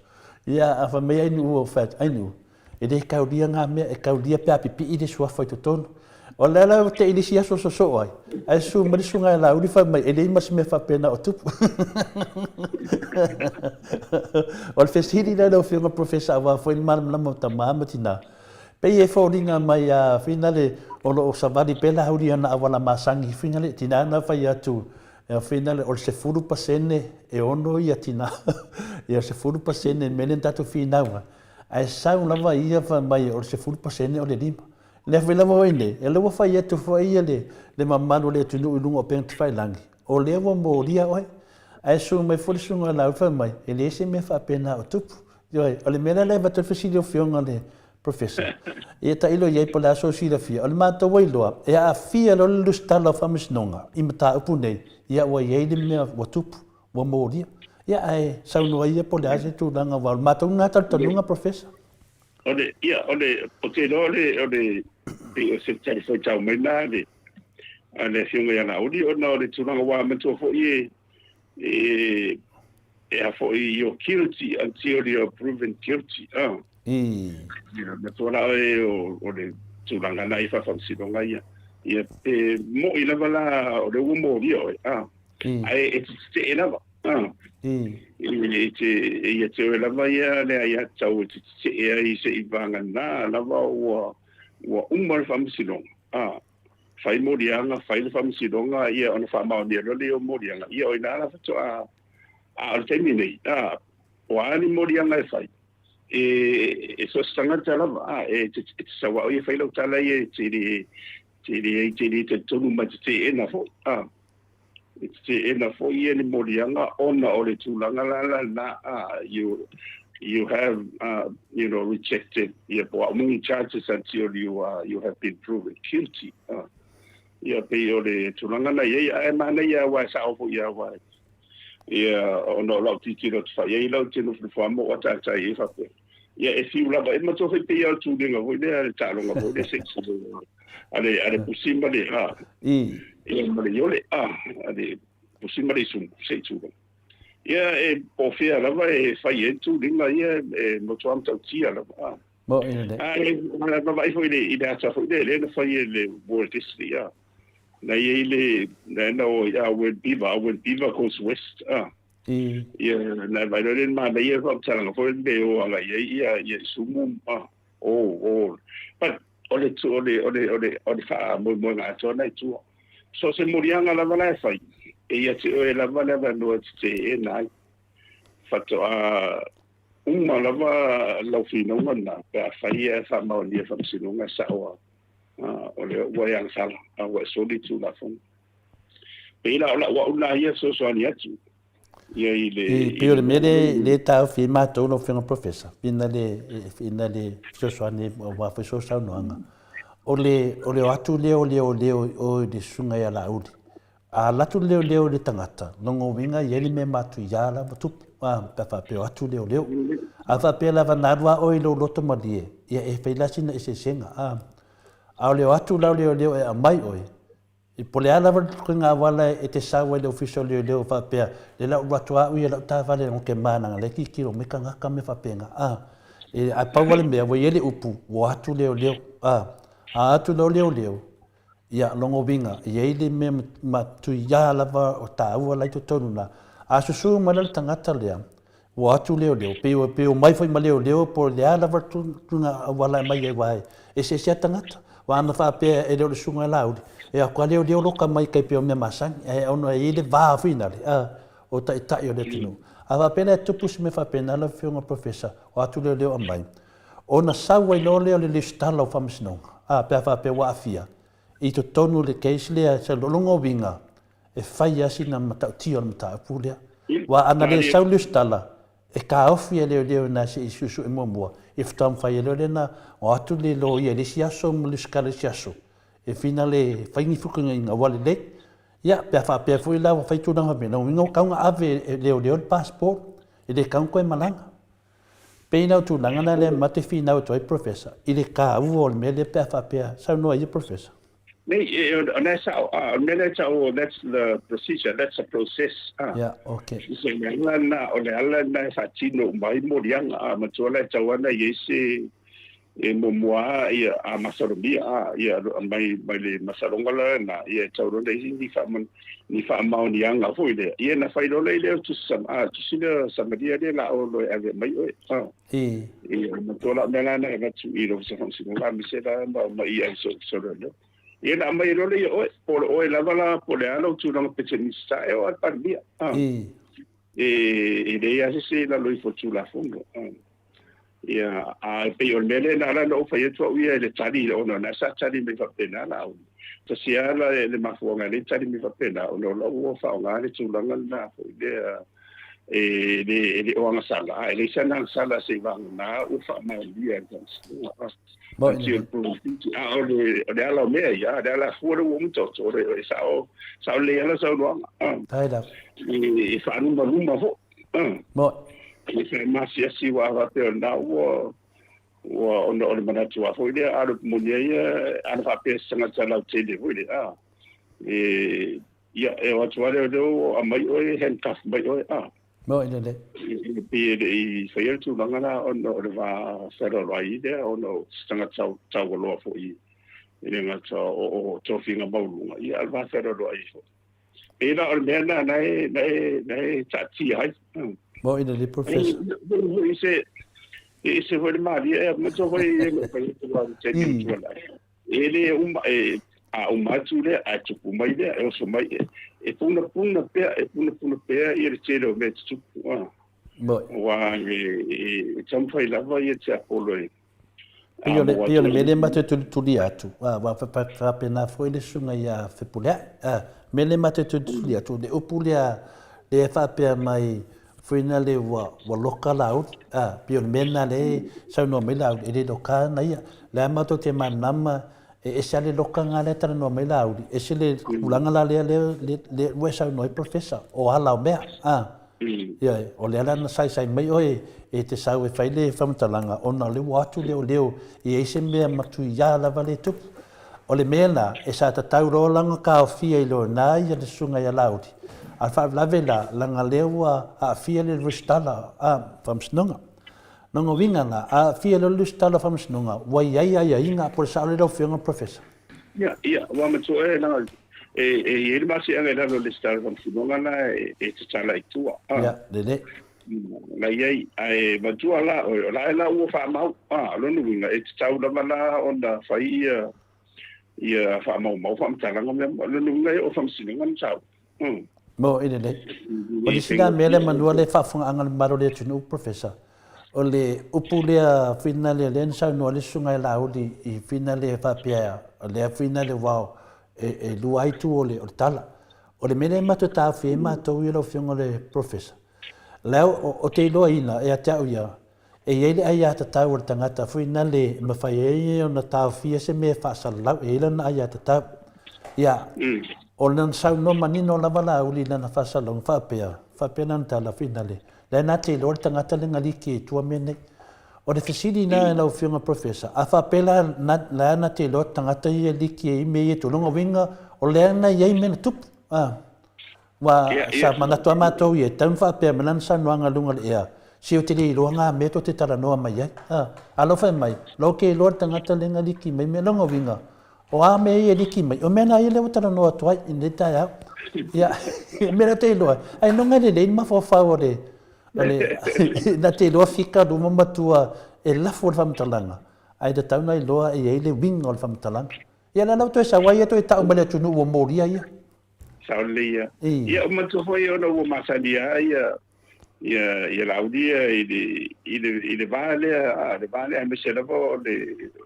Ia, a fai mai Ainuu ua fai atu, Ainuu, e le taulia ngā mea, e taulia pe a pipii le suafa i totonu. O lea la ua tei le isi aso sosoo ai, ae susu mai le susuga ia Laauli fai mai, e leai ma se mea faapena o tupu. O le fesili lea lau Afioga Professor aua foi le malamalama o tama ma tina, Pei e foliga mai a finale o lo o savali pea Laauli i ana auala masani finale tina na fai atu finale o le 10% e ono ia tina ia 10% mea lea na tatou finau ai ae sau lava ia fai mai o le 10% o le lima. Lea foi lava oi nei e lea ua fai atu foi ia le mamalu o le atunuu i luga o upega tafailagi o lea ua molia oe ae susu mai foi le susuga ia Laauli fai mai e leai se mea faapena o tupu. Ioe, o le mea lea e avatu ai le fesili i lau Afioga i le Professor, ia tailo i ai po o le a sou silafia. O le matou iloa, e aafia loa le lusitala o Faamasinoga i mataupu nei, ia ua i ai le mea ua tupu, ua molia. Ia ae saunoa ia po o le a se tulaga, aua o le matou lena talitonuga Professor. O le, ia, o le, ou te iloa o le, o le, pei o se tali fuaitau mai lena a le, a le Afioga ia Laauli, ona o le tulaga ua manatua foi e, e, e a foi you're guilty until you're proven guilty. Ah. Ia, matua la oe o, o le tulaga na i whawhamsinoga ia. Ia, pe moi lava la o le ua molia oe. Ah. Ae e te te e lava. Ah. E te, e ia te oe lava ia le ai atau e te te e ai se i vanga nā lava ua, ua uma le whamasinoga. Ah. Fai moliaga, fai le faamasinoga, ia ona faamaonia loa lea o moliaga, ia o i ina la faatoa, a o le taimi nei, a, o a ni moliaga e fai, e, e so o se tagata lava, a, e te, e te sau lava oe e fai lau tala ia, e te le, te le, te le talitonu mai te teena foi, a, e te teena foi ia ni moliaga ona o le tulaga la la lena, a, you, you have, you know, rejected, ia, po o a charges until you are, you have been proven guilty, a. Ia, pei o le tulaga na i ai, ae manaia aua e sao foi aua e, ia, ona o lau tilotilo atu fai ai lau te nofonofo lava ma ou ataatai ai faapea, ia, e fiu lava, e manatua foi pei lava o le tulega foi lea, le taaloga foi lea sex a le, a le pusi ma le, a, ia, ma le iole, a, a le pusi ma le isumu, se i tulaga. Ia, e po o fea lava e fai ai le tulega ia, e matua matautia lava, a. Mo i le. A e vaavaai foi i le, i le ata foi lea, lea na fai e le World Disney, a. Na i ai le, na na o a When Beaver, When Beaver Goes West, a. I. Ia, na vaai loa lea i le manaia faamatalaga foi le mea e o agai ai ia, ia isumu, a. O, o. But, o le, o le, o le, o le, o le faamoemoega atoa lena i tua. So o se moliaga lava la e fai, e ia te oe lava le avanoa e te teena ai. Faatoa uma lava lau finauga lena pe a fai ae faamaonia e Faamasinoga e sao a o lea ua e agasala a ua e soli le Tulafono. Pei la o lau au lena ia fesoasoani atu ia i le I pei o le mea lea lea e taofi ai matou lau Afioga Professor, ina le ina le fesoasoani aua foi sou saunoaga, o le o le o atu lea o leoleo i o i le susuga ia Laauli, A alu atu le leoleo i le tagata, lona uiga e i ai le mea matuia la ua tupu, a, pe a faapea o atu leoleo. A faapea lava na alu lava oe i lou loto malie, ia e fai la sina eseesega, a. A o le o atu la o leoleo e aumai oe, po o le a lava le ituaiga auala e te sau ai i le ofisa o leoleo faapea, lea la ua alu atu lava au ia i lau taavale leaga ou te ma leaga o la e tilotilo mai tagata ma mea faapena, a. Ae pau lava le mea, ua i ai le upu, ua o atu leoleo, a. A atu loa leoleo, Ia, lona uiga, e i ai le mea matuia lava o taua la i totonu na. A susu mai la le tagata lea, ua atu leoleo, pei pei omai foi ma leoleo po o le a lava le tulaga auala e aumai ai aua e eseese lava tagata. Aua ana faapea e le o le susuga ia Laauli, e o atu lava leoleo loka mai tai pei o mea masani, ae ona e i ai le va foi lale, a, o taitai o le atunuu. A faapea la e tupu se mea faapena lau Afioga Professor, o atu leoleo aumai, ona sau ai loa lea o le lesitala o Faamasinoga, a, pe a faapea ua aafia i totonu o le case lea, o lona uiga, e fai lava sina matautia o le mataupu lea. Aua ana le sau le lesitala, e taofi e leoleo i ina se i suesue muamua, ia faatoa mafai ai loa lea ona o atu le loia i le isi aso ma lesitala i le isi aso, e finale fai ni feutagaiga ua lelei. Ia, pe a faapea foi la ua fai tulaga faapena, lona uiga ua tatau ona ave e leoleo le passport, e le tatau ona toe malaga. Pei la o tulaga na lea ma te finau atu ai Professor i le taua o le mea lea pe a faapea, saunoa ia Professor. Nei, e, o lea sao, a, o le mea lea tau, that's the procedure, that's the process. A. Yeah, okay. O le ala na, o le ala na e faatino uma ai moliaga, a, matua la e tau ana i ai se, e muamua ia a masalomia a ia mai mai le masaloga la na ia e tau loa le ni fa ni faamaoniaga foi lea ia na fai loa le lea tusi sam a tusi le Samaria le la o lo e ave mai oe a e ia matua la mea la na e avatu i lo se faamasinoga aemaise la ma ma ia i so so le ia na aumai loa le ia oe po o le oe lava la po o le a lou tulaga petenista e o a le Palemia a e e e leai lava se isi i lalo ifo o le Tulafono a Ia, a e pei o le mea lea na ala ona ou fai atu au ia i le tali, ona o lena sa tali mai faapena la au. Tasi lava la le mafuaaga e le tali mai faapena, ona o lau ua faaaoga le tulaga lena foi lea e le, e le o agasala, a e leai sana agasala seivagana ua faamaonia e le Faamasinoga. A o le, o le ala o mea ia, le ala fua le ua uma taoto, o le, e sao, sao lelei lava lau saunoaga. Faafetai lava. E faalumaluma foi. E faamasiasi aua a faapea o lena ua ua ona o le manatu lava foi lea a o le moni ai ia ana faapea se tagata lautele foi lea a e ia e o atu lava leoleo ua aumai oe handcuff mai oe a. Moni lelei. E pei e le i faia le tulaga la ona o le va fealoaloai lea ona o se tagata taualoa foi e le gata o tofiga maualuga ia a o le va fealoaloai foi. Pei la o le mea lena na e, na e, na e taatia ai. Mo ina le professor. I se, i se foi le malie, e matua foi e le fai atu la te ni tua la. E le uma, e, a uma atu lea, a tupu mai lea, e oso mai, e, e puna puna pea, e puna puna pea ia le tele o mea tutupu. Ah. Mo. Ua, e, e, e taumafai lava ia te apolo e, Pei o le, pei o le mea lea matou te tulituli atu, aua faapena foi le susuga ia Fepuleai, a, mea lea matou te tulituli atu, le upu lea, lea e faapea mai foi na le ua, ua loka Laauli, a, pei o le mea lena lea e saunoa mai Laauli, e le loka ana ia. O lea matou te malamalama e ese lava le lokaga lea e talanoa mai Laauli, ese le tulaga la lea, lea, lea ua e saunoa ai Professor, o ala o mea, a. Ioe, o lea la na saisai mai oe e te sau e fai le faamatalaga ona o lea ua atu leoleo e i ai se mea matuia lava le tupu. O le mea la, e sa tatau loa la ona taofia i lona ia le susuga ia Laauli, a o le faalavelave la, leaga lea ua aafia le resitala a Faamasinoga. Lona uiga la, a aafia loa le resitala o Faamasinoga, ua i ai aiaiga, po o le sao lea lau Afioga Professor? Ia, ia, ua matua e leaga e, e i ai le masiaga i lalo o le lesitala faamasinoga la e, e tatala i tua. Ah. Ia, lelei. La i ai, ae matua la, o, o la e la ua faamau. Ah, o lona uiga, e tatau lava la ona fai ia, ia faamaumau faamatalaga mea, o lona uiga e oo faamasinoga na sau. Mm. Mo i lelei. O le isi la mea lea manua le faafofogaaga a le mamalu o le atunuu, Professor, o le upu lea whina lea lea na saunoa le susuga ia Laauli i whina lea faapea o lea whina lea aua e, e lua ai itu o le, o le tala. O le mea lea matou taofi ai matou ia lau Afioga le Professor, lea o, o te iloaina ia te au ia, E i ai le aiatatau a le tagata foi nale e mafai ai ona taofia se mea e faasalalau, e i ai lana aiatatau. Ia, o lana saunoa manino lava Laauli i lana faasalalauga faapea, faapea lana tala foi nale, la e na te iloa le tagata le galiki i tua mea nei. O le fesili na lau Afioga Professor, a faapea la, na, la na te iloa le tagata ia liki ai mea ia i tua, lona uiga o lea na i ai mea na tupu. A. Ua sa manatu a matou ia, e tatau ona faapea mai lana saunoaga i luga o le ea, se ou te le iloa ngā mea tou te talanoa mai ai. A, alofa e mai, la ou ke iloa le tagata lea na liki mai mea, lona uiga, o a mea ia e liki mai, o mea na ia lea ua talanoa atu ai i lenei taeao. Ia, mea la ou te iloa ai, ailoga e lelei le mafaufau o le, o le, na te iloa fika luma matua e lafo le faamatalaga. Ae tatau ona iloa e i ai le uiga o le faamatalaga. Ia o lea la ua toe sau ai ia toe tau mai le atunuu ua molia ia. Sao lelei ia. Ia o manatua foi ona ua masani lava ia ia ia Laauli ia i le i le i le va lea a le va lea aemaise lava o le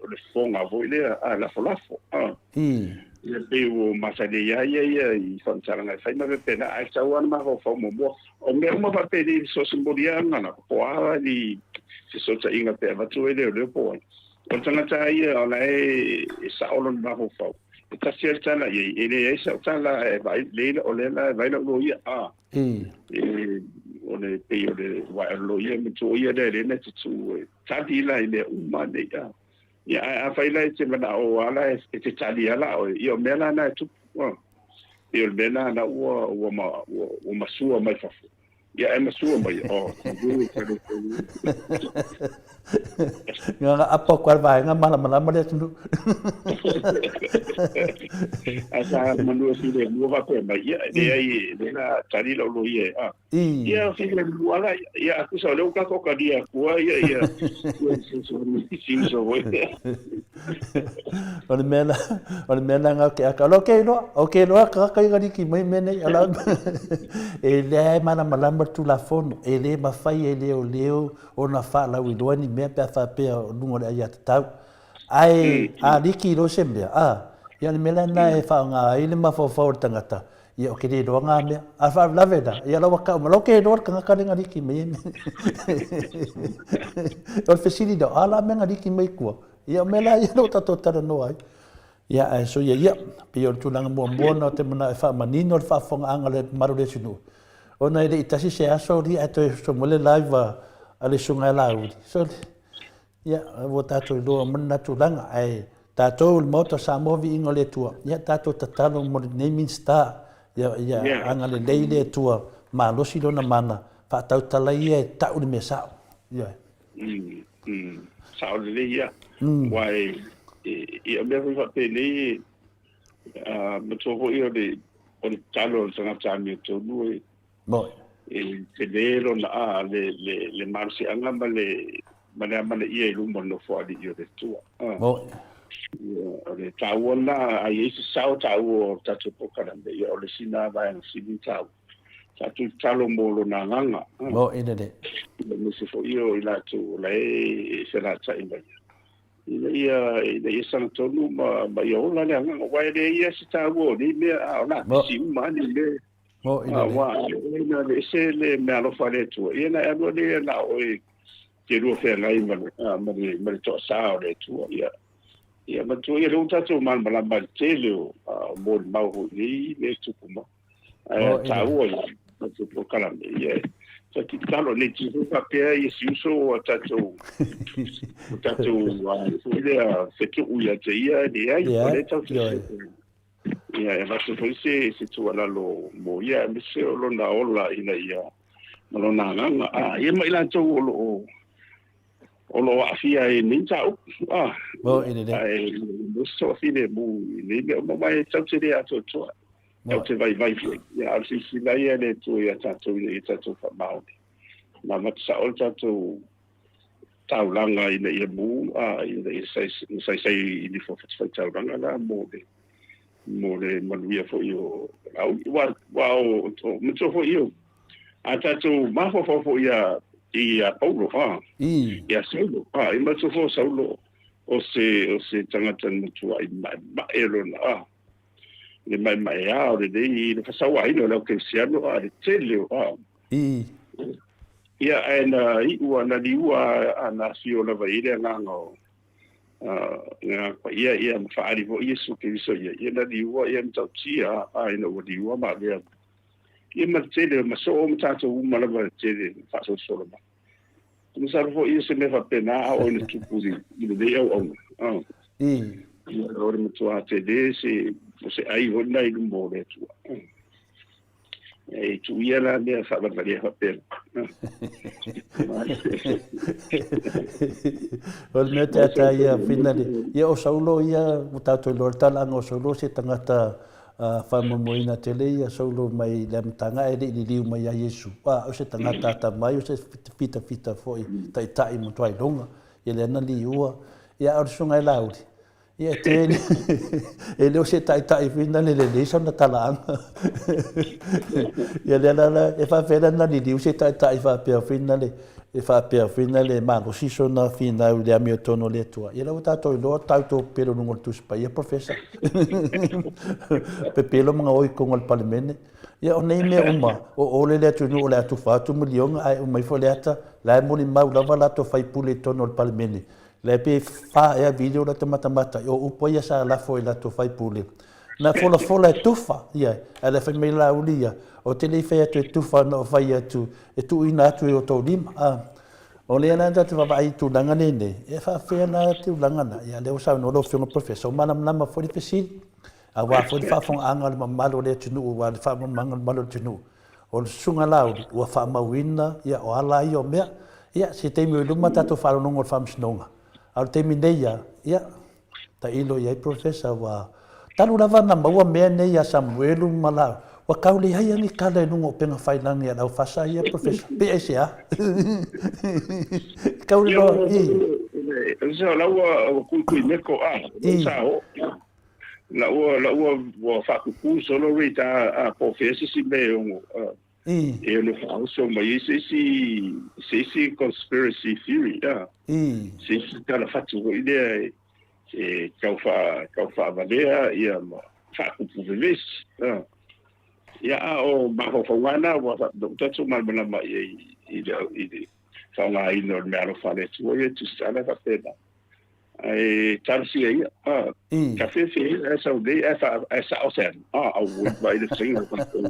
o le fofoga foi lea a lafolafo a. Ia pei ua masani ai lava ia ia i faamatalaga e fai ma faapena ae tatau lava ona mafaufau muamua. O mea uma faapenei so o se moliaga la po o a ni fesootaiga pe avatu ai leoleo po o ai. O le tagata lava ia o la e sao lona mafaufau. E tasi lava le tala i ai, e leai sau tala e vaai lelei o lea la e vaai lau loia. A, e, o le pei o le aua o le loia matua ia lea lea na te tu e tali la i mea uma nei. A, ia, ae afai la e te manao lava la e te tali lava la oe, ia o mea la na e tupu. A, pei o le mea lena na ua, ua, ua, ua masua mai fafo. Ia e masua mai, oh, Nga nga apa ko vaenga malamalama le atunuu. A sa manua file mua faapea mai, ia, leai, lea la tali lau loia e, a. Ia, file mua la, ia, a tusa o lea ua tatou talia atua, ia, ia, si uso foi. O le mea la, o le mea la ngau ke aka. Alo ke iloa, o ke iloa ka kai galiki mai mea nei. Ala, e leai malamalama le Tulafono, e le mafai e leoleo ona faalauiloa ni mea pe a faapea o luga o le aiatatau. Ae a liki loa se mea, a, ia o le mea la lena e faaaoga ai le mafaufau o le tagata, ia ou te le iloa ngā mea. A faalavelave la, ia la ua tau mai, la ou te iloa le tagata lea na liki mai ai mea. O le fesili lea, o a la mea na liki mai tua? Ia o mea la ia lea ua tatou talanoa ai. Ia ae soia ia, pei o le tulaga muamua lena ou te manao e faamanino le faafofogaaga a le mamalu o le atunuu, ona e le i tasi se aso alii ae toe oso mai le live a le Susuga ia Laauli. Sole, ia ua tatou iloa uma lena tulaga, ae tatou le Maota o Samoa viiga o le Atua, ia tatou tatalo mo lenei Minisita, ia, ia agalelei le Atua, malosi lona mana, faatautala ia e tau le mea sao. Ioe. Sao lelei ia. Aua e, e, o mea foi faapenei, e, matua foi o le, o le tatalo a le tagata amiotonu e, e tele lona, a, le, le, le malosiaga ma le, ma le amanaia i luma o le Nofoalii o le Atua. Ia, o le taua lena, a i ai se sao taua o le tatou polokalame, ia o le isi lena vaega sili ona taua. Tatou tatalo mo lona agaga. Moni lelei. Aemaise foi o i latou o la e felata'i mai ina ia ina ia sagatonu ma ma ia ola le agaga aua e leai lava se taua o nei mea a o le a pisi uma lava nei mea. Moni lelei. Aua ina aveese le meaalofa a le Atua, ia ona e alu lea na o oe te lua feagai ma le ma le ma le toasa o le Atua. Ia ia matua ia lea ua tatou malamalama i le tele o molimau foi i nei mea e tupu mai. Ae taua ia tatou polokalame. Ia, sa tatalo nei ti foi faapea ia si uso o tatou o tatou foi lea fetuu ia te ia e leai o lea tau ia e avatu foi se se tuualalo mo ia aemaise o lona ola ina ia ma lona agaga a ia ma i latou o lo o o lo o aafia ai i lenei mataupu. Ah, ae mo se toafilemu i nei mea uma, aua e tatou te le atoatoa, tatou te vaivai foi. Ia, a o le silasila ia a le Atua ia tatou ina ia tatou faamaoni. Ma avatu sao le tatou taulaga ina ia mu, a, ina ia saisai i nifo fatafaitaulaga la mo le mo le manuia foi o Laauli. Aua, aua o, o, manatua foi ia, a tatou mafaufau foi ia ia Paulo, a, ia Saulo, a, e manatua foi o Saulo o se, o se tagata na matuai maemae lona, a, le maemaea o lenei, i le faasauaina o le au kerisiano, a, le tele o, a. Ia, ae na iu a, na liua a, na afio lava i ai le agaga o, le Agaga Paia, ia, ma faaali foi Iesu Keriso ia, ia na liua, ia matautia, a, ina ua liua ma avea ia ma le tele, ma soo ma tatou uma lava le tele faasolosolo mai. Masalo foi ia se mea faapena a oo ina tupu i lenei auauna. Ia, o le matua tele se, o se ai foi lena i luma o le Atua. E tuu ia la mea faavalevalea faapena. O le mea te ata ia finale. Ia o Saulo ia, ua tatou iloa le talaaga o Saulo se tagata faamoemoeina tele ia Saulo mai le amataga ae le i liliu mai ia Iesu. A o se tagata atamai, o se fitafita foi taitai matuai iloga. Ia lea na liua. Ia, a o le susuga ia Laauli, ia e tele, e le o se taitai foi na le lelei sana talaaga. Ia lea la la, e faapefea la ona liliu se taitai faapea foi na le, e faapea foi na le malosi sona finau i le amiotonu a le Atua. Ia lea ua tatou iloa tatou pepelo i luga o le Tusi Paia, Professor. Pepelo ma gaoi i totonu o le Palemene. Ia o nei mea uma, o ole le atunuu o le a tufa atu miliona ae uma ifo le ata, la e molimau lava latou faipule i totonu o le Palemene. La e pe fa ea video lata matamata i o upu ia sa lafo i latou faipule. Na folafola e tufa, ia, ae la fai mai Laauli ia, ou te le i fai atu e tufa na ou fai atu e tuuina atu i outou lima. A, o lea la tatou te vaavaai i tulaga lenei, e faapefea la tulaga na? Ia lea ua saunoa lau Afioga i le Professor, ua malamalama foi le fesili. Aua foi le faafofogaaga a le mamalu o le atunuu, aua le faamalamalamaga o le mamalu o le atunuu, o le Susuga Laauli ua faamauina, ia, o ala ia o mea. Ia, se taimi o i luma tatou faalogologo i le Faamasinoga, a o le taimi nei ia, ia, tailo i ai Professor, ua talu lava ona maua mea nei ia Samuelu ma Laauli, ua tau leai lava ni tala i luga o upega failagi a le aufasa ia Professor, pe aisea? Tau le loa, i. Ia, la ua kuikui meko, a, sa o. La ua la ua ua faakuku solo rate a a po o fea se isi mea e ono e ono faaoso mai ai se isi se isi conspiracy theory a se isi tala fatu foi lea e e tau faa tau faavalea ia ma faakupu vevesi a ia a o mafaufauga na ua tatou malamalama i ai i le i le faaaogaina o le meaalofa a le Atua ia e tusitala e faapena. Ae talosia ia. Ka fefe ia ae sau nei ae fa ae sao se alu. Ah, auoi vaai le faiga o tatou.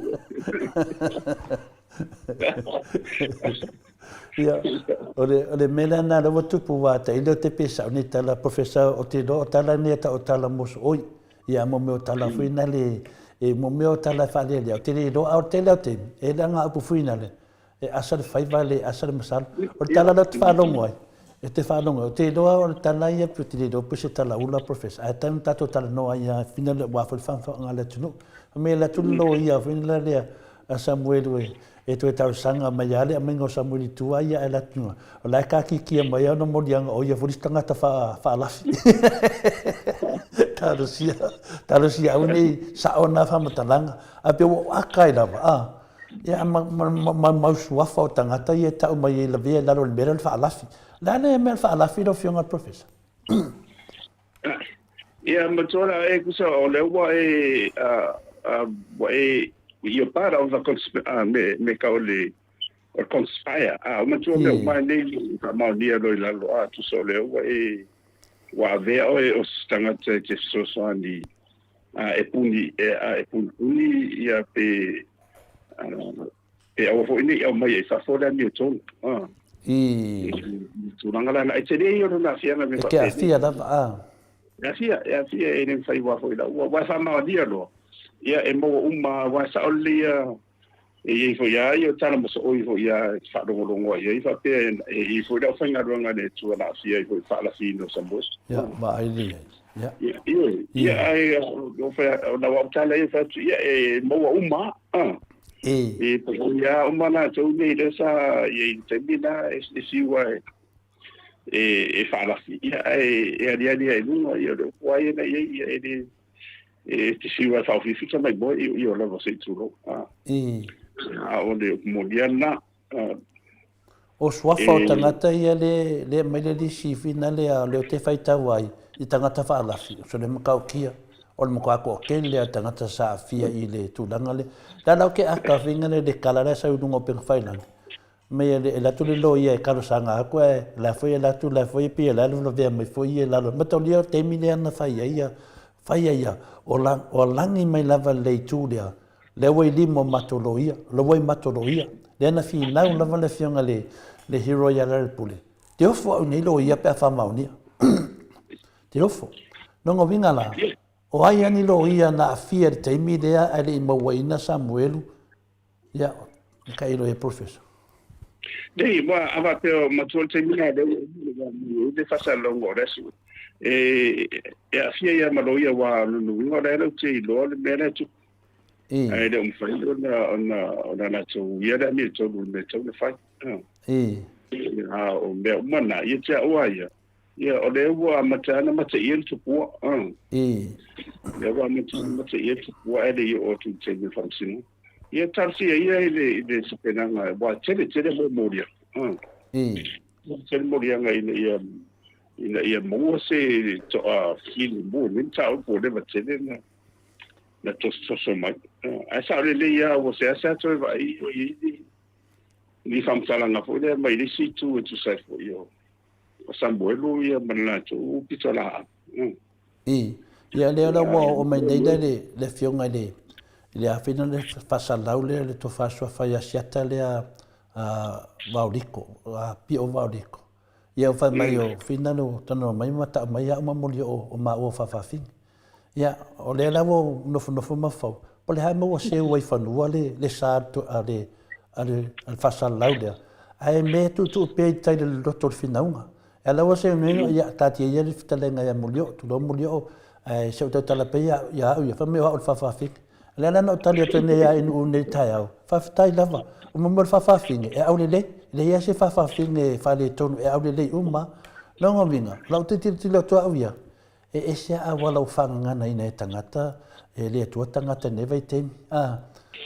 Ia, o le, o le mea lena lea ua tupu aua tailo te pe sao nei tala Professor o te iloa o tala nei e tau o tala mosooi. Ia, mo mea o tala foi na le, e mo mea o tala e faalealea, ou te le iloa, a o le tele o taimi, e leaga upu foi na le, E asa le faiva le asa le masalo. O le tala lea ou te faalogo ai, e te faalogo ai, ou te iloa o le tala ia pei ou te le iloa pe o se tala ula Professor, ae tatau ona tatou talanoa ai lava fina le aua foi le faamafaaaga a le atunuu. Fai mai e alu atu le loia foi lea a Samuelu e toe talosaga mai lava le aumaiga o Samuelu i tua ia ae alu atu o la e kakikia mai lava ona moliaga o ia foi le isi tagata faalafi. Talosia, talosia aua ne i sao na faamatalaga, ae pei ua ou aka ai lava, a. Ia, ma, ma, ma, ma mau suafa o tagata ia e tau mai ai lavea i lalo o le mea lea o le faalafi. O le a lea mea o le faalafi lau Afioga i le Professor? Ia, matua la e kusa o lea ua e, ua e, you're part of the consp me, me ka o le, o le conspire. A, o matua mea uma nei faamaonia loa i lalo, a, tusa o lea ua e, ua avea oe o se tagata e te fesoasoani a e puni e a e punipuni ia pe pe aua foi nei aumai ai fafo le amiotonu a i tulaga la e tele ia lona aafiaga me e te aafia lava a e aafia e aafia e le mafai aua foi la ua ua faamaonia loa ia e maua uma aua e sao lelei ia E i ai foi lava ia tala mosooi foi lava e faalogologo ai ai faapea e i ai foi le aufaigaluega a le Atua na aafia ai foi i le faalafiina o Samoa. Ia, vaai lelei ai. Ia. Ia, ioe. Ia, ae o lau au tala ia fai atu, ia e maua uma lava. E. E po o ia uma latou nei lea sa i ai i le taimi lena e fiu lava e faalafi, ia ae e aliali lava i luga, ia o le upu lava ia na i ai, ia e le E te fiu e whaofifi ta mai moe i o lava se i tulou. I. A o le upu moni a lena. O suafa o tagata ia le le aumai le lisi finale a lea ou te faitau ai i tagata faalafi, o le matautia, o le matua toatele lea o tagata sa aafia i le tulaga lea. O le ala ou te aka faiga lea i le tala la e sau i luga o upega failagi, Mai e alu atu le loia e talosaga atu ae la foi e alu atu la foi e pei o la e lavlavea mai foi ia i lalo. Mataulia o le taimi lea na fai ai ia, fai ai ia, o la, o lagi mai lava le itu lea, lea ua i lima o matou loia, la ua i matou loia. Lea na finau lava le afioga le, le hero ia Lealailepule, te ofo au i nei loia pe a faamaonia. Te ofo. Lona uiga la, o ai a ni loia na aafia i le taimi lea ae le i mauaina Samuelu Ia, e tailo i ai Professor. Nei, ua a faapea o matua le taimi lena lea ua uma ona i ai le faasalalauga o le aso. E, e aafia ia ma loia aua o lona uiga o la e latou te iloa le mea la e tupu. Ae le o mafai ona, ona, ona latou uia le amiotonu i le mea e tatau ona fai. I. A o mea uma na, ia te au lava ia, Ia, o lea ua amata ana mataia le tupua. Lea ua amata ana mataia le tupua ae le i oo atu i le taimi o le faamasinoga. Ia, talosia ia i le, i le tapenaga, aua e tele tele mo moliaga. Tele moliaga ina ia, ina ia maua se toa filemu i lenei mataupu ua leva tele na, na tosotoso mai. Ae sao lelei lava ua seasea toe vaai o i ai ni, ni faamatalaga foi lea mai le isi itu e tusa ai foi o, o Samuelu ia ma le latou pitolaau. I, ia lea la ua oo mai nei le, le afioga i le, i le afina le faasalau lea le tofa suafa ia Siata lea a Vaoliko, a Pio Vaoliko. Ia ua fai mai o Fina lo talanoa mai ma tau mai au ma moli o, o maua faafafine. Ia, o lea la ua ou nofonofo ma fau, po o le a mea ua seu ai i fanua le, le sa a le, a le, a le faasalalau lea, ae mea e tuutuu pea i tai i le loloto o le finauga. E ala ua seu nei, ia, taatia ia le fetalaiga ia Molioo, tulou Molioo, ae se i ou tautala pea ia, ia au ia, fai mai o au o le faafafine. O lea la na ou tali atu ai nei ia Nu'u nei i le taeao, faafetai lava, o mea o le faafafine, e aulelei, e leai lava se faafafine e faaletonu, e aulelei uma lava. Lona uiga, o lau tilotilo atu au ia, E ese a auala ua faagaganaina e tagata, e le Atua tagata i lenei vaitaimi. A,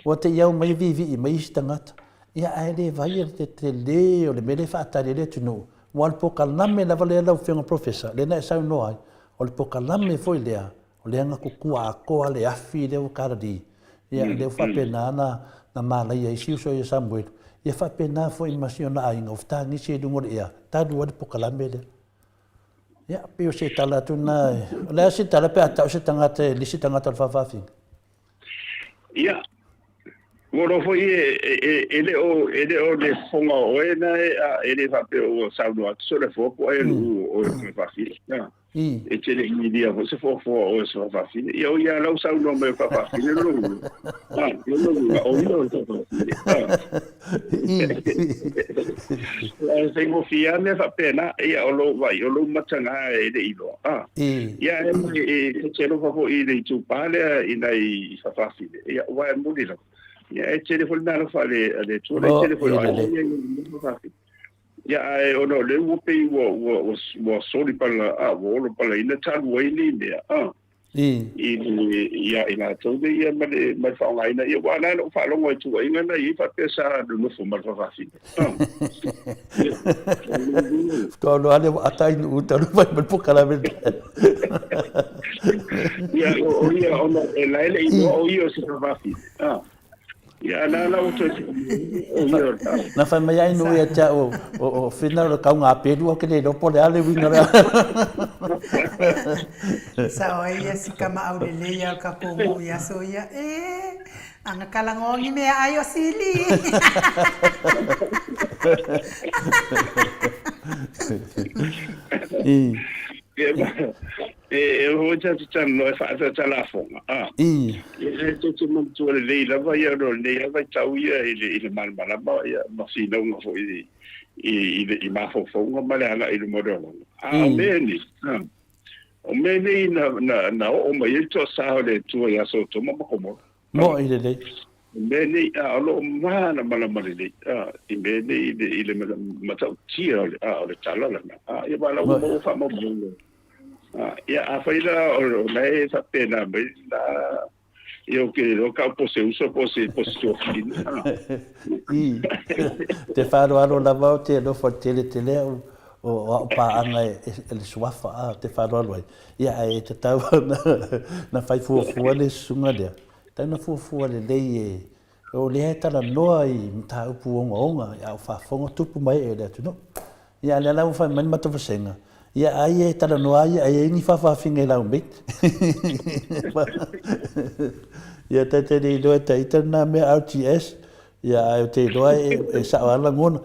ua te i au mai viivii mai isi tagata. Ia, ae le vaia le tetele o le mea lea e faatali ai le atunuu. Aua o le polokalame lava lea lau Afioga Professor, lea na e saunoa ai, o le polokalame foi lea, o lea na kukua atoa le afi lea ua kalali. Ia, lea ua faapena ona na malaia ai si uso ia Samuelu. Ia faapena foi ma si ona aiga ua fetagisi ai i luga o le ea, talu ai le polokalame lea. Ia, pei o se tala atu lena. O le a se tala pe a tau se tagata e le isi tagata o le faafafine? Ia, ua iloa foi e, e, e, le o, e le o le fofoga o oe na e, a, e le faapea ua saunoa atu so le foa po ai nuu o oe o faafafine. Ia. E te le i ilia foi se foafoa o oe o se faafafine. Ia, o ia lau saunoa mai o faafafine lo lo. Ah, lo lo, o ia o se faafafine. Ah. E faigofie lava mea faapena, ia o lou vaai, o lou mataga e le i iloa. A. Ia e e te alofa foi i le itupa lea i nai faafafine, ia aua e moni lava. Ia e tele foi le meaalofa a le a le Atua, e tele foi o aiga ia i faafafine. Ia ae ona o lea ua pei ua ua ua soli pala, a ua olo palaina talu ai nei mea. A. I ia i latou nei ia ma le ma le faaaogaina ia aua o la na ou faalogo ai i tuuaiga na i ai faapea sa nonofo ma le faafafine. Faatoa loa lea ua ata ai nuu talu mai ma le polokalame. Ia o ia ona e la e le i iloa o ia o se faafafine. Ia, la la ua toe Na fai mai ai nuu ia te au o Whina o le kaugāpelu au ke le iloa po o le a le uiga lea. Sao ai ia si kama aulelei a o kakou nuu i aso ia, e, anga kalagogi mea ai o sili. E hoi tātou talanoa e whaatata lafoga. Ah. Ia e tou te manatua lelei lava ia ona o lenei lava vaitau ia i le i le malamalama ia ma finauga foi i i i le i mafaufauga ma le agai i luma o le olaga. A o mea nei, a, o mea nei na na na oo mai ai le toasā o le Atua ia Sotoma ma Komora. Moʻi lelei. O mea nei, a, o lo o malamalama lelei, a, i mea nei i le i le matautia o le a o le tala lena. A, ia aua o la ua maua faamaumauga. Ia, afai la o la e faapena mai la, ia ou te iloa kau po o se uso po o se po o se tuafafine. I, te faaaloalo lava ou te alofa tele tele au o au paaga e le suafa a, te faaaloalo ai. Ia ae tatau ona na fai fuafua le susuga lea. Tatau ona fuafua lelei e O lea e talanoa i mataupu ogaoga a o faafofoga tupu ma ee o le atunuu. Ia a o lea la ua fai mai le matou vasega, ia ai e talanoa ai ai ai ni faafaafina i lau mate. Ia ta te le iloa e ta ita lena mea RTS, ia ae ou te iloa e sao lava lagona.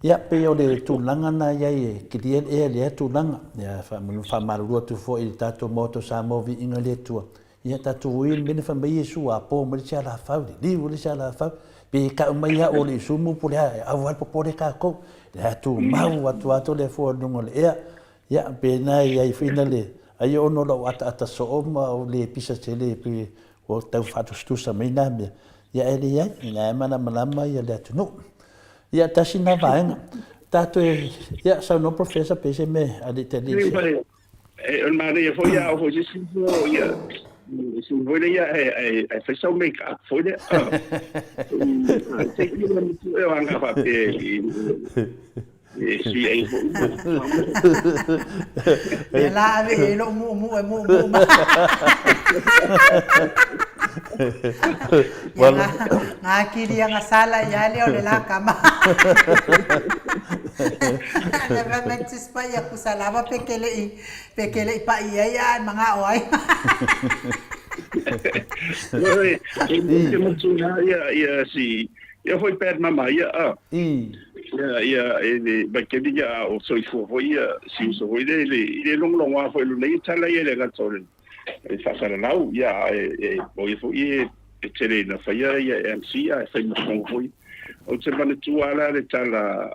Ia pei o le tulaga lena i ai e kilia le ea lea tulaga. Ia faamalulu atu foi i le tatou Maota o Samoa Viiga i le Atua, Ia tatou ui i le mea na fai mai Iesu a po mai le isi alafau, le liu o le isi alafau, pe kau mai au o le isumu po o le a, e au lava le popole tatou. Le a tumau atu lava le afua i luga o le ea. Ia, pe na i ai foi na le, ai ono lau ataata soo ma o le pisa tele pe ua tau faatusatusa mai na mea. Ia e leai, ina e malamalama ia le atunuu. Ia, tasi na vaega. Tatou e, ia, saunoa Professor pe se mea a le i tali se. E, o le manaia foi ia, o foi se isi foi ia, isi foi lea ia, e, e fai sau make up foi lea. Se i e o anga faapea i, e si ai foi. Ia la ave i ai lou muumuu e muumuu ma. Ia nga, nga kili anga sala ia le o le la kama. Le va mentis pa ia kusa lava pe ke le i pe ke le i pa i ai a manga o ai. Oi, e te matua ia ia si ia foi pad mama ia a. Ia ia e le mai ke ia o soifua foi ia si uso foi le le le longolongo foi lo nei tala ia le gata o le e faasalalau ia e o ia foi e e tele ina faia ia MC a e fai ma fofoga foi. Ou te manatua la le tala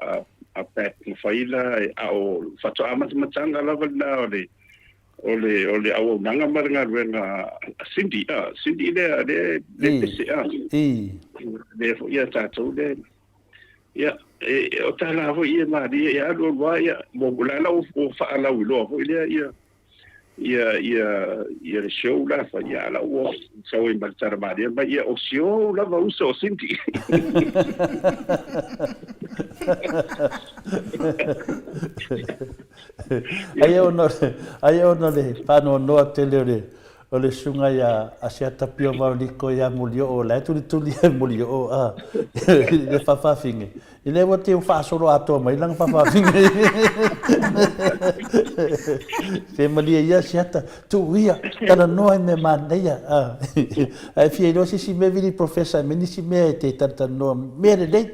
a Pat na fai la a o faatoa matamataga lava lena o le o le o le auaunaga ma le galuega a Cindy a Cindy lea le le pese a lea foi ia tatou le ia e o tala foi ia malie ia alu alu ia mo la la o faalauiloa foi lea ia ia ia ia le show la fa ia la ua sau ai ma le tala malie mai ia o show lava uso o Cindy. Ai ona ai ona le faanoanoa tele o le o le susuga ia Asiata Pio Vaoliko ia Mulioo, la e tulituli ai Mulioo a i le faafafine. I lea ua teu faasolo atoa mai lana faafafine. Se malie ia Asiata, tuu ia, talanoa i mea manaia. Ae fia iloa se isi mea vili professor me nisi mea e te talatalanoa mea lelei.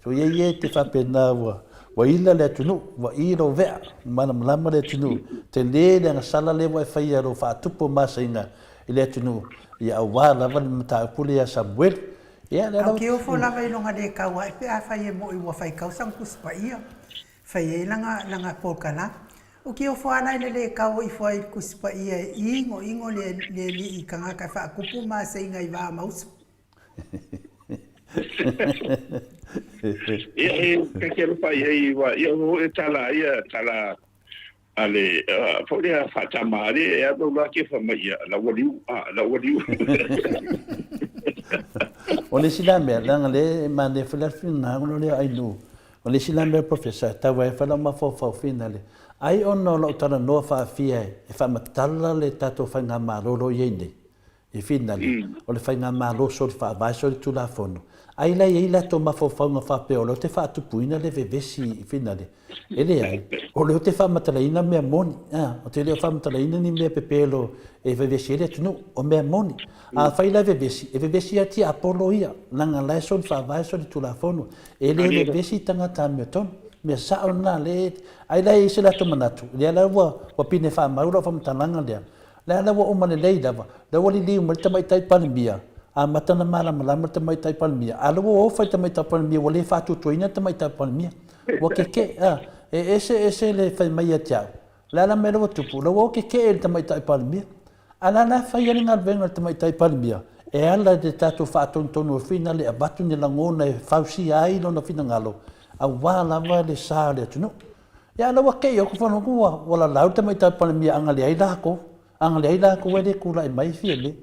So ia ia e te faapena ua ua ila le atunuu, ua i lou vea, malamalama le atunuu, tele le agasala lea ua e faia lou faatupu masaina i le atunuu, ia aua lava le mataupu lea ia Samuelu. Ia lea lava. Au ke ofo lava i loga le kau ae pe afai e moi ua fai kau sang tusi paia fai ai langa langa polokala. O ke ofo ala i le le kau o ifo ai i le tusi paia e ingo ingo le le alii kangaka e faakupu ma seiga i va ma uso. Ia e kake alofa i ai wa ia o e tala ia tala a le foi lea faatama ale e alu la ke fa mai ia la ua liu a la ua liu. O le isi la mea, leaga lea e manaia foi le finagalo lea Ainuu. O le isi la mea Professor, e tau ai foi lau mafaufau finale, ai ona o lau talanoa faafia e faamatala le tatou faigamalo o lo o i ai nei, I finale, o le faigamalo soli faavae soli tulafono. Ai la e i ai latou mafaufauga faapea o lea ou te faatupuina le vevesi i finale. E leai, o lea ou te faamatalaina mea moni. A, ou te le o faamatalaina ni mea pepelo e vevesi ai le atunuu. O mea moni. Afai la e vevesi, e vevesi ia tiapolo ia, leaga la e soli faavae soli tulafono. E le vevesi tagata amiotonu. Mea sao lena, le, ai la e i ai se latou manatu, lea la ua, ua pine faamau lau faamatalaga lea, Lea la ua uma lelei lava, lea ua liliu mai le Tamaitai Palemia, amata ona malamalama le Tamaitai Palemia, a o lea ua ofa i le Tamaitai Palemia, ua le faatuatuaina le Tamaitai Palemia. Ua kekee, a, e ese ese le fai mai ia te au. O le a la mea lea ua tupu? O lea ua o kekee le Tamaitai Palemia. A o le a la e fai ai le galuega a le Tamaitai Palemia? E ala i le tatou faatonutonu o finale e avatu ni lagona e fausia ai lona finagalo, aua lava le sa o le atunuu. Ia la ua kei atu whana ua ua lalau le tamaitai Palemia anga leai lākou, anga leai lākou e le kulaʻi mai fia le.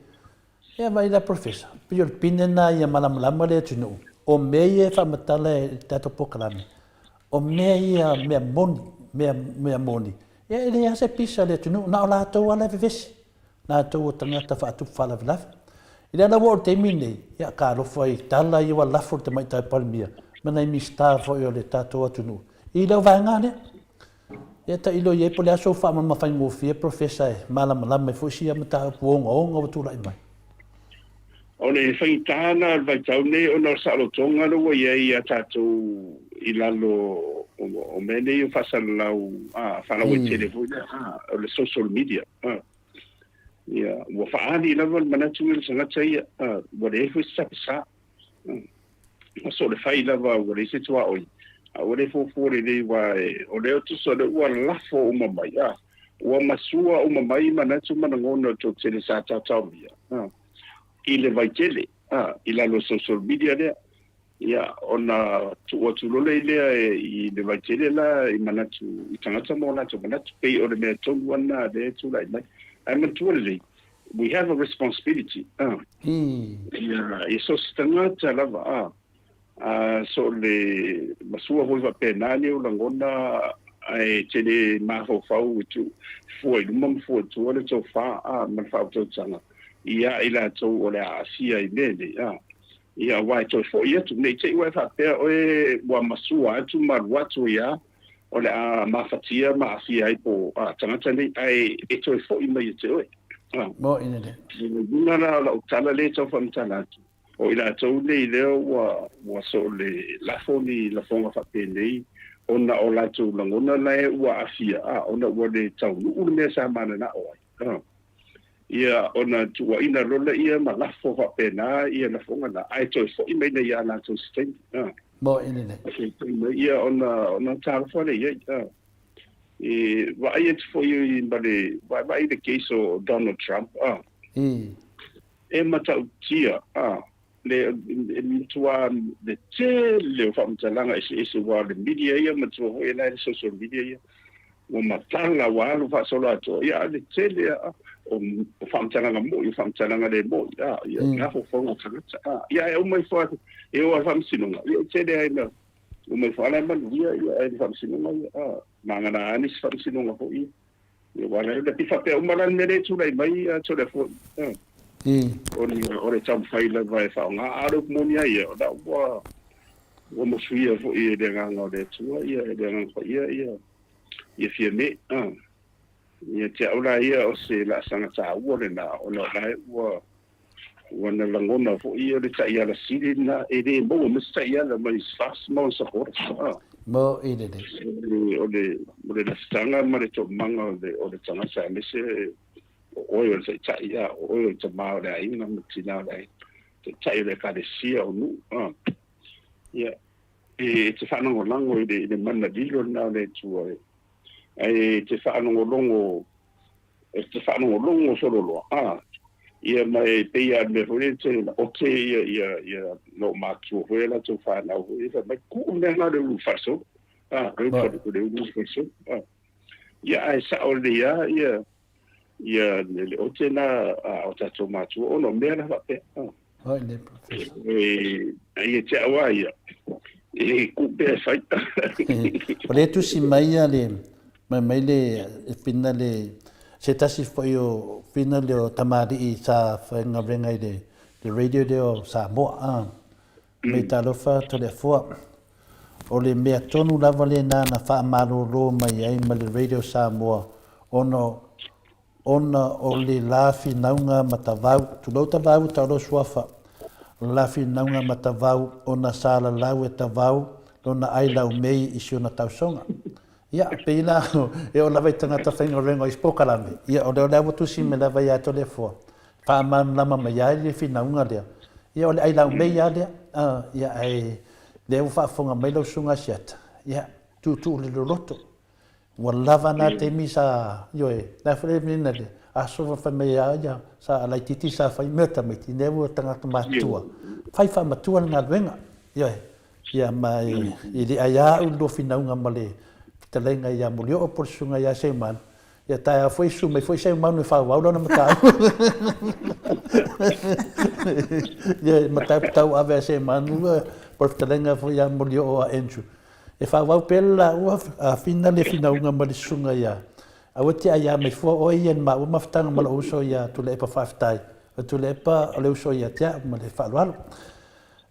Ia vai la Professor, pei o le pine na ia malamalama le atunuu, o mea ia e faamatala e le tatou polokalame, o mea ia mea moni, mea mea moni, ia e leai lava se pisa a le atunuu, na o latou lava la e vevesi. latou o tagata faatupu faalavelave. I le ala ua oo i le taimi lenei, ia talofa i tala ia ua lafo i le Tamaitai Palemia ma nai Minisita foi o le tatou atunuu i lau vaega lea. Ia tailo i ai po o le a sou faamama faigofie Professor e malamalama ai foi sia mataupu ogaoga ua tulai mai. O le faigata lena o le vaitau lenei ona o le saolotoga lea ua i ai ia tatou i lalo o mea nei o faasalalau faalauaitele foi lea, o le social media. Ia, ua faaali lava le manatu i le tagata ia, ua leai foi se tapasa. Ua so o le fai lava ua leai se tuaoi, a ua le fuafua lelei aua o lea tusa o lea ua lafo uma mai, ua masua uma mai manatu ma lagona o le toatele sa taotaomia i le vaitele i lalo o social media lea. Ia, ona tuu atu loa lea i le vaitele la i manatu i tagata ma o latou manatu, pei o le mea tonu lava lena lea e tulai mai. Ae manatua lelei, we have a responsibility, a. Ia, i so o se tagata lava, a. A so o le masua foi faapena ni ou lagona ae tele mafaufau e tuu fua i luma ma fua i tua le tofa, a, ma le faautautaga ia i latou o le a aafia i mea nei, a. Ia, aua e toe foi atu, ne i te i ua e faapea oe ua masua atu ma alu atu ia, o le a mafatia ma aafia ai po o tagata nei, ae e toe foi mai ia te oe. Moni lelei. O le uiga la o lau tala lea e tau faamatala atu, o i latou nei lea ua ua soo le lafo ni lafoga faapenei ona o latou lagona la e ua aafia, a, ona ua le taunuu le mea sa mananao ai. Ia, ona tuuaina loa lea ma lafo faapena ia lafoga na, ae toe foi mai nei ia latou i se taimi. A. Moe lelei. Toe foi mai ia ona, ona talofa lea i ai. A. E vaai atu foi ma le vaai i le case o Donald Trump, a. E matautia, a, le, e matua le tele o faamatalaga eseese aua o le media ia matua foi la e le social media ia ua matala ua alu faasolo atoa ia le tele a o faamatalaga moi o faamatalaga le moi a ia mafaufauga o tagata a ia e uma ifo e o a faamasinoga ia e tele ai na uma ifo ala e manuia ia e le faamasinoga ia a magana a nisi faamasinoga foi ia Ia aua le pei faapea uma la le mea lea e tulai mai a Toleafoa o le o le taumafai lava e faaaoga. A o le upu moni lava ia, o la ua ua mosuia foi e le Agaga o le Atua ia e le Agaga Paia ia ia Fiame a. Ia te au la ia o se laasaga taua lena ona o la e ua ua na lagona foi ia le taiala sili lena, e le maua mai se taiala mai SFAS ma ona supporters. Moni lelei. O le, o le lafutaga ma le toomaga o le, o le tagata aemaise o oe o le taitai, a, o oe o le tama o le aiga ma le tina o le aiga, taitai o le ekalesia, o nuu, a. Ia, e te faalagolago i le, i le mana lilo lena o le Atua, ae e te faalogologo E te faalogologo solo loa, a, ia ma e pei lava o le mea foi lea te ote ia, ia, ia lou matua foi ia latou fanau foi, fai mai, kuu le mea lena o le ulu falesolo, a, le ulu fale, le ulu falesolo, a. Ia, ae sao lelei lava ia, ia le, le ote lena a o tatou matua ona o mea la faapea, a. Oi le Professor. E, ia te au lava ia, e kuu pea e fai. O lea e tusi mai ia le, mai mai le whina le, se tasi foi o whina le o tamalii sa whaingawenga i le, le radio lea o Samoa, a. Mei talofa Toleafoa. O le mea tonu lava lena na faamalolo mai ai ma le Radio Samoa ona Ona o le la finauga matavau, tulou Tavau tau lou suafa, o le la finauga matavau ona sa lalau e Tavau lona ai laumei i si ona tausoga. Ia, pei la e oo lava i tagata faigaluega o isi polokalame, ia o lea o le a ua tusi mai lava ia Toleafoa, faamalamalama mai ai le finauga lea, ia o le ai laumei lava lea, ia ae lea ua faafofoga mai lau Susuga Asiata, ia tuutuu le loloto. Ua lava na taimi sa, ioe, la foi le mea le aso ma fai mai a ia, sa laitiiti sa fai mea tamaiti, lea ua tagata matutua, fai faamatua le galuega, ioe, ia ma e le ai a au le lua finauga ma le fetalaiga ia Molioo po o le susuga ia Seumanu, ia taeao foi susu mai foi Seumanu e faaauau lana mataupu. Ia mataupu tauave a Seumanu po o le fetalaiga foi ia Molioo a Andrew. E faaauau pea le laua a Fina le finauga ma le susuga ia Aua te aiā mai fua oe ia i le maua mafutaga ma lou uso ia Tuilaepa Faafetai. O Tuilaepa o le uso ia te au ma le faaaloalo.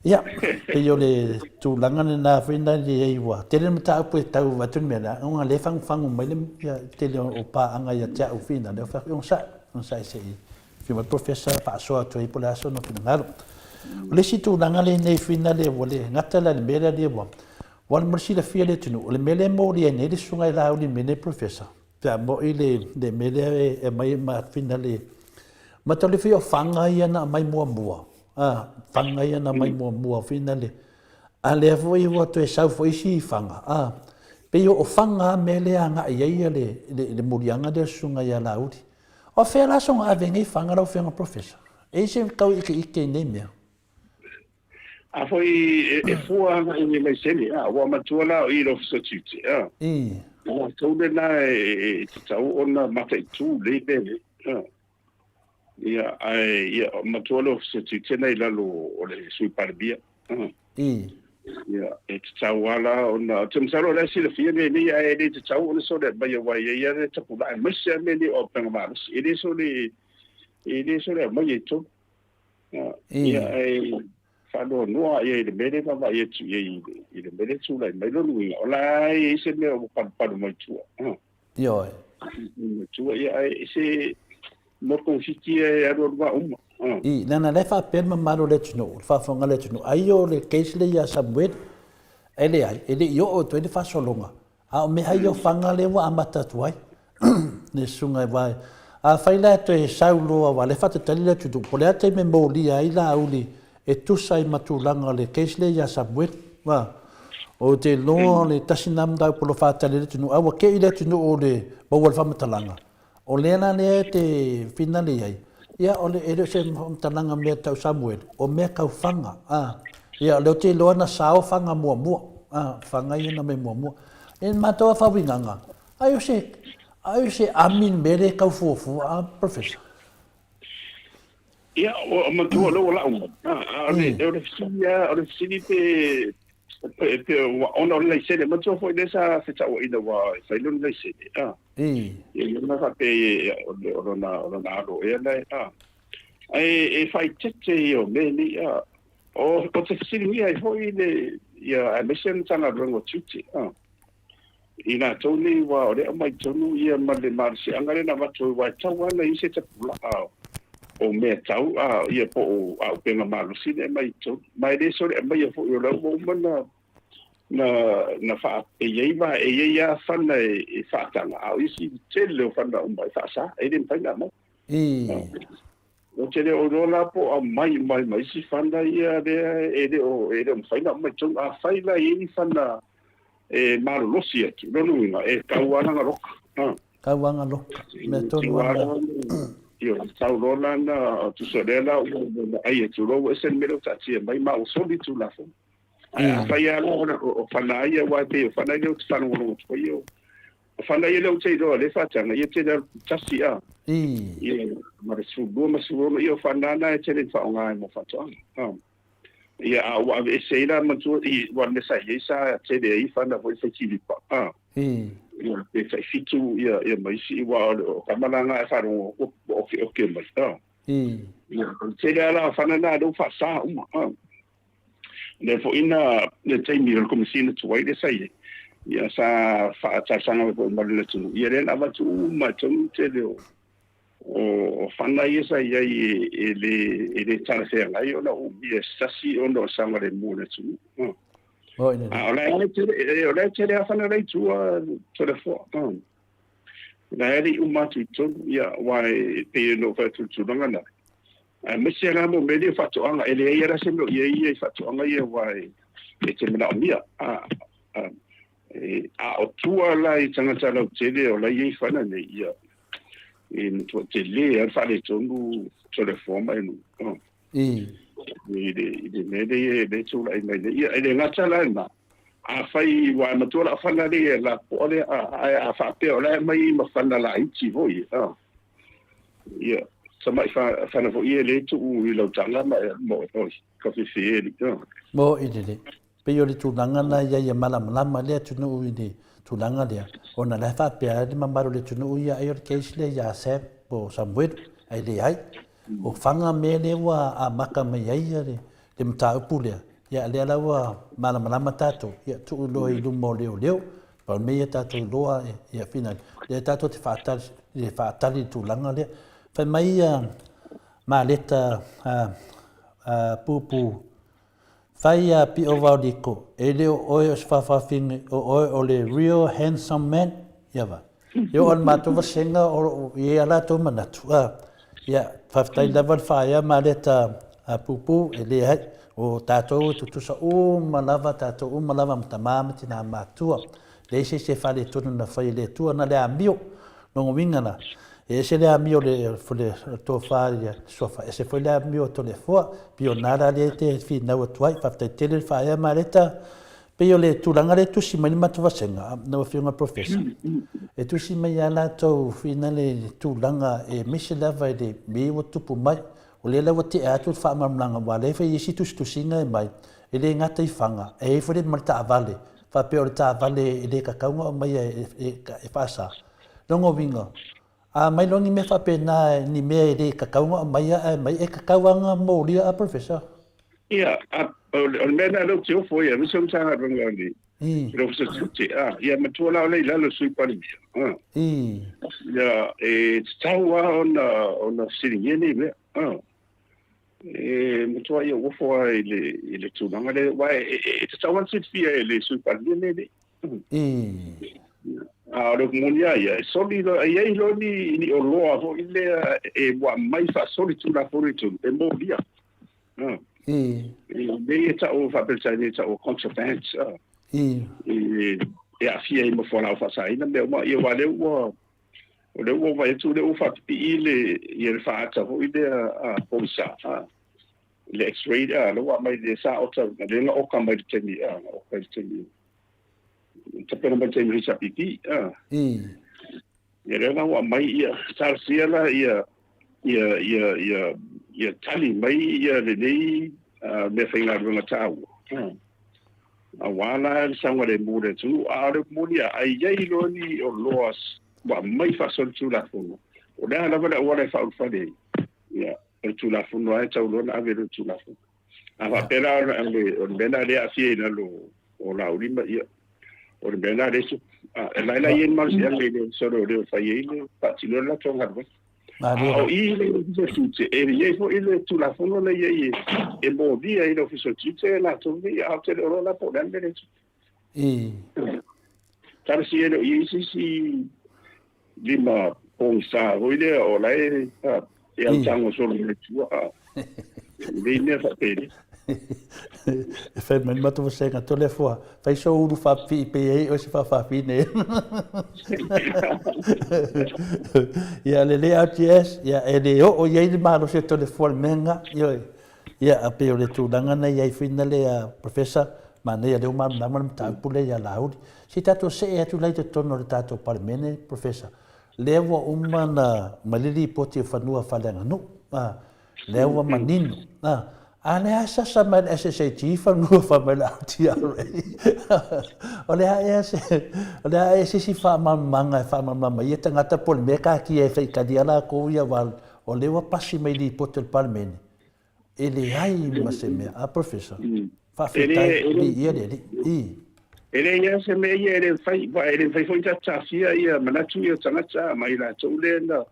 Ia, pei o le tulaga lena foi na i ai ua tele le mataupu e tau avatu le mea lea, ona lea e fagufagu mai le tele o paaga ia te au Fina, lea ua fai atu, onosai, onosai se i Afio mai Professor faasoa atu ai po o le a sona finagalo. O le isi tulaga lenei Fina le ua le gata la i le mea lea le ua ua mo le silafia e le atunuu, o le mea lea e molia ai nei le susuga i Laauli i le mea lenei Professor, pe a moi le le mea lea e aumai ma Fina le ma tau le fia o faga ia na aumai muamua, a faga ia na aumai muamua Fina le a lea foi ua toe sau foi isi faga, a pei o faga a mea lea agai ai le le moliaga lea o le susuga ia Laauli. O fea la soga ave nei faga lau Afioga Professor? E i ai se tau ikeike i nei mea? A foi e fua agai i le laisene, a ua matua la o i le Ofisa o Tiute, a. O latou lena e tatau ona mataitu lelei mea nei, a. Ia, ae, ia, matua le Ofisa o Tiute na i lalo o le Sui Palemia, a. Ia, e tatau lava la ona, ou te masalo o la e silafia mea nei, ae le tatau ona sole aumaia aua e i ai lava le tapulaa, aemaise lava mea nei o auupega malosi, e le sole, e le sole aumaia i totonu. Ia, ae faanoanoa i ai i le mea lea e vaavaai atu i ai i le mea lea e tulai mai. Lona uiga, o la e i ai se mea ua palupalu mai tua. Ioe. Mai tua, ia, ae se mo togafiti ia e alualu vaa uma. I, leaga la e faapea le mamalu o le atunuu, le faafofoga a le atunuu, ai o le case lea ia Samueli, e leai, e le i oo atu ai le faasologa. A o mea ia o fana lea ua amata atu ai le susuga aua afai la e toe sau loa aua o lea e faatatali le atunuu po o le a le taimi e molia ai Laauli e tusa ai ma tulaga o le case lea ia Samueli. Ua ou te iloa o le tasi lena mataupu o lo o faatali ai le atunuu a ua te i le atunuu o le maua le faamatalaga O lea la lea e te finale i ai, ia o le, e le o se faamatalaga mea tau Samuele, o mea tau faga, a. Ia o lea ou te iloa na sao faga muamua, a, faga ia na aumai muamua. I le matou lava faauigaga, ai o se, ai o se ami le mea lea e tau fuafua, a Professor? Ia, ua matua o lea ua lau mai. A, o le, o le fesili lava, o le fesili pe, pe, pe, ona o le laisene, matua foi lea sa fetauaiina aua e fai lona laisene, a. Ia, ia na faapea o le, o lona, o lona alo ea lea, a. Ae e faaeteete ia o mea nei, a. O, ou te fesiligia ai foi le, ia, aemaise le Matagaluega o Tiute, a. I latou nei aua o lea e aumai tonu ia ma le malosiaga lea na avatu ai, aua e tatau lava ona i ai se tapulaa o mea tau a ia po o auupega malosi na e aumai i totonu. Ma e le sole aumaia foi o la ua uma na na na faa e i ai va e i ai lava fana e faataga, a o isi tele o fana uma e faasa, e le mafai ona aumai. Ou te le o iloa la po o aumai uma ai ma isi fana ia lea e le o e le o mafai ona aumai i totonu. Afai la e i ai ni fana e malolosi atu, lona uiga e tau lava lana loka. Tau lava lana loka, mea tonu lava lena. Ioe, tau loa la na tusa o lea la ua vaai atu loa ua ese le mea lea ua taatia mai ma ua soli le Tulafono. Ae afai lava la o fana ia aua e pei o fana ia ou te faalogologo atu ai, O fana ia lea ou te iloa lea e faataga, ia tele lava tasi a. Ia ma le 12 ma 16, ia o fana na e tele ina faaaoga ai mo faatoaga. A. Ia a ua aveese ai la matua i aua o le mea sa i ai sa tele ai fana foi fai kilipa. A. Ia pe tai fitu ia ia ma isi aua o le o tama la na e faalogo ua okeoke mai. A. Ia o le tele lava la o fana na lea ua faasa uma. A. Lea foi na le taimi o le Komesina tuai lea sa i ai, ia sa faatalosaga mai foi i le atunuu, ia lea na avatu uma i totonu le tele o o fana ia sa i ai e le e le talafeagai ona umia e se tasi ona o le saogalemu o le atunuu. A o la e tele o la e tele lava fana la i tua Toleafoa. O la e le i uma atu i totonu, ia aua e pei ona ou fai atu i le tulaga lena, Aemaise la mo mea nei o faatoaga, e leai lava se mea o i ai ia i faatoaga ia aua e te manaomia. A, a, e, a o tua la i tagata lautele o la e i ai fana nei, ia, e matua tele lava le faaletonu Toleafoa ma Enu. Oh. I le, i le mea lea e tulai mai nei. Ia, e le gata la i lena, afai ua matua lau fana lea lapoa lea, ae a faapea o la e aumai ma fana laiti foi, ah. Ia, tamai fana foi ia lea e tuu i lau taga ma mo oi, ka fefe e li. Mo i lele. Pei o le tulaga na ia ia malamalama le atunuu i le tulaga lea, ona la e faapea le mamalu o le atunuu ia ai o le case lea ia Sam po o Samuelu, ae leai. O fana mea lea ua amata mai ai le mataupu lea, ia lea la ua malamalama tatou, ia tuu loa i luma o leoleo, Pau le mea ia tatou iloa ia finali, lea tatou te faatali, le faatali i le tulaga lea. Fai mai ia Maleta a Pupu, fai ia Pio Vaoliko, e le o oe o se fafafine, o oe o le real handsome man. Ia va. E oo i le matou vasega o lo o i ai a latou manatu, a, ia, faafetai lava le faaea Maleta a Pupu, e leai, o tatou e tutusa uma lava, tatou uma lava ma tama ma tina matua. Leai se isi e faaletonu na fai e le Atua, na le amio. Lona uiga la, E ese le amio o le, le tofa i le suafa, ese foi le amio o Toleafoa. Pei o na la lea e te finau atu ai. Faafetai tele le faaea Mareta. Pei o le tulaga lea e tusi mai le matou vasega, lau Afioga i le Professor, e tusi mai lava latou fina le tulaga e aemaise lava i le mea ua tupu mai. O lea la ua tea atu le faamalamalamaga aua o lea e fai i isi tusitusiga e aumai, e le gata i fana, e i ai foi ma le taavale, faapea o le taavale e le tatau ona aumaia e faasa. Lona uiga, a aumai loa ni mea faapena, ni mea e le tatau ona aumaia ae aumai, e tatau lava ona molia a Professor? Ia, o le mea lena lea ou te ofo ai, aemaise o le Matagaluega o le Ofisa o Tiute, ia matua la o lea i lalo o le Sui Palemia. Ia, e tatau lava ona fesiligia nei mea. E matua ia ofo lava i le tulaga lea, aua e tatau lava ona silafia e le Sui Palemia mea nei. A o le upu moni lava ia, e soli loa, e i ai loa ni oloa foi lea e ua aumai faasolitulafono i totonu, e molia. I mea ia e tau faa-Peretania e tau o contraband, e aafia ai ma fualaau faasaina mea uma. Ia aua o lea ua, o lea ua vaai atu o lea ua faapipii le, ia le faata foi lea a pogisa, le x-ray, lea ua aumai lea sa ota, lea na oka mai i le taimi, na oka i le taimi, tapena mai i le taimi o le HRPP. Ia lea la ua aumai ia, talosia la ia, ia, ia, ia, ia tali mai ia lenei mea faigaluega taua. Aua la le saogalemu o le atunuu, a o le moni lava, a i ai loa ni oloa ua aumai faasolitulafono, o le a lava le auala e faaulufale ai, ia, o le Tulafono lava e tatau loa ona ave i le Tulafono. A faapea la o le mea lena lea e aafia i lalo o Laulima, ia, o le mea lena lea e tupu. E la e la i ai le malosiaga i le solo o lea e fai ai le faatino le latou galuega. A o i le Ofisa o Tiute, e i ai foi le Tulafono lea e i ai e molia ai le Ofisa o Tiute e latou nei, a ou te le o iloa la po o le a le mea lea e tupu. Talosia e le o i ai se isi lima pogisa foi lea o la e e autago solo mai tua a lei mea faapeni. E fai mai le matou vasega Toleafoa, fai sou ulu faapipii pe i ai oe se faafafine. Ia lelei RTS, ia e le oo i ai le malosi o Toleafoa i le mea lena, ioe. Ia a pei o le tulaga na i ai foi na lea Professor, manaia lea ua malamalama le mataupu lea ia Laauli. Se i tatou see atu la i totonu o le tatou Palemene, Professor, lea ua uma ona aumai le lipoti o fanua faaleaganuu, a, lea ua manino, a, a lea lava e sasa mai le SSAG fanua fai mai le LTRA. O le a ea se, o le a ea se isi faamalamalamaga e faamalamalama ai ia tagata po o le mea e taatia e faitalia latou ia aua o lea ua pasi mai i lipoti a le Palemene, E leai ma se mea. A Professor, faafetai, viia le Alii. I. E leai lava se mea ia e le mafai, aua e le mafai foi ona taofia ia manatu ia o tagata ma i latou lea na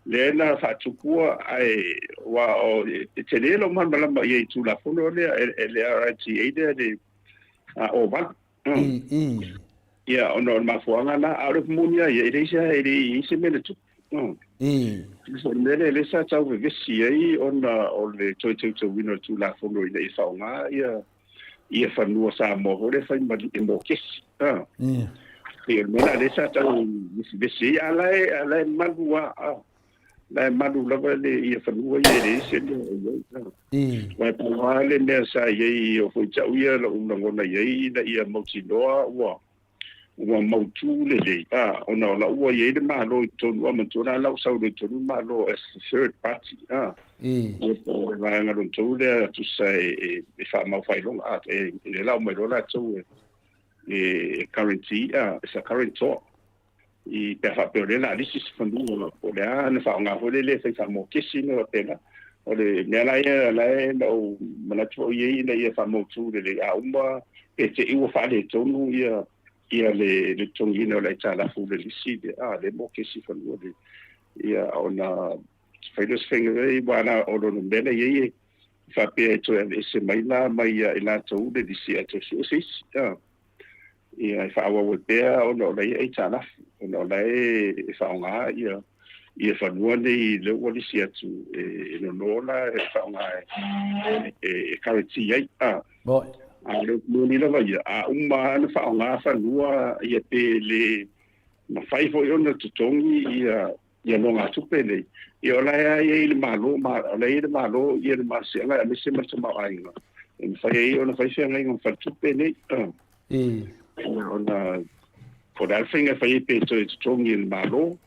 lea na faatupua ae aua o e tele lou malamalama i ai i Tulafono lea e le RITA lea le o 8. I, i. Ia, ona o le mafuaaga lena, a o le upu moni lava ia, e leai se, e leai se mea na tupu. I. O le mea lea, lea sa tau vevesi ai ona o le toe teuteuina o le Tulafono ina ia faaaoga ia, ia fanua Samoa foi lea e fai ma e mokesi. I. Pei o le mea lena lea sa tau vevesi ai, a o la e, a o la e malu lava, la e malu lava le, ia fanua ia e leai se mea o i ai. Aua e pau lava le mea sa i ai, o foi te au ia lou lagona i ai ina ia mautinoa ua ua mautu lelei, a, ona o la ua i ai le Malo i totonu, a manatua la, la ua sau loa i totonu le Malo as the third party, a, ia po o le vaega lona tolu lea tusa e, e faamau faailoga, a, e, e la aumai loa latou e, e guarantee, a, it's a guarantor. I pe a faapea o lea o le a lisi se fanua po o le a ona faaaoga foi lele e fai faamokesi ma faapena. O le mea la ia la e na ou manatu foi i ai ina ia faamautu lelei a uma pe te i ua faaletonu ia ia le le totogiina o le aitalafu le lisi le a le mokesi fanua le ia ona fai lea o se faiga lelei aua na o lona mea la i ai e faapea e toe aveese mai la mai ia i latou le lisi ae toe sue se isi a. Ia, e faaauau ai pea ona o la e i ai aitalafu, ona o la e faaaoga ia ia fanua nei lea ua lisi atu e nono la e faaaoga e guarantee ai. A, a o le upu moni lava ia, a uma lava ona faaaoga fanua ia pe le mafai foi ona totogi ia Ia nogatupe nei, ia o la e i ai le Malo, ma o la e i ai le Malo ia le malosiaga aemaise ma le tamaoaiga e mafai ai ona fai feagaiga ma faletupe nei. Ona po o le a le faiga e fai ai pe toe totogi e le Malo,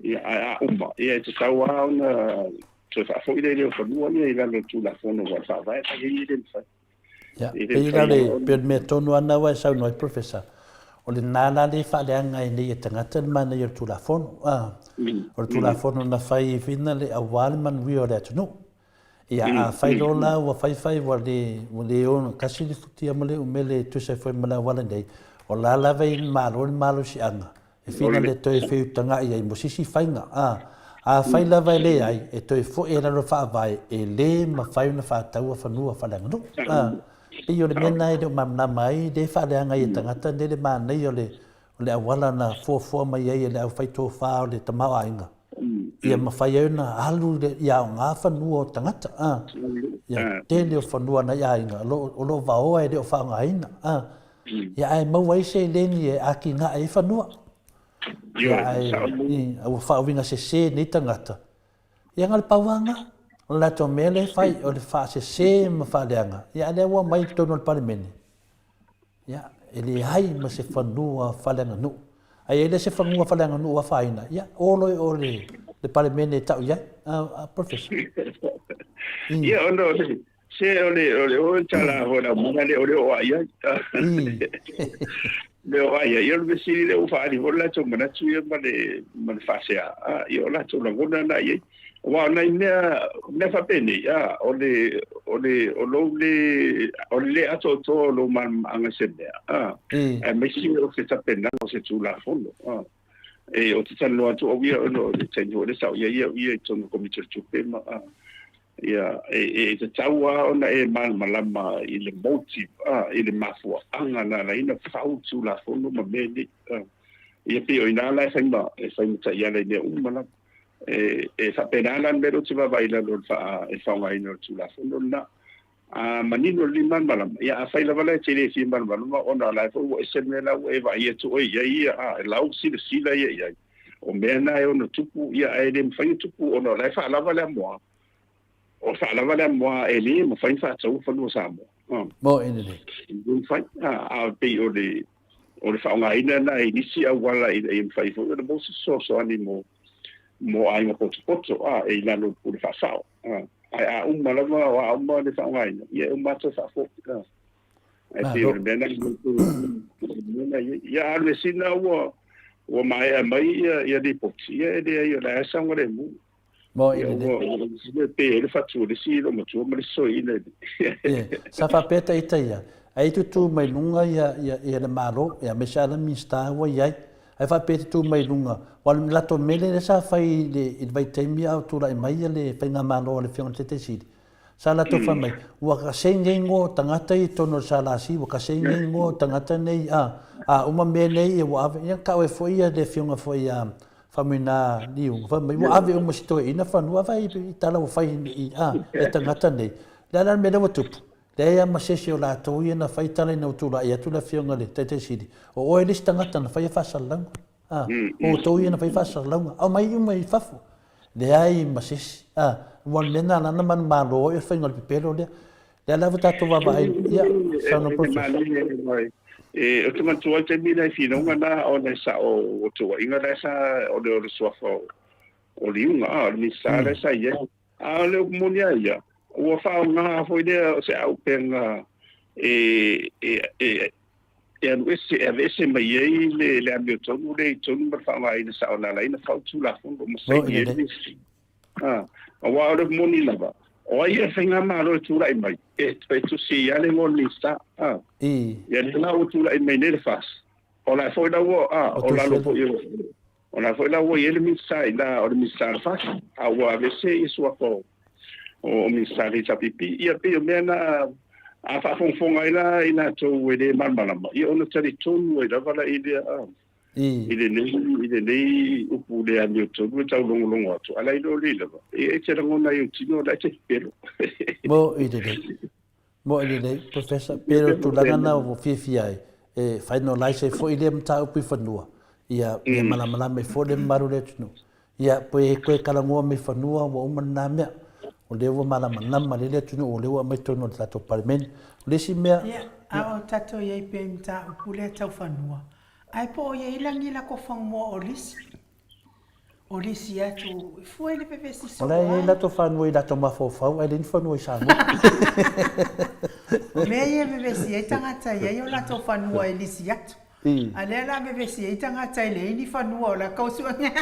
ia ae a uma, ia e tatau lava ona toe faafoi le o fanua ia i lalo o le Tulafono aua o le Faavae la e i ai e le mafai. Ia, pei la le, pei o le mea tonu lava lena ua e saunoa ai Professor, o lena la lea e faaleaga ai nei e tagata le manaia o le Tulafono. A, o le Tulafono na fai foi na le aua le manuia o le atunuu. Ia, a fai loa la ua fai fai ua le, ua le ogatasi le futia ma le umele e tusa ai foi ma le auala nei, o la lava e i le Malo le malosiaga E whina le toe feutagai ai mo sisi faiga, a, afai lava e leai, e toe foi ai lalo faavae e le mafai ona faataua fanua faaleaganuu. A, pei o le mea lena e le o malamalama ai le faaleaga ai e tagata nei le manaia o le, o le auala na fuafua mai ai e le aufai tofa o le tamaoaiga, ia mafai ai ona alu i le, ia aoga fanua o tagata, a, ia tele o fanua a nai aiga o lo, o lo o vaoa e le o faaaogaina, a. Ia ae maua ai seleni e ākina'e ai fanua. Ia ae ua faauiga sese nei tagata. Ia na o le pau lava lena. O le latou mea lea e fai, o le faasese ma faaleaga. Ia a o lea ua aumai i totonu o le Palemene, ia e leai ma se fanua faaleaganuu. A i ai la se fanua faaleaganuu ua afaina, ia o loa i o i le Palemene e tau i ai. A, Professor. Ia ona o le, Se o le o le o tala ho la muna le o le o ai ai. Le o ai ai o le vesili le u faali ho la to manatu ia ma le ma le faasea a ia o latou lagona na i ai. Aua o nai mea mea faapenei a o le o le o lou le o le le atoatoa o lou malamalamaaga i se mea a aemaise o se tapenaga o se Tulafono a. E ou te talanoa atu au ia ona o le taimi foi lea sa ou i ai au ia i totonu o le Komiti o le Tupe ma a Ia, e tatau lava ona e malamalama i le motive, a, i le mafuaaga na ala ai ona fau Tulafono ma mea nei. A, ia pei o i ina la e fai ma, e fai ma taiala i mea uma lava. E, e faapena la le mea lea ou te vaavaai i lalo o le faa, i le faaaogaina o le Tulafono lena. A manino lelei malamalama, ia afai lava la e te le fia malamalama ona o la e foi ua ese le mea la ua e vaai atu oe i ai ia, a, e lau silasila ia i ai. O mea na e ono tupu, ia ae le mafai ona tupu ona o la e faalava le amoa. O le faalava le amoa e le mafai ona faataua fanua Samoa. Mo e lelei. E le mafai. A pei o le o le faaaogaina lena i nisi auala ina ia mafai foi ona maua se fesoasoani mo mo aiga potopoto a e i lalo o le pule faasao. Ae a uma lava o a uma le faaaogaina, ia e uma atu faafoi. Ae pei o le mea lena ia alu e sina ua ua maea mai ia ia lipoti, ia e leai o la e saogalemu. Mo i le Ua pe le fatu o le isi loomatua ma le isi soeaina. Sa faapea ta ita ia, ai tutū mai luga ia, ia, ia le Malo, ia aemaise lava le Minisita ua i ai. Ai faapea tutū mai luga, aua o le latou mele lea sa fai i le, i le vaitaimi a o tulai mai ia le Faigamalo a le Afioga i le Taitai Sili, Sa latou fai mai, ua kasegi ai igoa o tagata ia i totonu o le SLC, ua kasegi ai igoa o tagata nei, a, a uma mea nei ia ua ave, ia tau ai foi ia le afioga foi ia Faumuina Liuga, fai mai ua ave uma si toeaina fanua, vaai i tala ua fai i, a, e tagata nei. O le a la le mea lea ua tupu? Leai lava ma se isi o latou ia na fai tala ina ua tulai atu le afioga i le Taitai Sili, o oe le isi tagata na faia faasalalauga. A, o outou ia na fai faasalalauga, aumai uma i fafo. Leai ma se isi. A, ua o le mea lena na manumalo ai o le faiga o le pepelo lea. Lea lava tatou vaavaai, ia, saunoa Professor. E, ou te manatua ai taimi na i finauga na ona e sao o tuuaiga la e sa o le o le suafa o Liuga, a, o le Minisita la e sa i ai. A o le upu moni lava ia, ua faaaoga foi lea o se auupega e, e, e, e alu ese, e aveese mai ai le, le amiotonu lea i totonu ma le faaaogaina sao na ala ai ona fau Tulafono ma saini ai le Minisita. A, aua o le upu moni lava, o ai e faigamalo e tulai mai, e, e tusi ai lava le igoa o le Minisita. A, ia lea la ua tulai mai nei le FAS, o la foi la ua, a, o lalo foi o, o la foi la ua i ai le Minisita i ina, o le Minisita o le FAS, a ua aveese ia suafa o, o Minisita o le HRPP. Ia pei o mea na, a faafogafoga ai la i latou e le malamalama, ia ona talitonu ai lava la i lea, a, i lenei, i lenei upu le amiotonu e taulogologo atu, a la iloa lelei lava, ia e te lagona ai ou tino, o la e te pepelo. Mo i lelei. Moe lelei, Professor, pe o le tulaga na ua fiafia ai, e finalize ai foi lea mataupu i fanua, ia, ia malamalama ai foi le mamalu o le atunuu. Ia, pe toe talanoa mai fanua ua uma lena mea. O lea ua malamalama lelei le atunuu, o lea ua aumai totonu o le tatou Palemene. O le isi mea. Ia, a o tatou i ai pea i mataupu lea tau fanua, ae po o i ai lagi lako fangmoa o lisi, o lisi atu e fua i le vevesi O la e i ai latou fanua i latou mafaufau ae leai ni fanua i Samoa. O mea ia e vevesi ai tagata e i ai o latou fanua e lisi atu. A lea la vevesi ai tagata e leai ni fanua o la kau suega.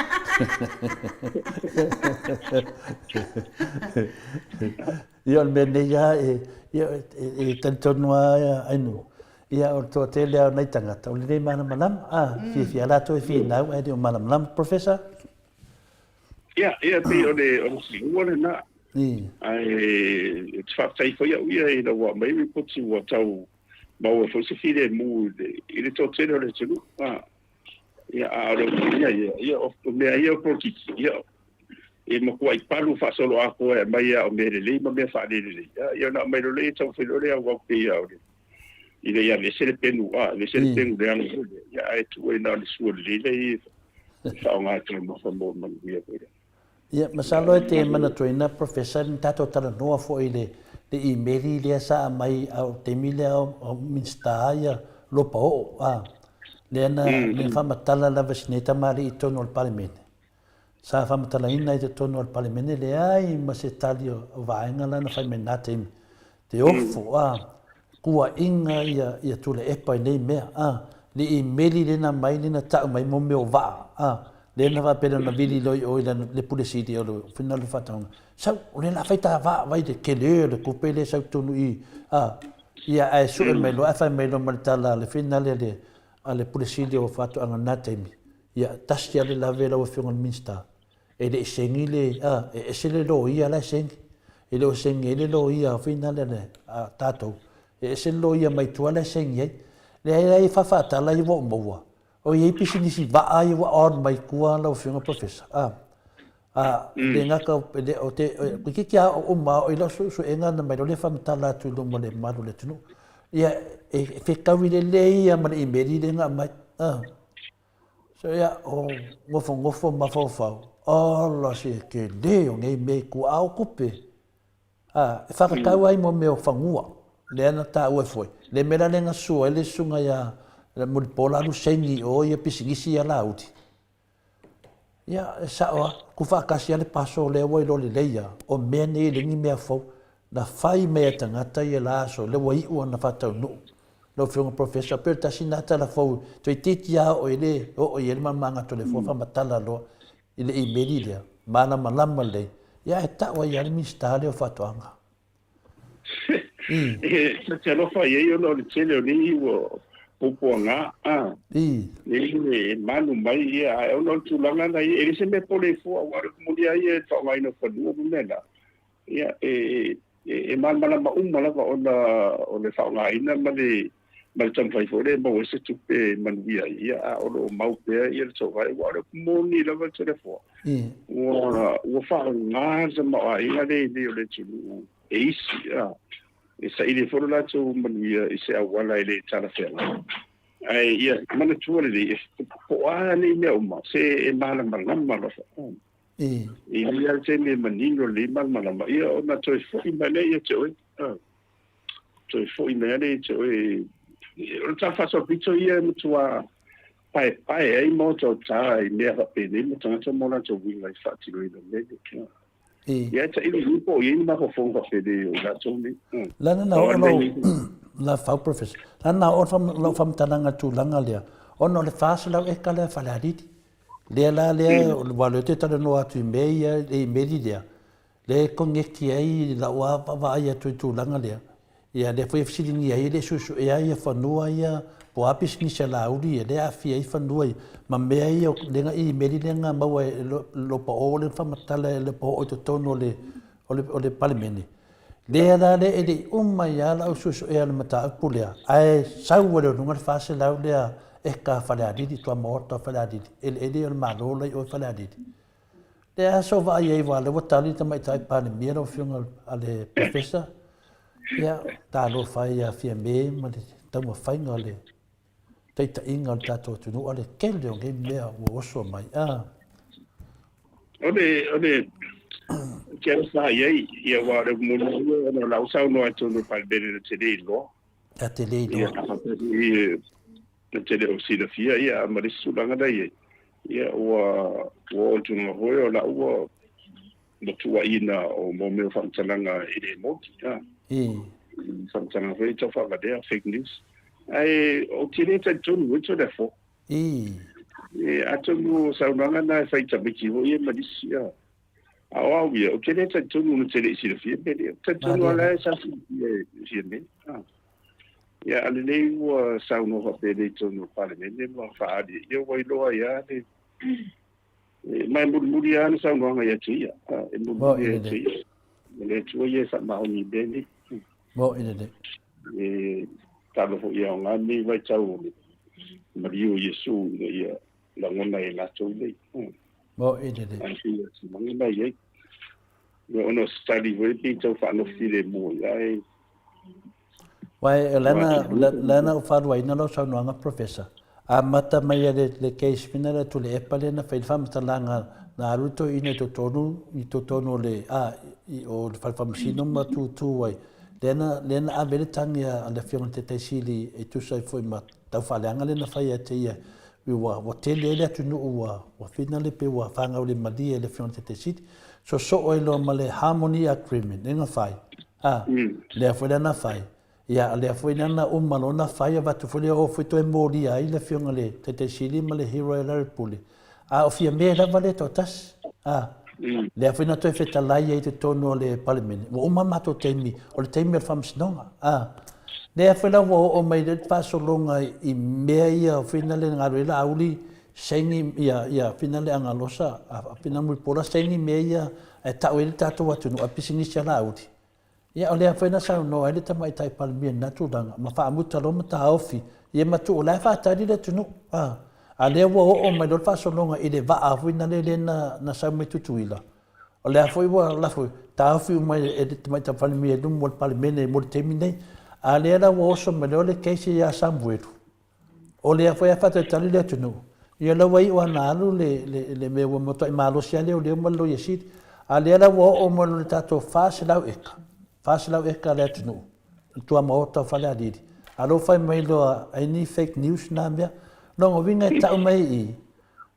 Ia o le mea nei lava e, ia, e, e talitonu lava Ainuu, ia o le toatele lava o nai tagata, o le le malamalama, a, fiafia latou e finau ae le o malamalama. Professor? Ia, ia, pei o le, o le siua lena. Ae, e te faafetai foi au ia ina ua aumai lipoti ua tau maua foi se filemu i le, i le toatele o le atunuu. A, ia, a o le upu ia, ia, ia, o mea ia o polokiki, ia, e matuai palu faasoloatoa e aumai lava o mea lelei ma mea faalelelei. Ia, ia ona aumai loa lea, taumafai loa lea auau pei lava o le, ina ia aveese le penu, a, aveese le penu leaga foi lea, ia, ae tuu ai na o le sua lelei lea e faaaoga e taumafa mo le manuia foi lea. Ia, masalo e te manatuaina Professor na tatou talanoa foi i le le imeli lea sa aumai a o le taimi lea o Minisita ia Lopa Oo, a, lea na lea na faamatala lava e si nei tamalii i totonu o le Palemene. Sa faamatalaina i totonu o le Palemene, leai ma se tali o vaega la na fai mai i lena taimi. Te ofo, a, kuaʻiga ia, ia Tuilaepa i nei mea, a, le imeli lea na aumai lea na tau mai mo mea o vaa, a, lea na faapea na vili loa i o i lana, le Pule Sili o le Finagalo o Faatoaga, sau, o lea o le a fai ta vaa, vaai i le tele o le tupe lea e sau i totonu i i, a, ia, ae sue mai loa, ae fai mai loa ma le tala a le finale a le, a le Pule Sili o Faatoaga i lena taimi, ia, tasi lava le lave lau Afioga i le Minisita, E le i segi le, a, e ese le loia la e segi. E le o segi ai le loia foi na le a tatou. E ese le loia mai tua la e segi ai. Leai la e faafaatala ia ua ou maua. O i ai pisinisi vaa ia ua on mai tua lau Afioga Professor. A, a, le gata o, le, o te, toeitiiti a oo uma o i lau suesuega na mai loa lea faamatala atu i luma o le mamalu o le atunuu. Ia, e fetaui lelei lava ma le imeli lea na aumai. A. So ia, o nofonofo ma mafaufau, ola se tele o nei mea i tua, a o tupe, a, e whakatau ai mo mea o fanua, lea na taua e foi. Le mea la lea na sua ai le susuga ia Mulipola alu saini i o ia pisinisi ia Laauli. Ia, e sao lava, tuufaatasi lava le paso lea ua iloa lelei lava, o mea nei e leai ni mea fou. Na fai mai e tagata ia la aso, lea ua iu ona faataunuu. Lau Afioga Professor, pei o le tasi lena tala fou, toeitiiti lava oo i le oo i ai le malamalamaaga atu o le Atua, faamatala loa i le imeli lea, malamalama lelei, ia ae tau ai lava le Minisita lea o Faatoaga. I. E te alofa i ai ona o le tele o nei ua puapuaga, a. I. Nei e manu mai ia, ae ona o le tulaga na ia, e le se mea pole fua, aua o le moni lava ia i le faaaogaina o fanua ma mea na, ia, e, e malamalama uma lava ona o le faaaogaina ma le ma le taumafai foi lea e maua ai se tupe e manuia ai, ia, a o lo o mau pea ia le tauvae, aua o le upu moni lava Toleafoa, ua, ua faaaoga le tamaoaiga lea i inei o le atunuu e isi, a, e saili ai foi lo latou manuia i se auala e le talafeagai. Ae ia manatua lelei, e po o a nei mea uma, se e malamalama lava. I. E i ai lava le taimi e manino lelei malamalama, ia ona toe foi mai lea ia te oe. Toe foi mai lea ia te oe. O le tala faasoapito ia e matua paepae ai ma otaota i mea faapenei ma tagata ma o latou uiga i faatinoina mea ia. Ia e tailo i po o i ai ni mafaufauga faapenei o i latou nei. Lana na oo lau, Lafau Professor, lana na oo lau faamatalaga i le tulaga lea, ona o le 400 eka lea Falealili. Lea la lea, aua o lea ou te talanoa atu i mea ia, i le imeli lea, lea e koneti ai lau lava vaai atu i le tulaga lea, ia lea foi e fesiligia ai e le i suesuea ia fanua ia, po o a pisinisi a Laauli ia, lea e aafia ai fanua ia, ma mea ia, lea na imeli lea na maua e Lopaoo lea na faamatala e Lopaoo i totonu o le o le Palemene, lea la lea e le i uma ai lava lau suesuea o le mataupu lea, ae sau ai luga le 400 lea eka a Falealili, tuamaota o Falealili, eleele o le Malo la i o i Falealili. Lea sa ou vaai ai aua o lea ua tali le Tamaitai Palemia lau Afioga a le Professor, ia, talofa e ia Fiame ma le taumafaiga o le taitaiga o le tatou atunuu, a o le tele o nei mea ua oso mai. A. O le, o le, ke ala sa i ai, ia aua o le moni ia ona o lau saunoa i totonu o le Palemene na te le iloa. Na te le iloa. Ia, a faapea foi na te le o silafia, ia, ma le isi tulaga la i ai, ia, ua, ua oo i le tulaga foi o lau ua, ua tuuaiina o mo mea o faamatalaga e le moni, a. Faamatalaga foi ia tau faavalea, fake news. Ae ou te le talitonu foi Toleafoa. E, atonu o saunoaga na e fai tamaiti foi ia ma nisi, a. A o au ia, ou te le talitonu na te le i silafia mea nei. Ou te talitonu lava la e sa silafia e Fiamē. A. Ia, a lelei ua saunoa faapenei i totonu o le Palemene ma faaali, ia ua iloa ai lava le, e, ma e mulimuli lava ana saunoaga ia te ia. A, e mulimuli ia te ia. O le Atua ia e faamaoni i mea nei. Moni lelei. E talo foi e aoga lenei vaitau o le maliu o Iesu ina ia lagona e latou nei. Moni lelei. Ae pei o se lagona i ai. Ia ona o se tali foi pei tau faanofi filemu ai ae Wai, lana, lana u wharuaina lau saunoaga Professor. Amata mai a le, le case whina le Tuilaepa lea na fai le faamatalaga na alu le toeaina i totonu, i totonu o le, a, i o le fale faamasino ma tūtū ai. Lea na, lea na ave ai le tagi a le Afioga i le Taitai Sili e tusa ai foi ma taufaaleaga lea na fai ia te ia, ua, ua tele ai le atunuu ua, ua whina le pe ua fanau le malie e le Afioga i le Taitai Sili. Sosoo ai loa ma le Harmony Agreement lea na fai, a, lea foi la na fai. Ia, a lea foi na uma loa ona fai, avatu foi lea o foi toe molia ai le Afioga i le Taitai Sili ma le Hero e Larry Pule. A o Fiame lava lea e toatasi. A, lea foi na toe fetalai ai i totonu o le Palemene, ua uma matou taimi, o le taimi o le Faamasinoga. A, lea foi la ua oo mai le faasologa i mea ia o fina le galue Laauli saini ia, ia fina le Agalosa, fina Mulipola saini mea ia e tau ai le tatou atunuu a pisinisi a Laauli. Ia, o lea foi na saunoa ai le Tamaitai Palemia i lena tulaga, ma faamuta loa ma taofi, ia ma tuu, o la e faatali le atunuu. A, a lea ua oo mai loa le faasologa i le vaa foi na lele na, na sau mai Tutuila, o lea foi ua lafo, taofi uma e le Tamaitai Palemia i luma o le Palemene mo le taimi nei. A lea la ua oso mai loa le case ia Samuelu, O lea foi a faatalitali le atunuu, ia la ua iu lava ina alu le, le, le mea ua matuai malosi lava leoleo ma le Loia Sili. A lea la ua oo mai loa i le tatou 400 eka, 400 eka a le atunuu, i tuamaota o Falealili, a lea ua fai mai loa ai ni fake news na mea. Lona uiga e tau mai i i,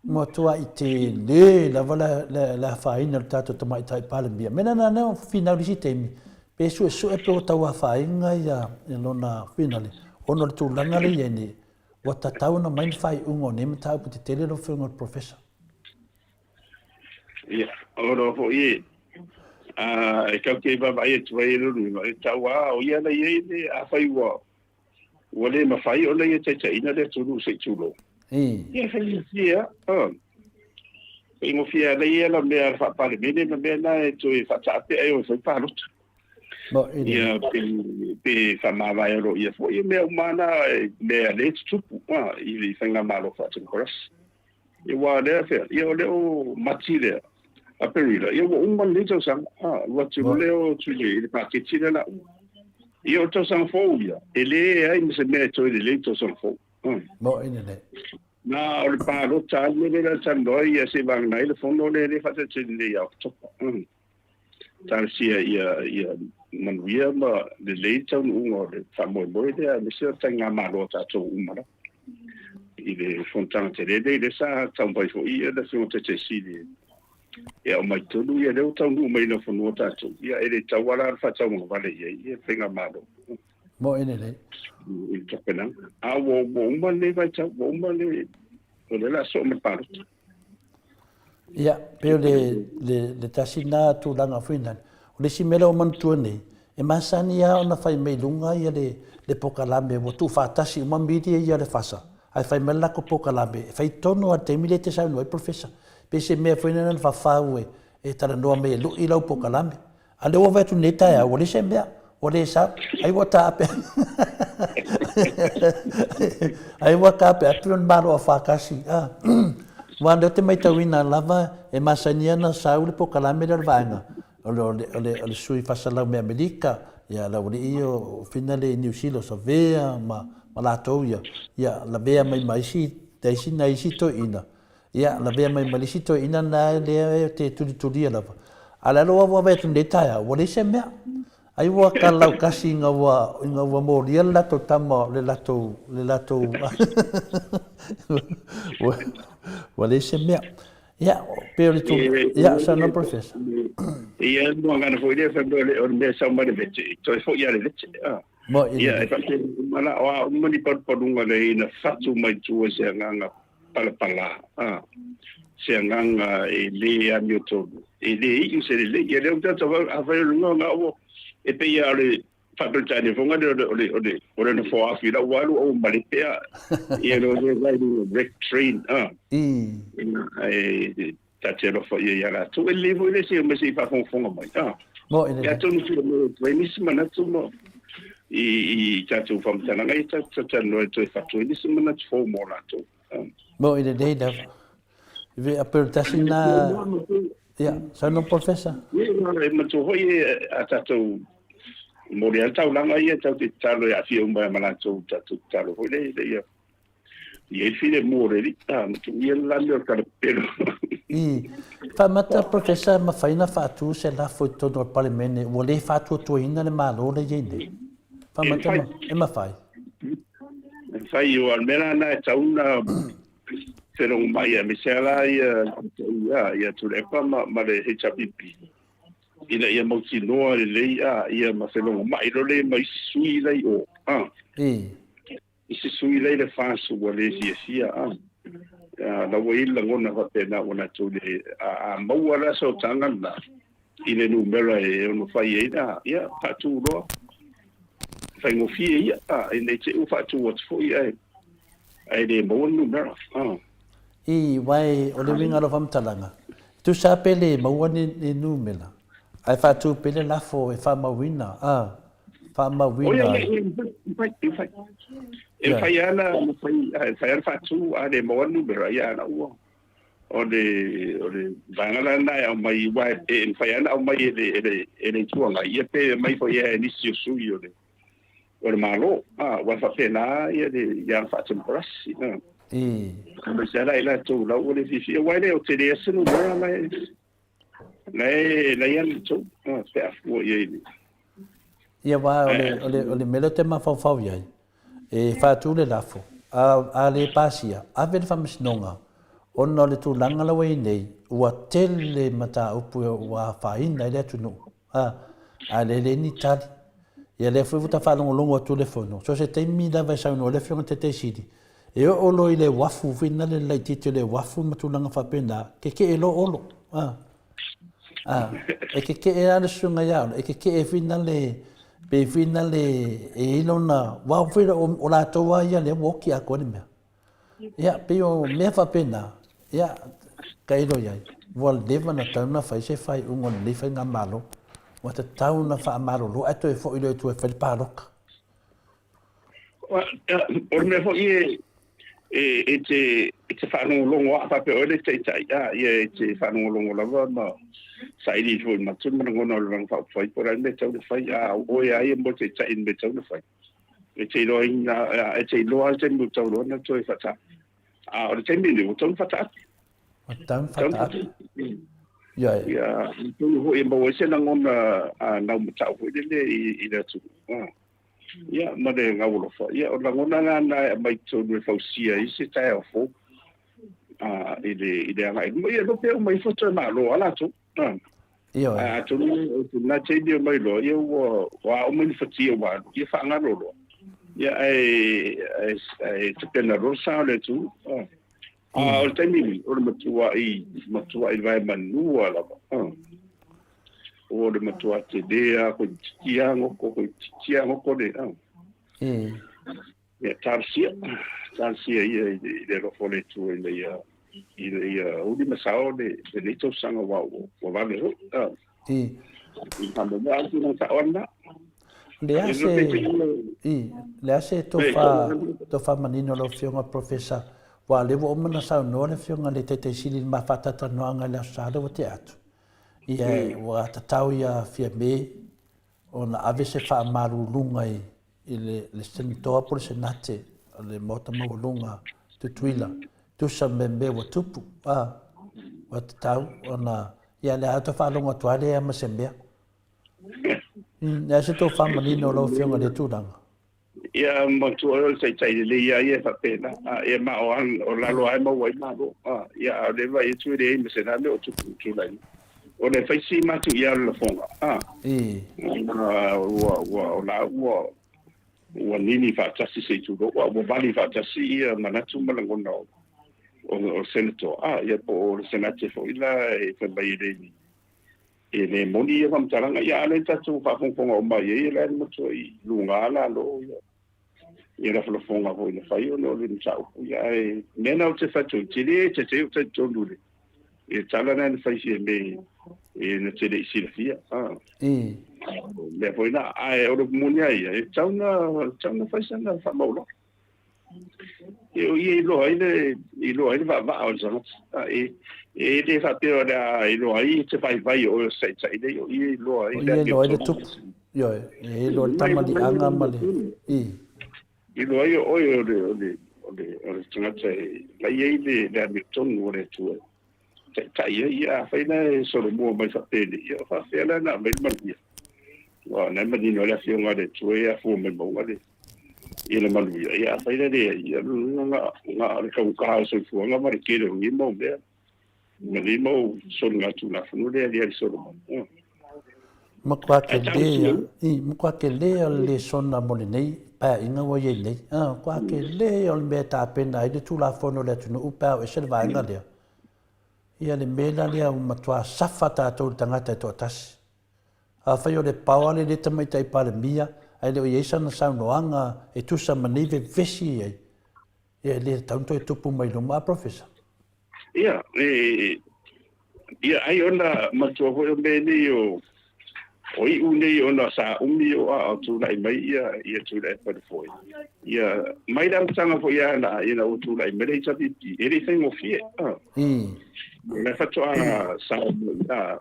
matuai tele lava le, le, le afaina o le tatou Tamaitai Palemia. Mea lena na finau i le isi taimi, Pe suesue pe ua tau afaina ia lona finale ona o le tulaga lea e i ai nei, ua tatau ona aumai ni faaiuga o nei mataupu tetele lau Afioga i le Professor. Ia, o lo foi e, a, e kau te vaavaai atu ai e lona uiga, e tau a o ia la i ai le, afai ua, ua le mafai ona ia taitaiina le atunuu se i tulou. Ia, e faigofie lava. Faigofie lava ia la mea a le faa-Palemene ma mea na e toe faataape ae o e fai palota. Ia, pe, pe faamavae aloaia foi, ia mea uma lava na, mea lea e tutupu i le faigamalo faatemokarasi. Ia aua o lea fea, ia o lea o Mati lea, Aperila, ia ua uma lenei tausaga, a, alu atu loa lea o atu i le paketi lea la uma. Ia o le tausaga fou ia, e leai ma se mea e toe lelei i le tausaga fou. Moni lelei. Na o le palota lava le mea lea o le a talanoa ai, ia seivagana ai le fono lea e faatalitali nei ia Oketopa. Talosia ia, ia manuia ma lelei le taunuuga o le faamoemoe lea, aemaise o le taigamalo a tatou uma lava i le fonotaga tele lenei, lea sa taumafai foi ia le Afioga Taitai Sili e aumai tonu, ia lea ua taunuu mai i fanua tatou, ia e le tatau lava la ona faatauagavale i ai ia le faigamalo. Moni lelei. I le tapenaga. A ua, ua uma lenei vaitau, ua uma le, o lea o le a soo ma le palota. Ia, pei o le, le, le tasi lena tulaga foi lale. O le isi mea lea ua manatua nei, e masani lava ona fai mai i luga ia le, le pokalame ua tuufaatasi uma media ia a le FASA, ae fai mai le latou pokalame, e fai tonu lava i le taimi lea e te saunoa ai Professor. Pei se mea foi lena na fafau e, e talanoa mai e lui lau pokalame. A lea ua vaai atu nei taeao, ua leai se mea, ua le sau. Ai ua taape. Ai ua taapeape ona malo a faatasi. Ah. Aua o lea ou te matauina lava e masani ana sau le pokalame lea o le vaega o le, o le, o le, o le sui faasalau mai Amerika, ia le aualii ia o Fina lea i Niu Sila o Savea ma, ma latou ia, ia lavea mai ma isi, isi, nai isi toeaiina. Ia, lavea mai ma le isi toeaina lena lea ou te tulitulia lava. A o le alo ua vaai atu nei taeao, ua leai se mea. Ai ua kalaukasi ina ua, ina ua molia le latou tama, le latou, le latou, ua, ua leai se mea. Ia, pei o le tu, ia, saunoa Professor. Ia, muagana foi lea, fai mai o le mea sau mai le vete, toe foi lava le vete. Mo i Ia, e faapena uma la, o a uma ni palupaluga lea ina fatu mai tua se agaga palapala, a, se agaga e lē amiotonu, e lē iu se lelei. Ia lea ua tatou vaai, afai o le luga o e pei lava o le Faa-Peretania foi lea o le, o le, o le, o le nofoa afi la ua alu au malepe a, ia lo le vai luga wreck train, a. Ina, e, ta te alofa ia ia latou. E lelei foi le se mai se i faafogafoga mai, a. Mo i le. Ia atonu fia maua atu ai nisi manatu ma i, i tatou faamatalaga ia tatou talatalanoa e toe fatu ai nisi manatu fou mo latou. A. Mo i lelei lava. I a pe o le tasi na... Ia, saunoa Professor. Ia, e matua foi a tatou momoli lava le taulaga ia tatou te tatalo e aafia uma ai ma latou tatou tatalo foi lea ia i ai le filemu o le Alii, a ma tuu ia le lami o le kalapelo. I, faamata Professor e mafai ona faatu se lafo i totonu o le Palemene ua le faatuatuaina le Malo lea e i ai nei? Faamata e mafai. E mafai, aua o le mea la lena e tatau ona felogo mai aemaise lava la ia ia ia Tuilaepa ma, ma le HRPP ina ia mautinoa lelei a ia ma felogomai loa lea ma isi sui la i o a. Isi sui la i le FAS ua le fiafia a. A la ua i ai le lagona faapena ua latou le a, a maua la sootaga lena i le numera e ono fai ai la, ia faatu loa. Faigofie ia, a, ina i te i ua faatu atu foi ae ae le maua le numera. A. I, wai, o le uiga o lau faamatalaga, e tusa lava pe le maua ni, ni numera, ae faatu pea le lafo e faamauina, a, faamauina. Oi, e mafai, e mafai. E mafai lava ona fai, e mafai lava ona faatu, a le maua le numera, ia a ua. O le, o le vaega la lena e aumai, aua e mafai lava ona aumai e le, e le, e le Itu Agai, ia pe aumai foi e nisi o sui o le, o le Malo, a, aua e faapena ia le, ia faatemokarasi, a. Aemaise lava la i latou la ua le fiafia, aua e le o tele lava se numera la e, la e, la e ia latou, a, pe a fua i ai i le. Ia, aua o le, o le, o le mea lea ou te mafaufau i ai, E faatu le lafo, a, a le pasia, ave le faamasinoga, ona o le tulaga la ua i ai nei, ua tele mataupu ua afaina ai le atunuu, a, ae le leai ni tali. Ia lea foi ua ta faalogologo atu le fono, so o se taimi lava e saunoa ai le Afioga i le Taitai Sili, e oo loa i le uafu foi lena le laitiiti o le uafu ma tulaga faapena, kekee loa Olo, a. A, e kekeʻe lava le susuga ia Olo, e kekeʻe foi lale, pei foi lale e i ai lona, aua foi o latou lava ia lea ua oti atoa le mea. Ia, pei o mea faapena, ia, tailo i ai, ua leva ona tatau ona fai se faaiuga o lenei faigamalo, ua tatau ona faamalolo ae toe foi loa i tua e fai le palota. O le mea foi e, e, e te, e te faalogologo a faapea oe le taitai, a, ia e te faalogologo lava ma saili foi ma te malagona o le Vaega Faaupufai po o le a le mea e tatau ona fai, a o oe a ia mo le taitai i le mea e tatau ona fai. E te iloaina, e te iloa le taimi ua tatau loa ona toe faataape. A o le taimi lenei ua tatau ona faataape. Ua tatau ona faataape. Ia, ia, atonu foi e maua ai se lagona a laumatau foi lele i le atunuu. Ia, ma le gaualofa. Ia, o lagona la na e aumai totonu e fausia ai se taeao fou a, i le, i le agai i luma. Ia, lope uma ifo toe malo a latou. A, Ioe. a atonu o lena taimi e omai loa, ia ua, ua a uma ni fatia ua alu, ia faagalo loa. Ia, ae, ae, ae tapena loa le sa o le atunuu. A, a o le taimi nei, o le matuai, matuai vae manua lava. A. O le matua tele lava toeitiiti lava goko, toeitiiti lava goko le a. Ia talosia, talosia ia i le alofa o le Atua ina ia ina ia uli ma sao le lenei tausaga aua ua vave foi. A. I faamoemoe lava le tulaga sao lena. Le a se, i, le a se tofa, tofa manino lau Afioga Professor, aua o lea ua uma ona saunoa le Afioga i le Taitai Sili i le ma faatalatalanoaga i le Aso Sa lea ua tea atu. Ia, ua tatau ia Fiame ona ave se faamaluluga i, i le, le Senatoa po o le Senate o le Maota Maualuga Tutuila. Tusa me mea ua tupu, a, ua tatau ona, ia le a tou faalogo atu lava lea ma se mea. Le a se tou faamanino lau Afioga i lea tulaga? Ia, matua o le taitai lelei lava ia e faapena. Ia ma o lalo lava e maua ai malo. Ia, a o lea e vaai atu e leai ma se la mea o tupu i tulai mai. O le fai si matuia o le lafoga, ua, ua, o la ua, ua nini faatasi se i tulou, a ua vali faatasi ia manatu ma lagona o, o, o le Senator, ia po o le Senate foi la e fai mai e le, e le moni ia faamatalaga. Ia, a o lea tatou faafogafoga uma i ai, o la e matuai luga lalo ia, ia lafolafoga foi na fai ona o le mataupu. Ia, ae mea na ou te fai atu, tele te ou talitonu i le, i le tala lea na fai Fiame e na te le i silafia. Mea foi na, ae o le moni a ia, e tatau na fai sana faamaualalo. E o ia iloa ai le, iloa ai le vaavaa o le tagata. E, e le faapea o le a iloa ai te vaivai o oe o se taitai nei, o ia iloa ai le. O ia iloa ai le tupu. Ioe, e iloa le tamaliiaga ma le, i. Iloa ai o oe o le, o le, o le, o le tagata e la i ai le, le amiotonu o le Atua. Taitai ai, ia afai la e solomua mai faapenei, ia o faafefea la ona aumai le manuia. Aua o lena e manino ai le Afioga a le Atua e afua mai mauga le, ia le manuia. Ia afai la e leai, ia na, na o le taugata o le soifuaga ma le tele o nei mau mea, ma nei mau soligatulafono lea e aliali solo mai. Matua tele, i, matua tele o le lesona mo lenei paeaiga ua i ai nei. Ah, matua tele o le mea e tapena ai le Tulafono o le atunuu pe a o ese le vaega lea. Ia le mea la lea ua matua safa tatou i le tagata e toatasi. Afai o le power le le Tamaitai Palemia ae le o i ai sana saunoaga e tusa ma nei vevesi i ai, ia e le tatau ona toe tupu mai luma a Professor. Ia, e, ia ai ona matua foi o mea nei o, o iu nei ona sa umi o a o tulai mai ia, ia Tuilaepa le foi. Ia, mai le amataga foi ia na, ina ua tulai mai le HRPP, e le i faigofie. Ah. Le faatoa sao mai, ah,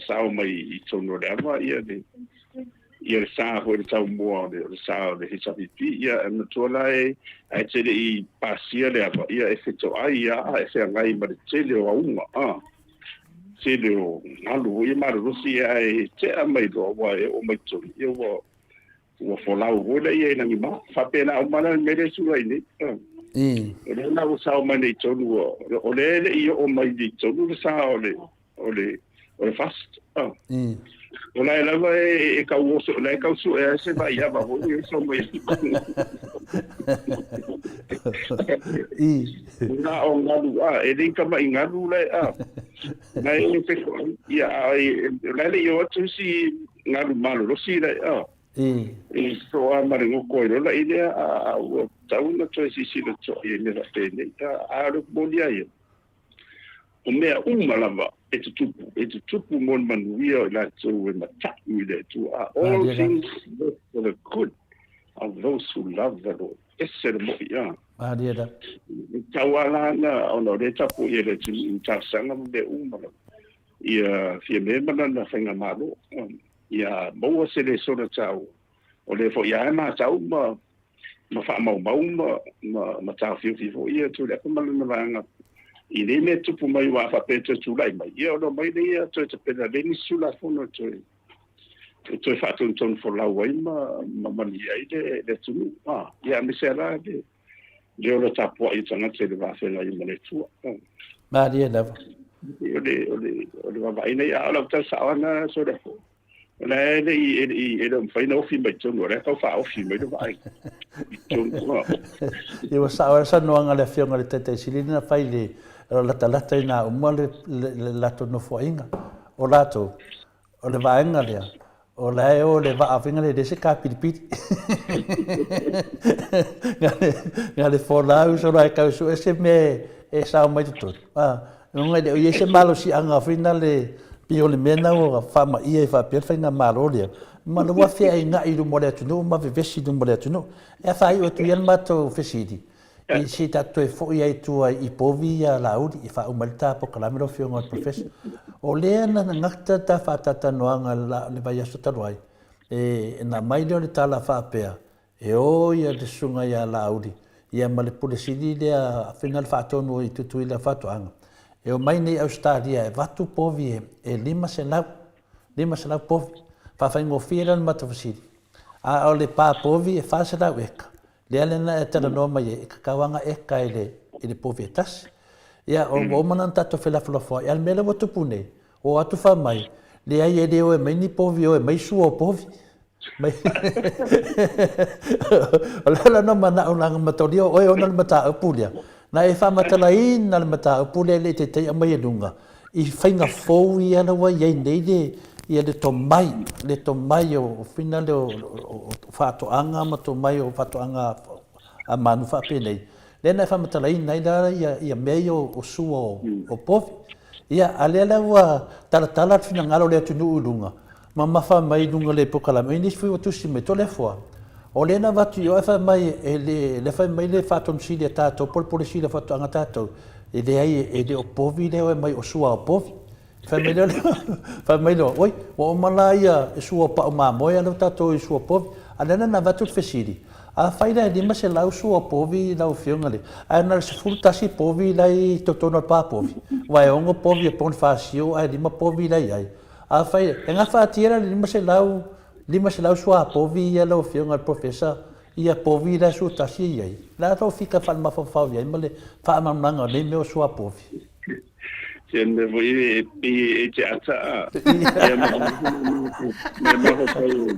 sao mai i totonu o le ava ia le ia le sa foi le taumua o le, o le sa o le HRPP ia e matua la e ae te le i pasia le ava ia e fetoai ia a e feagai ma le tele o auga a tele o galu ia malolosi ia ae tea mai loa ua e oo mai totonu ia ua ua folau foi lea i lagi ma faapena uma la le mea lea e tulai nei. O lea la ua sao mai nei totonu o lea e le i oo mai i totonu le sa o le o le o le FAST. O la e lava e, e kau oso, la e kau sue ai se vai ava foi e so mai. I. Na o ngalu a, e le ka mai ngalu la a. Na e pe ko ia a e la le yo atu si ngalu malolosi la a. I. I so a ma le ngoko i lola i lea a a ua tau na toe sisila toa i mea faapēnei. A a le moni ai ia. O mea uma lava e tutupu, e tutupu mo le manuia o i latou e mataʻu i le Atua. All things work for the good of those who love the Lord. Ese le moʻi, a. Malie la. E tau ala ana ona o lea e tapuai e le atunuu i talosaga ma mea uma lava. Ia Fiame ma lana faigamalo, ia maua se lesona taua. O lea foi lava e matau ma ma faamaumau ma, ma, ma taofiofi foi ia Tuilaepa ma lana vaega i nei mea tupu mai aua a faapea e toe tulai mai, ia ona omai lea toe tapena lea nisi Tulafono e toe, e toe faatonutonu folau ai ma, ma manuia ai le, le atunuu. Ah, ia aemaise lava la le, le ola tapuai o tagata i le va feagai ma le Atua. Ah. Malie lava. O le, o le, o le vaavaai nei, a o lau tala sao lava na Sole. O la e le i, e le i, e le o mafai ona ofi mai totonu, o la e tau faaofi mai le vaai i totonu. Ia ua sao ai le saunoaga a le Afioga i le Taitai Sili na fai i le latalata i nā uma le, le, le latou nofoaiga. O latou, o le vaega lea, o la e o le vaa faiga lea e leai se kapilipili. Na le folau solo ae tau sue se mea e sao mai totonu. Ona e le o i ai se malosiaga foi nale pei o le mea lena ua faamaia ai faapea le faigamalo lea, ma le ua feainai i luma o le atunuu ma vevesi i luma o le atunuu. E faaiu atu ia le matou fesili, i se i tatou toe foi ai i tua i povi ia Laauli e faauma ai le ta polokalame lau Afioga i le Professor. O lea na gata le ta faatalatalanoaga i le vaiaso talu ai, e na aumai lea o le tala faapea, E o ia le susuga ia Laauli Ia ma le Pule Sili lea Fina le Faatonu i Tutuila Faatoaga, e omai nei i Ausetalia e avatu povi e 500, 500 povi. Faafaigofie lea o le matou fesili. A o le pa povi e 400 eka, lea lena e talanoa mai ai, e tatau lava ona eka i le, i le povi e tasi. Ia, ua uma ona tatou felafolafoai, a o le mea lea ua tupu nei, O atu fai mai, leai e le o e mai ni povi, o e mai sua o povi. Mai O le ala na manao langa matalia o oe ona le mataupu lea. Na e faamatalaina le mataupu lea e le i taitai aumai e luga i faiga fou ia la ua i ai nei le ia le tomai, le tomai o fina lea o faatoaga ma tomai o faatoaga a manu faapenei. Lea na e faamatalaina ai la ia mea ia o sua o povi. Ia, a lea la ua talatala le finagalo o le atunuu i luga, mamafa mai i luga o le polokalame, o i ai nisi foi ua tusi mai, Toleafoa, o lea na avatu i o ae fai mai e le, lea fai mai le Faatonu Sili a tatou po o le Pule Sili o Faatoaga a tatou, e leai, e le o povi lea e aumai o sua o povi. Fai mai lea, fai mai lea, oi, ua uma la ia sua o pau mamoe a lea ua tatou i sua povi. A lea la na avatu le fesili, afai la e 500 sua povi lau Afioga le, ae na o le 11 povi la e i totonu o le pa povi, aua e 6 povi e Ponifasio ae 5 povi la e i ai. Afai, e gafatia la le 500, 500 sua povi ia lau Afioga le Professor, ia povi la e 11 e i ai. O le a lou fika faalemafaofao i ai ma le faamalamalamaga o nei mea o sua povi? Se mea foi e pei e te ata a. Ia ma me mafaufau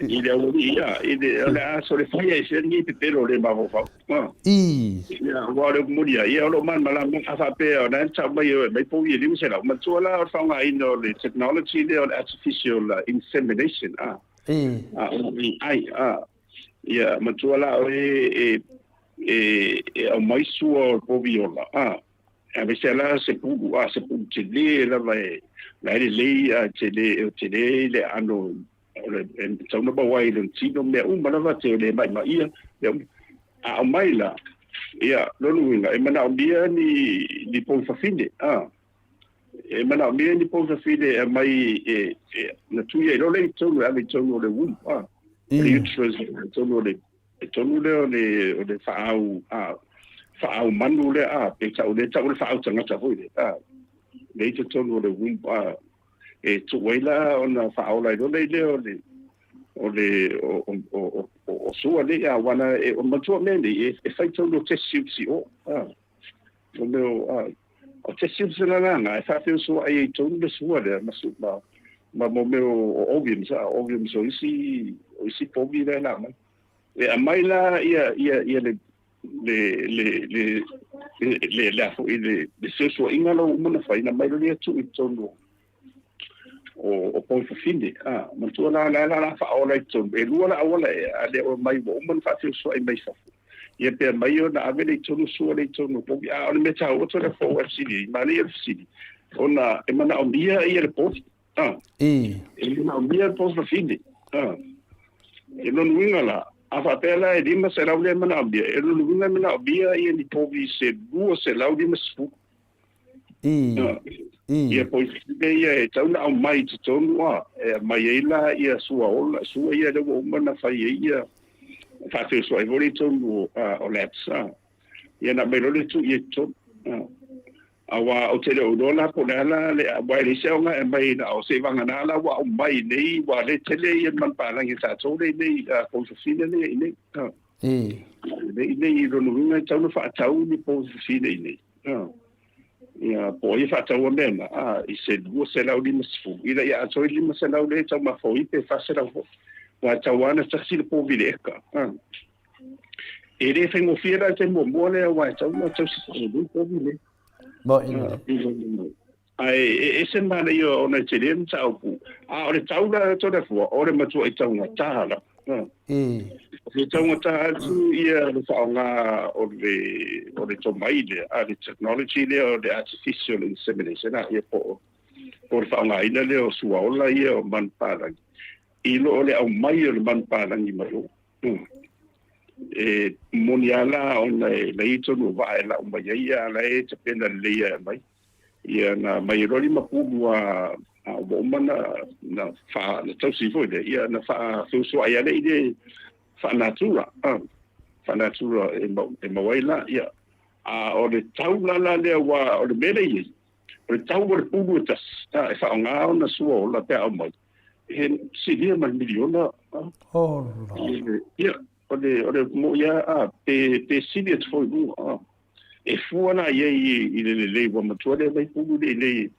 i le aualii ia, i le, o le a solefai ai sea lenei pepelo le mafaufau. Ah. I. Ia, aua o le upu moni ai, ia o lo o malamalama a faapea o na e tau mai e mai povi e 500, matua la o le faaaogaina o le technology lea o le artificial insemination, a. I. A, ai, a. Ia, matua la o e, e, e, e aumai sua o le povi ola, a. Aemaise la se pulu, a se pulu tele lava e la e lelei a tele o tele le aano o le e tatau ona maua ai i lona tino mea uma lava te le ma'ima'i'a mea uma. A aumai la, ia lona uiga e manaomia ni ni pou fafine, a e manaomia ni pou fafine e aumai e e na tui ai loa lea i totonu e ave i totonu o le womb, a o le uterus i totonu o le E tonu lea o le, o le faaau, a, faaau manu lea, a, pe tau, lea tau o le faaau tagata foi lea, a, lea i totonu o le womb, a, e tuu ai la ona faaola ai loa lea o le, o le, o, o, o, o, o sua nei, a, wana, e, o matua mea nei, e, e fai tonu o test tubes i o, a, o mea o, a, o test tubes la lana, e faafeusuai ai tonu le sua lea, ma, su, ma, ma mo mea o oviums, a, oviums o isi, o isi povi lea la mai. E aumai la ia ia ia le le le le le le a foi le le feosoaina la ua uma ona fai na aumai loa lea tuu i totonu o o poifafine a manatua la la la la faaola i totonu e lua la auala ea a le o mai ua uma ona faafeosoai mai fafo ia pe aumai ona ave lea i totonu sua lea i totonu o povi a o le mea taua tele fou a le fesili manaia le fesili ona e manaomia ia le povi A. I. E manaomia le poifafine. A. E lona uiga la, a faapea la e 500 lea e manaomia, e lona uiga e manaomia ia ni povi se 250. I. A. I. Ia poifafine ia e tatau ona aumai i totonu a, e aumai ai la ia sua ola, sua ia lea ua uma ona fai ai ia faafeusuai foi lea i totonu o labs a. Ia ona aumai loa lea tuu i ai i totonu. A. Aua ou te le o iloa la po o le a la le, aua e leai se aoga e aumai na o seiavagana la ua aumai nei, ua le tele ia le manupapalagi a tatou lea i inei, a poufafine lea i inei. Lea i inei i lona uiga e tatau ona faatau ni poufafine i inei. Ia, po o ai e faataua mea na, a, i se 250, ina ia atoa le 500 lea e taumafa ai pe 400 foi. Aua e tatau lava ona tasi le povi i le eka. E le faigofie la le taimi muamua lea aua e tatau ona tausi faalelei povi nei. Moʻi. Ae e ese le manaia ona e tele le mataupu. A o le tau la Toleafoa, o le matuai taugata lava. E taugata atu ia le faaaoga o le o le tomai lea, a le technology lea o le artificial insemination, a ia po o le faaaogaina lea o suaola ia o manupapalagi i lo o le aumai o le manupapalagi mai o. E moni lava la ona e leai tonu o vaa e lau mai ai, a o la e tapena lelei e aumai. Ia na aumai ai loa limapulu a ua uma na na fa na tausi foi lea, ia na faafeusuai lava lea i le faanatura. Faanatura e mau e maua ai la, ia. A o le tau la la lea aua o le mea lea e i ai, o le tau o le pulu e tasi, a, e faaaoga ona sua ola pe a aumai, e silia ma le miliona, a. Ola. Ia, o le, o le moʻi lava, a, pe, pe sili atu foi i luga, a. E fua la i ai i le lelei ua matua lea mai pulu nei nei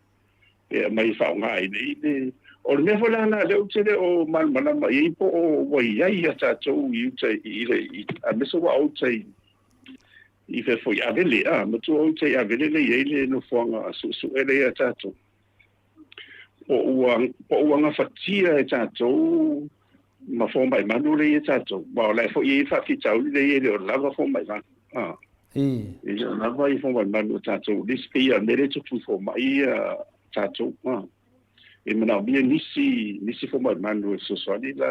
e aumai e faaaoga ai nei le. O le mea foi la lena lea ou te le o malamalama i ai po o ua i ai ia tatou i uta i le i aemaise ua uta i i fea foi Avele a matua uta i Avele lea i ai le nofoaga suesue lea ia tatou po ua po ua gafatia e tatou ma fomai manu lea ia tatou aua o la e foi e i ai faafitauli lea e le o lava fomai manu a e le o lava i fomai manu a tatou le isi pei lava o le mea lea e tupu i fomai ia tatou a e manaomia nisi nisi fomai manu e fesoasoani la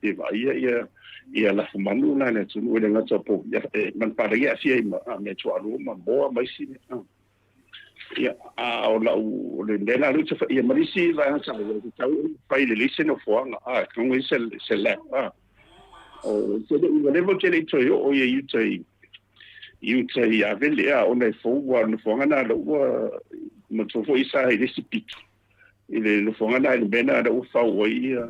e vaaia ia ia lafumanu la i le atunuu e le gata o povi e manupapalagi e aafia ai ma meatuaolo ma moa ma isi mea a. Ia, a o lau, o le mea la lea ou te fai, ia ma le isi vaega taua, e tatau ona fai lelei se nofoaga, a, e tatau ona i ai se, se lab, a. O, te le i, ua leva ou te le i toe oo i uta i, i uta i Avele, a, ona e fou, aua o le nofoaga lena lea ua, manatua foi sa i le isi pito, i le nofoaga lena i le mea lena lea ua fau ai ia,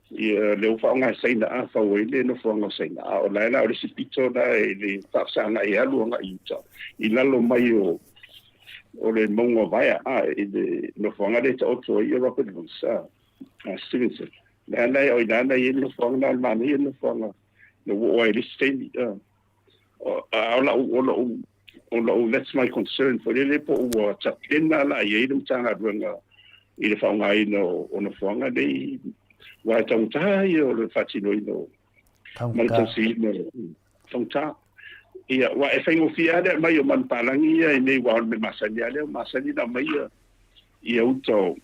Ia, lea ua faaaoga e Saina a fau ai le nofoaga o Saina, a o la e la o le isi pito la i le faafesagai e alu agai i uta i lalo mai o o le mauga o Vaea a i le nofoaga lea e taoto ai Robert Bruce a, a Stevenson. Lea la o i ina na i ai le nofoaga na o le manaia le nofoaga na ua oo ai i le isi taimi a. O, a o lau, o lau, o lau, that's my concern foi lele po ua tapena la i ai le Matagaluega i le faaaogaina o nofoaga nei, aua e taugata ia o le faatinoina o ma le tausiina taugata. Ia, aua e faigofie lava le aumai o manupapalagi ia i nei, aua o le mea masani lava lea, ua masani ona aumai ia, ia uta o,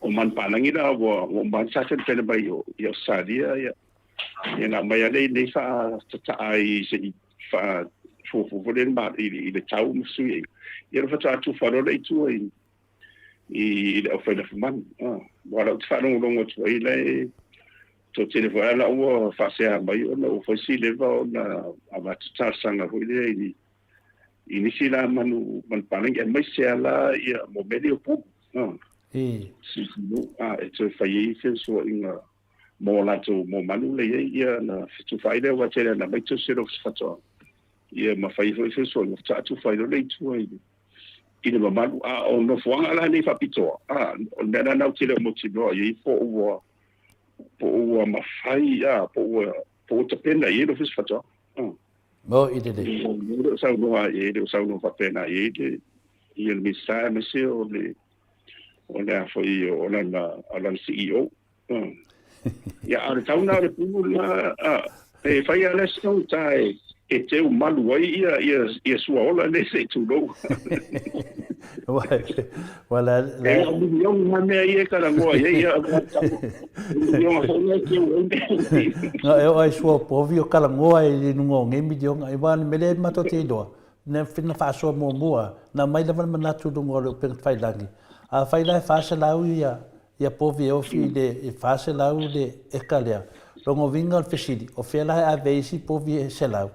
o manupapalagi la ua, ua uma ona tapenapena mai i Ausetalia ia, ia na aumai lava lea i nei faatataa i se i faafuafua foi lea i le tau ma fesuiaiga. Ia ona faatoa tufa loa lea i tua i i le aufai lafumanu. Aua o la ou te faalogologo atu ai la e toatele foi a la ua faasea mai ona ua fai si leva ona avatu talosaga foi lea i i nisi la manu manupapalagi aemaise lava la ia mo mea nei o pulu. A e toe fai ai feusuaiga mo latou mo manu lea i ai ia na fetufaai lea aua e tele lava ina aumai tosi o le Ofisa Faatoaga ia ma fai ai foi feusuaiga faatoa tufa ai loa lea i tua i le i le mamalu. A o nofoaga la nei faapitoa, a, o le mea la lena ou te le o mautinoa i ai po ua, po ua mafai, a, po ua, po ua tapena i ai le Ofisa Faatoaga. A. Mo i lelei. E le o saunoa i ai, e le o saunoa faapena i ai le, ia le Minisita aemaise o le, o le a foi, o lana, o lana CEO. A. Ia, a o le tau lena o le pulu lena, a, e fai lava le isi taugata e, e teu malu ai ia, ia, ia suaola nei se i tulou. Ua la, la... E o miliona mea ia e talanoa i ai, ia, miliona foi lea e teu ai mea. No, e o ai sua povi o talanoa i luga o nei miliona. E wā le mele matou te iloa, na na faasoa muamua, na aumai lava le manatu i luga o le upega tafailagi. Afai la e 400 ia Ia povi e ofi i le 400 le eka lea. Lona uiga o le fesili, o fea la e ave ai isi povi e 100?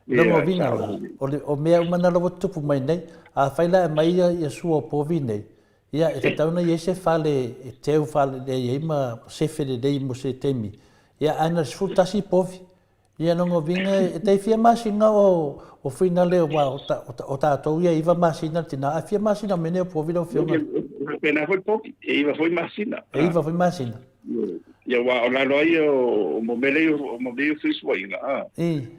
Lona uiga la, o le o mea uma na la ua tutupu mai nei, afai la e aumai ia ia sua o povi nei, ia e tatau ona i ai se fale e teu faalelei ai ma sefe lelei mo se taimi, ia ae na o le 11 povi. Ia lona uiga e tai fia masina o o finale aua o tatou ia e iva masina le tina ae fia masina o mea nei o povi lau afioga. E faapena foi le povi, e iva foi masina. E iva foi masina. Ia aua o lalo ai o mo mea nei o mo mea o fesuaiga a.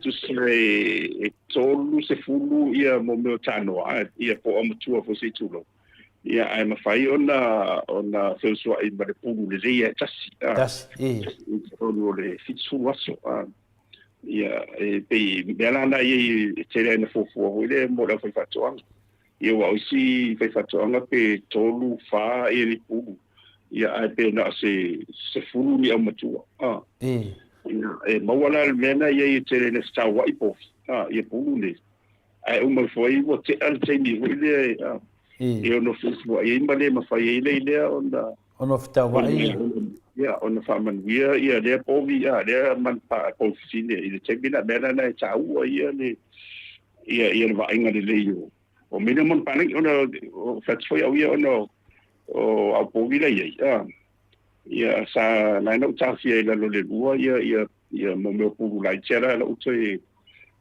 Tusa e 30 ia mo mea o tanoa a ia po o matua foi se i tulou. Ia, ae mafai ona ona feusuai ma le pulu lelei e tasi. Tasi, e. I totonu o le 70 aso. Ia, e pei, mea la na i e tele ai na fuafua foi lea mo le aufaifaatoaga. Ia, aua o isi faifaatoaga pe 3, 4 ia ni pulu. Ia, ae pe na o se 10 ni aumatua. E. Ia, e maua la le mea na i ai e tele ina fetauai povi, ia pulu nei. Ae uma ifo ai ua tea le taimi foi lea e ono fuafua'i ai ma le mafai ai lea ona Ono fetaua'i ia. Ia, ona faamanuia ia lea povi a lea man pa povi i le taimi na mea lena e taua ia le ia ia le vaaiga lelei o mea mo palagi ona o fatu foi au ia ona o au povi la iai a ia sa la na taofia i lalo le lua ia ia ia mo mea pulu laiti ala la toe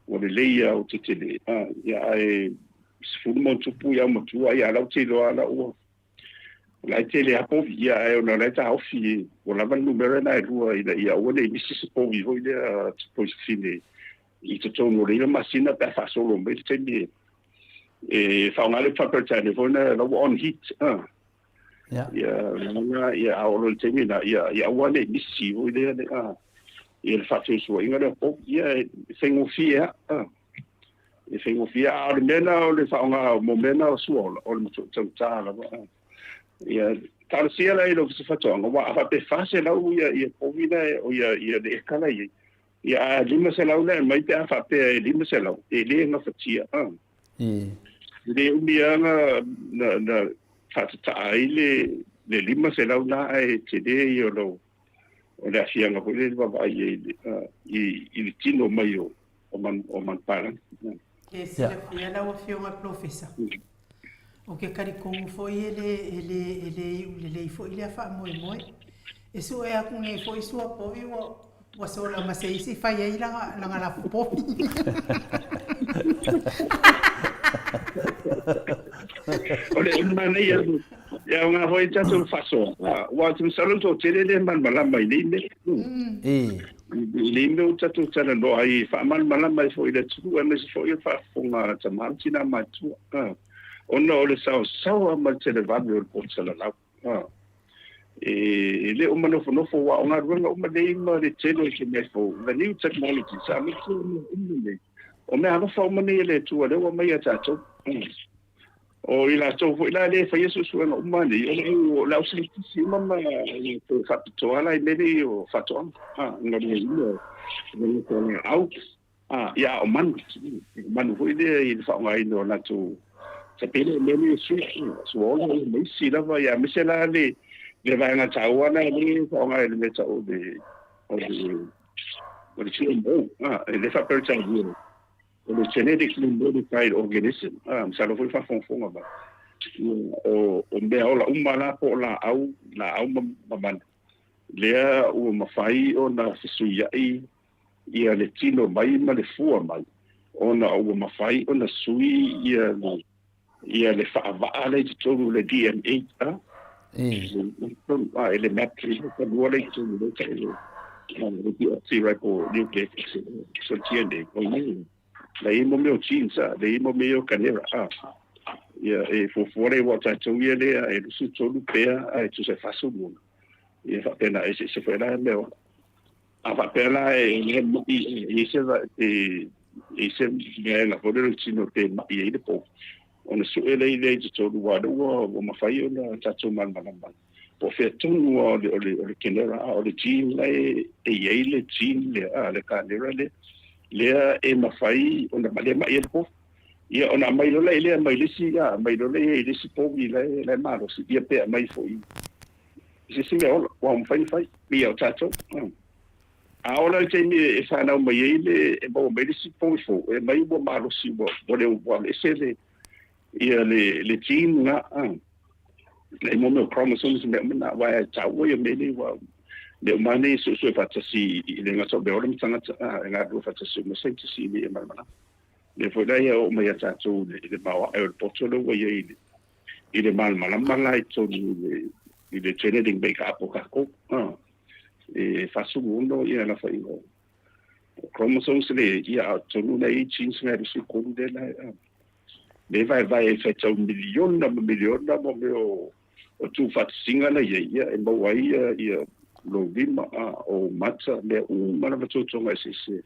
o lelei ia o tetele a ia ae 10 ma tupu ia matua ia lau te iloa la ua la e tele a povi ia ae ona la e taofi ua lava le numera na e lua ina ia aua ne i misi se povi foi lea poisifine i totonu o le 9 masina pe a faasolo mai le taimi e faaaoga le faaperetane foi na la ua on heat a ia lana ia a o le taimi na ia ia aua ne i misi foi lea le a ia le faafeusuaiga lea povi ia e faigofie a e faigofie a o le mea na o le faaaoga mo mea na o suaola o le matuai taugata lava a ia talosia la i le Ofisa Faatoaga ua a faapea 400 ia ia povi la o ia ia le eka la iai ia a 500 la e mai pe a faapea e 500 e lē gafatia a le umi aga na na faatataa ai le le 500 na ae telē ia o lou o le afiaga foi le vaavaai ai i i le tino mai o man o man palagi. E silafia lau Afioga Polofesa, o ke talitonu foi e le e le e le iu lelei foi lea faamoemoe. E sue atu nei foi sua povi ua ua sola ma se isi fai ai lana lana lafo povi. O le manaia ia o ngā foi tatou faasoa ua te masalo toatele le malamalama i nei mea. I nei mea ua tatou talanoa ai faamalamalama ai foi i le atunuu aemaise foi o le faafofoga a tama ma tina matua ona o le saosaoa ma le televave o le poto salalau e le o manofonofo ua o galuega uma nei ma le tele o se mea fou, the new technology sa aemaise o mea uma nei o mea alofa uma nei e le Atua lea ua aumai ia tatou o i latou foi la lē faia suesuega uma nei o le au saienitisi uma ma latou faapitoa la i mea nei o faatoaga a galueaiina au a ia o manu manu foi lea i le faaaogaina o latou sapele mea nei sua suaola ma isi lava ia aemaise la le le vaega taua la le faaaoga i le mea tau le o le o le GMO a e le faaperetania o le genetically modified organism a masalo foi faafogafoga mai o o mea ola uma la po o laau laau ma manu lea ua mafai ona fesuiai ia le tino mai ma le fua mai ona ua mafai ona sui ia le ia le faavaa le i totonu le DNA a a e le map ka lua le i totonu le tau le deoxyribonucleic acid so DNA o nei la i mo mea o genes a le i mo mea o kanera a ia e fuafua le ua tatou ia lea e 23 pea a e tusa e 40 ia faapena e se foi la mea a faapea la e le ma'i i se e i se vaega foi lele o le tino pe ma'i ai le pou ona sue lea i le i totonu ua ua ua mafai ona tatou malamalama po o fea tonu o le o le o le kenera a o le gene la e e i ai le gene lea a le kanera lea lea e mafai ona le ma'i ai le pou ia ona aumai loa lea mai le isi a aumai loa lea i le isi povi la e la e malosi ia pe aumai foi se isi mea ola ua mafai ona fai ia o tatou a ola le taimi e fanau mai ai le e maua mai le isi povi fou e mai ua malosi ua ua le ua ese le ia le le gene na a le mo mea o chromosomes mea uma na aua e taua ia mea nei ua mea uma nei suesue faatasi i le gata o mea ola ma tagata a e galulue faatasi uma scientist ina ia malamalama lea foi la ia oo mai ia tatou i le maoae o le poto lea ua i ai i le malamalama la i totonu i le genetic make up o tatou a e 46 ia lafaiga o chromosomes le ia a o totonu la i genes na e 23 lea la le vaevae e faitau miliona ma miliona mo mea o tuufaatasiga la i ai ia e maua ai ia ia lou lima a o mata mea uma lava totoga eseese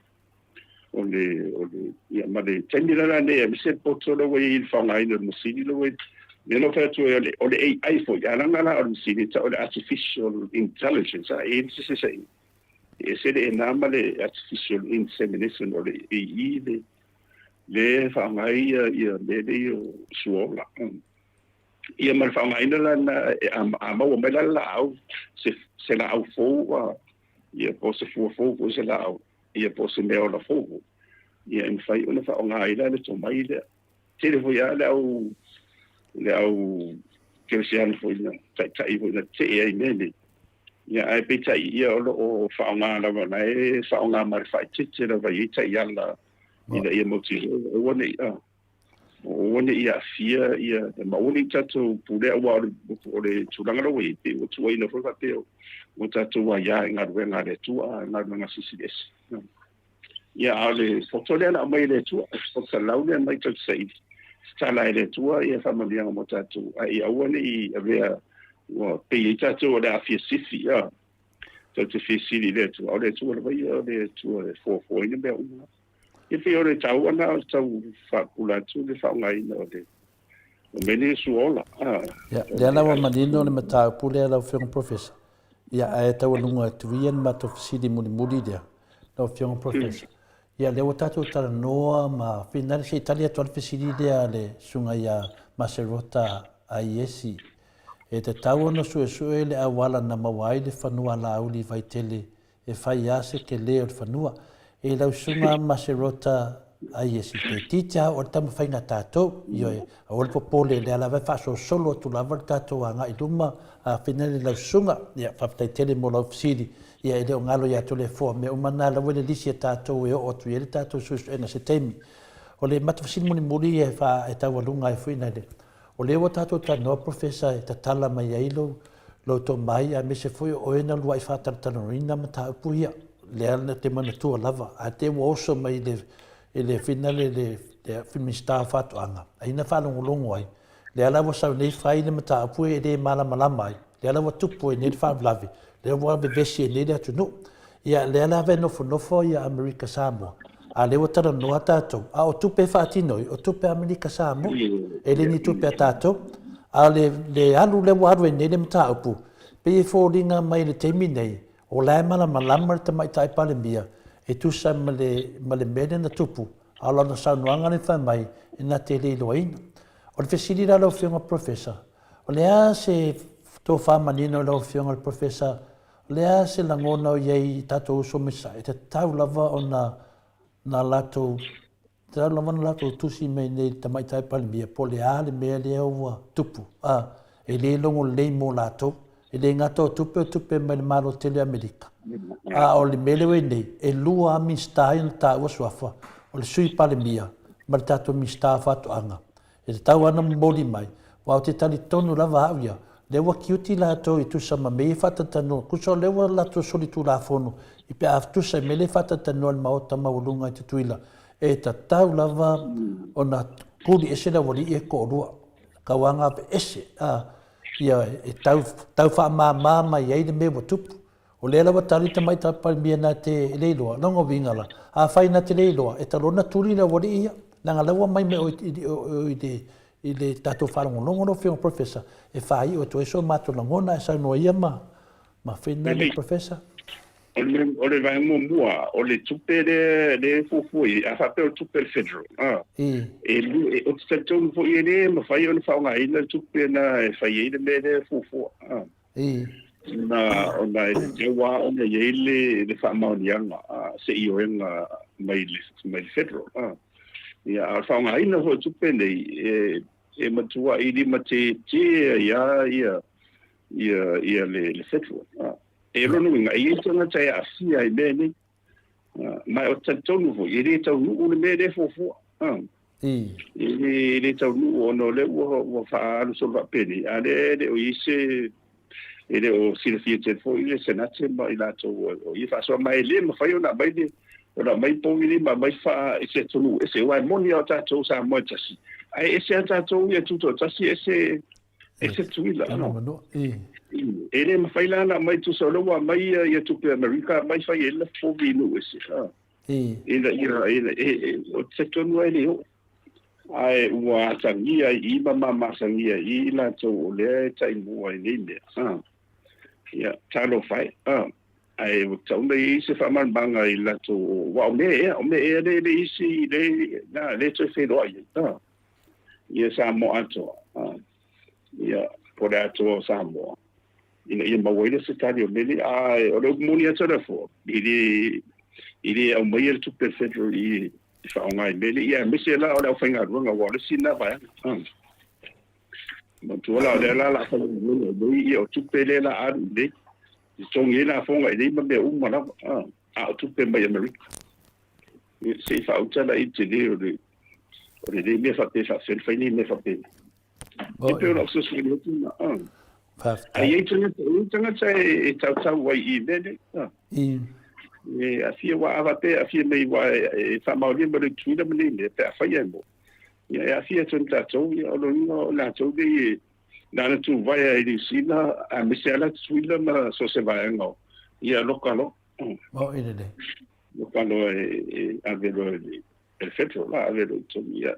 o le o le ia ma le taimi la nei aemaise le poto lea ua i ai i le faaaogaina o le masini lea ua lea na fai atu ai o le AI foi a leaga la o le masini tau o le artificial intelligence a e se se se e se le na ma le artificial insemination o le AI le le faaaoga ai ia ia mea nei o suaola. Ia ma le faaaogaina la lena a maua mai la le laau, se laau fou, ia po o se fua fou foi se laau, ia po o se meaola fou foi, ia e mafai ona faaaoga ai la le tomai lea. Tele foi lava le au le au kerisiano foi na taitai foi na tetee ai i mea nei, ia ae peitai ia o lo o faaaoga lava na e faaaoga ma le faaeteete lava i ai taiala ina ia mautinoa aua ne i aua ne i aafia ia ma aua ne i tatou pulea aua o le tulaga la ua i ai pei ua tuuaina foi faapea ua tatou aia i galuega a le Atua a galuega silisili ese. Ia a o le poto lea na aumai e le Atua, o le lau lea mai tatou saili tatala e le Atua ia faamanuiaga mo tatou, ae ia aua ne i avea ua pei ai tatou o le a fia sifi, a tatou te fia sili i le Atua, a o le Atua lava ia o le Atua e fuafuaina mea uma. Ia pei o le taua lena o le tau faapula atu le faaaogaina o le o mea nei o suaola. Ia, lea la ua manino le mataupu lea lau Afioga Professor. Ia, ae taualuga atu ia le matou fesili mulimuli lea, lau Afioga Professor. Ia, lea ua tatou talanoa ma finale se i tali atu lava le fesili lea a le Susuga ia Maserota Aiesi. E tatau ona suesue le auala na maua ai le fanua alauli i Vaitele e fai a se tele o le fanua. E lau susuga Maserota Aiesi, toeitiiti a oo le taumafaiga a tatou. Ioe, aua le popole, o lea lava e faasolosolo atu lava le tatou agai i luma, a finale lau susuga. Ia, faafetai tele mo lau fesili. Ia, e le o galo ia Toleafoa, mea uma na la ua i le lisi a tatou e oo atu i ai le tatou suesuega i se taimi. O le matou fesili mulimuli e taualuga ai foi nai le O lea ua tatou talanoa Professor e tatala mai ai lou lou tomai aemaise foi o oe na lua'i faatalatalanoaina mataupu ia. Lea na te manatua lava ae te ua oso mai i le i le finale le le Minisita o Faatoaga ai na faalogologo ai lea la ua sau nei fai le mataupu e le malamalama ai lea la ua tupu ai nei le faalavelave lea ua vevesi ai nei le atunuu. Ia lea lava e nofonofo ia Amerika Samoa, a lea ua talanoa tatou, a o tupe e faatino ai, o tupe a Amerika Samoa, e le ni tupe a tatou. A o le, le alu lea ua alu ai nei le mataupu, pei e foliga mai i le taimi nei, o la e malamalama le Tamaitai Palemia e tusa ma le, ma le mea lea na tupu, a o lana saunoaga lea fai mai, e na te le iloaina. O le fesili la lau Afioga Professor, o le a se tofa manino i lau Afioga i le Professor O le a se lagona o i ai i tatou uso mai Sasae, e tatau lava ona na latou tatau lava ona latou tusi mai nei i le Tamaitai Palemia po o le a le mea lea ua tupu, a, e le logo lelei mo latou. E le gata o tupe o tupe mai le Malo tele o Amerika, a o le mea lea ua i ai nei, e lua lava Minisita ia na taua suafa, o le Sui Palemia ma le tatou Minisita o Faatoaga. E tatau lava ona momoli mai, aua ou te talitonu lava au ia, lea ua tiuti latou i tusa ma mea ia e faatalatalanoa, tusa o lea ua latou solitulafono i pe a tusa i mea lea e faatalatalanoa e le Maota maualuga i Tutuila, e tatau lava ona tuli ese le aualii ia e toalua, tauaga aveese, a, ia e tau, tau faamama mai ai le mea ua tupu. O lea la ua tali le tamaitai Palemia na te le iloa, lona uiga la, afai na te le iloa, e talu ona tuli le aualii ia, leaga la ua aumai mai oe i le tatou faalogologo lau Afioga Professor, e faaiu atu ai so matou lagona, ae saunoa ia ma Finale Professor. O le vaega muamua, o le tupe lea e fuafua i ai, a faapea o le tupe a le Federal, ou te talitonu foi e le mafai ona faaaogaina le tupe lena e fai ai le mea lea e fuafua. Na ona e tatau lava ona i ai le faamaoniaga se ioega mai le mai le federal. Ia, a o le faaaogaina foi o tupe nei, e matuai limatētē ai lava ia ia ia le federal. E lona uiga, e i ai tagata e aafia i mea nei. Ma ou te talitonu foi, e le taunuu le mea lea e fuafua. E le taunuu ona o lea ua faaalu solo faapenei, a o lea e le o i ai se, e le o silafia tele foi le Senate ma i latou o ia faasoa. Ma e le mafai ona aumai le, ona aumai povi nei ma aumai faa i se atunuu ese, aua e moni lava o tatou Samoa e tasi, ae ese lava tatou ia tutoatasi, ese ese Tutuila. E le mafai la ona aumai tusa o lea ua aumai ia tupe a Amerika aumai fai ai le povi i nuu ese. Ina ia, ou te talitonu lava e le oo. Ae ua atagia i i ma mamasagia i i latou o lea e taimua i nei mea. Ia, talofa e. Ae ua tatau ona i ai se faamalamalamaga i latou, aua o mea ea, o mea ea lea e le isi, lea e toe feiloai ai. Ia Samoa atoa. Ia, po o le atoa o Samoa, ina ia maua ai le se tali o mele, a o le upu moni atu lea fua, e le, e le aumaia le tupe a le Federal i e faaaoga i mele, ia aemaise la o le aufaigaluega, aua o le isi lena vaega. Manatua la o lea la o le a faigaluega i inei, ia o tupe lea o le a alu i inei, e totogi ai lafoga i inei ma mea uma lava, a o tupe mai Amerika. Ia, se i faauta la i le tele o le, o lenei mea faapea e faapefea ona fai nei mea faapena. E pei o lau fesoasoani atu lena. Ae i ai tagata, e i ai tagata e tautau ai i mea nei. E aafia aua a faapea e aafia mai aua e faamaonia mai loa i Tutuila ma nei mea pe afai ae moe. Ia e aafia atu ai ma tatou, ia o lona uiga o latou nei e na ona tuvae i Niu Sila aemaise lava la Tutuila ma so o se vaega o ia loka loa. Maoi lelei. Loka loa e ave loa i le Federal la ave loa i totonu ia.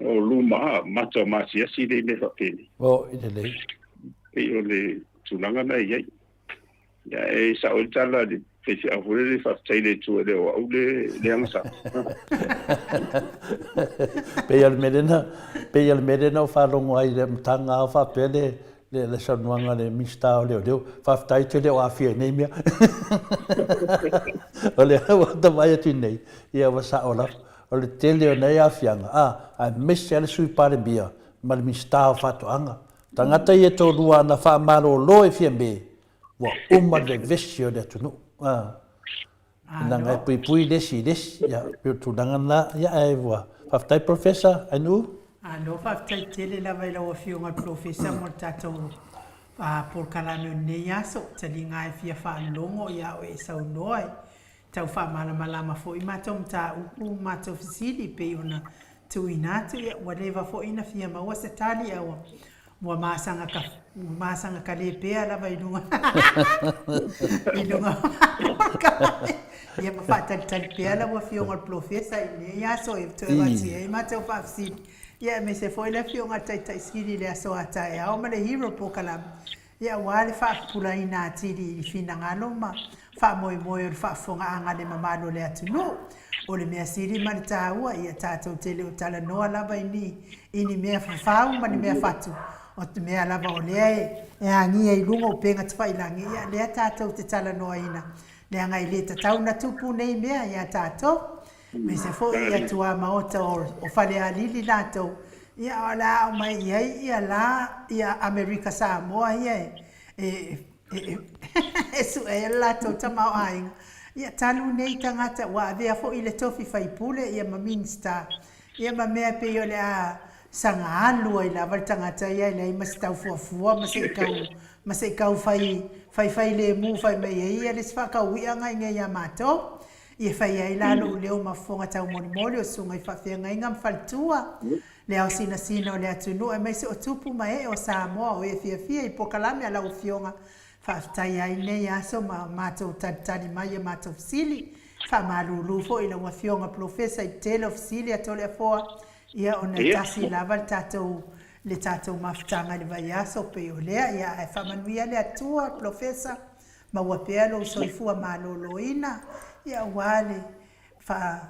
O luma mata o masiasi nei mea faapenei. Maoi lelei. Pei o le tulaga na e i ai. Ia e sao ai le tala a le faifeau foi lele, faafetai i le Atua e le o au le le agasala. Pei o le mea lena, pei o le mea lena ua faalogo ai i le amataga lava o faapea le le le saunoaga a le Minisita o Leoleo, faafetai ou te le o aafia i nei mea. O lea ua ta vaai atu i nei, ia ua sao lava. O le tele o nei aafiaga, a, aemaise lava le Sui Palemia ma le Minisita o Faatoaga. Tagata ia e toalua ana faamalolo e Fiame, ua uma le vevesi o le atunuu. A, leaga e puipui le isi i le isi. Ia, pei o le tulaga lena. Ia, ae ua faafetai Professor Ainuu. Malo faafetai tele lava i lau Afioga i le Polofesa mo le tatou polokalame o lenei aso. Taliga e fia faalogo ia oe e saunoa e tau faamalamalama foi matou mataupu ma matou fesili e pei ona tuuina atu. Ia ua leva foi na fia maua se tali a ua ua masaga ka ua masaga kale pea lava i luga i luga o matou polokalame. Ia ma faatalitali pea lau Afioga i le Polofesa i lenei aso e toe avatu ai matou faafesili. Ia aemaise foi le Afioga i le Taitai Sili i le aso a taeao ma le Hero Polokalame. Ia aua le faapupulaina atili i finagalo ma faamoemoe o le faafofogaaga a le mamalu o le atunuu. O le mea sili ma le taua, ia tatou te le o talanoa lava i ni i ni mea fafau ma ni mea fatu, o te mea lava o lea e e agia i luga o upega tafailagi, ia lea tatou te talanoaina, leaga e le tatau ona tupu nei mea ia tatou. Aemaise foi ia tuamaota o Falealili latou, ia o le a aumai i ai ia la ia Amerika Samoa ia e e e sue ai le latou tamaoaiga. Ia talu nei tagata ua avea foi le tofi faipule ia ma Minista ia ma mea pei o le a saga alu ai lava le tagata ia e leai ma se tau fuafua ma se i tau ma se i tau fai faifai lemu fai mai ai ia le isi faatauiaga i nei ia matou. E fai ai la lou leo ma fofoga taumolimoli o susuga i faafeagaiga ma faletua, le ao sinasina o le atunuu aemaise o tupu ma ee o Samoa o e fiafia i polokalame a lau Afioga. Faafetai ai nei aso ma matou talitali mai i a matou fesili. Faamalulu foi i lau Afioga Polofesa i le tele o fesili a Toleafoa, ia ona e tasi lava le tatou le tatou mafutaga i le vaiaso pei o lea, ia ae faamanuia le Atua Polofesa. Maua pea lou soifua maloloina, ia aua le faa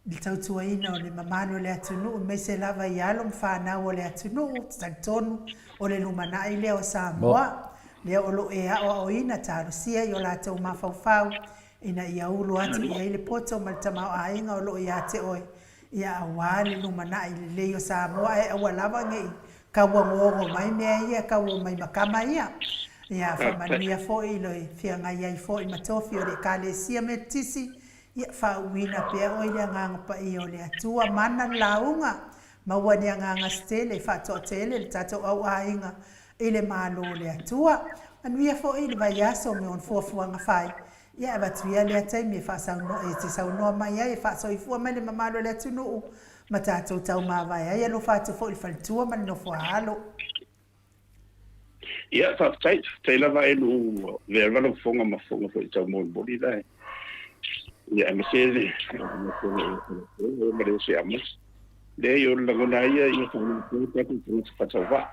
le tautuaina o le mamalu o le atunuu aemaise lava i alo ma fanau o le atunuu, ou te talitonu o le lumanai lea o Samoa, lea o lo o e aoaoina talosia i o latou mafaufau ina ia ulu atu i ai le poto ma le tamaoaiga o lo o ia te oe, Ia aua le lumanai lelei o Samoa ae aua lava ne i tauogoogo mai mea ia e tauo mai ma tama ia. Ia faamanuia foi i le feagai ai foi ma tofi o le Ekalesia Metotisi, ia faauuina pea oe i le Agaga Paia o le Atua, mana le lauga, maua ni agaga se tele, faatoatele le tatou auaiga i le Malo o le Atua. Manuia foi le vaiaso me ona fuafuaga fai, Ia, e avatu ia lea taimi e faasaunoa, e te saunoa mai ai, e faasoifua mai le mamalu o le atunuu ma tatou taumavae ai. Alofa atu foi i le faletua ma le nofo a alo. Ia, faafetai. Faafetai lava e lou avea lava lau fofoga ma fofoga foi taumolimoli la e. Ia, aemaise le ma le Ose Amos. Leai, o le lagona lava ia ia faalogo pea tatou tagata faatauvaa.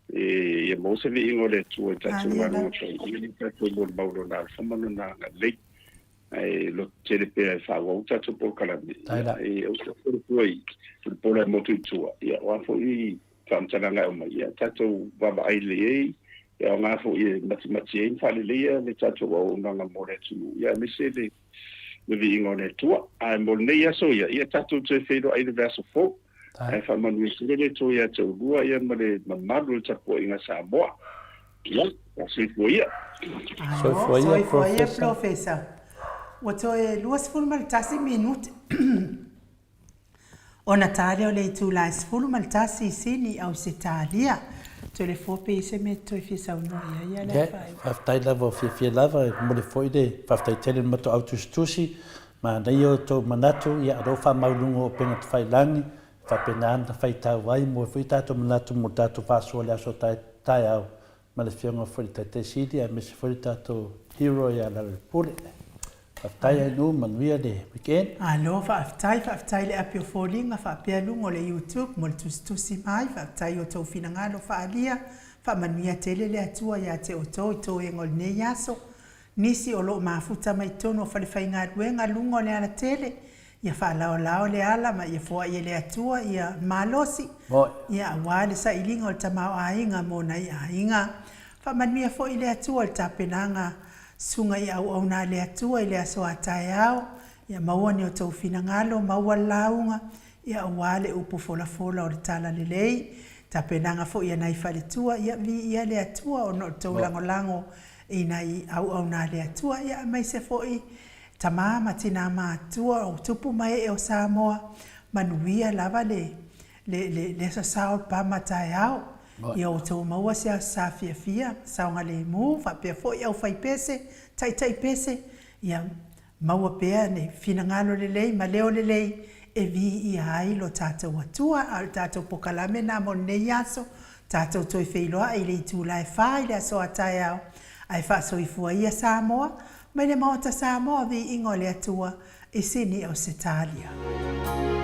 Ia maua se viiga o le Atua i tatou galuega fai, ia le tatou molimau Lona alofa ma Lona agalelei. Ae lototele pea e faaauau tatou polokalame. Ia, e ou te fua i le pola e motu i tua, ia, o a foi faamatalaga e aumai, ia tatou vaavaai lelei ai, e aoga foi e matimati ai ma faaleleia le tatou auaunaga mo le atunuu, ia aemaise le le viiga o le Atua. Ae mo lenei aso ia, ia tatou toe feiloai i le vaiaso fou. Ae faamanuia tele le Atua ia te oulua ia ma le mamalu o le tapuaiga a Samoa. Ia, soifua ia. Soifua ia, soifua ia Professor. Ua toe 21 minute. Ona ta lea o le itula e 11 i Sini i Ausetalia. Toe le fua pe i ai se mea e te toe fia saunoa i ai ia le Afaaiu. Faafetai lava o fiafia lava e momoli foi le faafetai tele i le matou au tusitusi, manaia o tou manatu, ia o lea ua faamaualuluga o upega tafailagi, e faapena ona faitau ai moe foi tatou manatu mo le tatou faasoa i le aso taeao ma le afioga foi i le Taitai Sili aemaise foi le tatou hero ia Lealailepule. Faafetai Ainuu, manuia le weekend. Malo faafetai, faafetai le api o foliga faapea luga o le youtube mo le tusitusi mai, faafetai i outou finagalo faaalia, faamanuia tele le Atua ia te outou i toega o lenei aso, nisi o loo mafuta mai totonu o falefaigaluega luga o le alatele, Ia faalaolao le ala ma ia foai e le Atua ia malosi, ia aua le sailiga o le tamaoaiga mo nai aiga. Faamanuia foi le Atua i le tapenaga susuga i auauna a le Atua i le aso a taeao, ia maua ni outou finagalo, maua le lauga, ia aua le upu folafola o le Tala Lelei. Tapenaga foi a nai faletua, ia viia le Atua ona o le tou lagolago i nai auauna a le Atua, ia aemaise foi Tama ma tina matua o tupu ma ee o Samoa, manuia lava le le le le aso sa o pama taeao. Ia outou maua se aso sa fiafia, saogalemu, faapea foi aufaipese, taitaipese, ia maua pea le finagalo lelei ma leo lelei e viia ai lo tatou Atua. A o le tatou pokalame na mo lenei aso, tatou toe feiloai i le itula e fa i le aso a taeao, ae faasoifua ia Samoa, Mai le Maota Samoa, Viiga o le Atua, i Sini Ausetalia.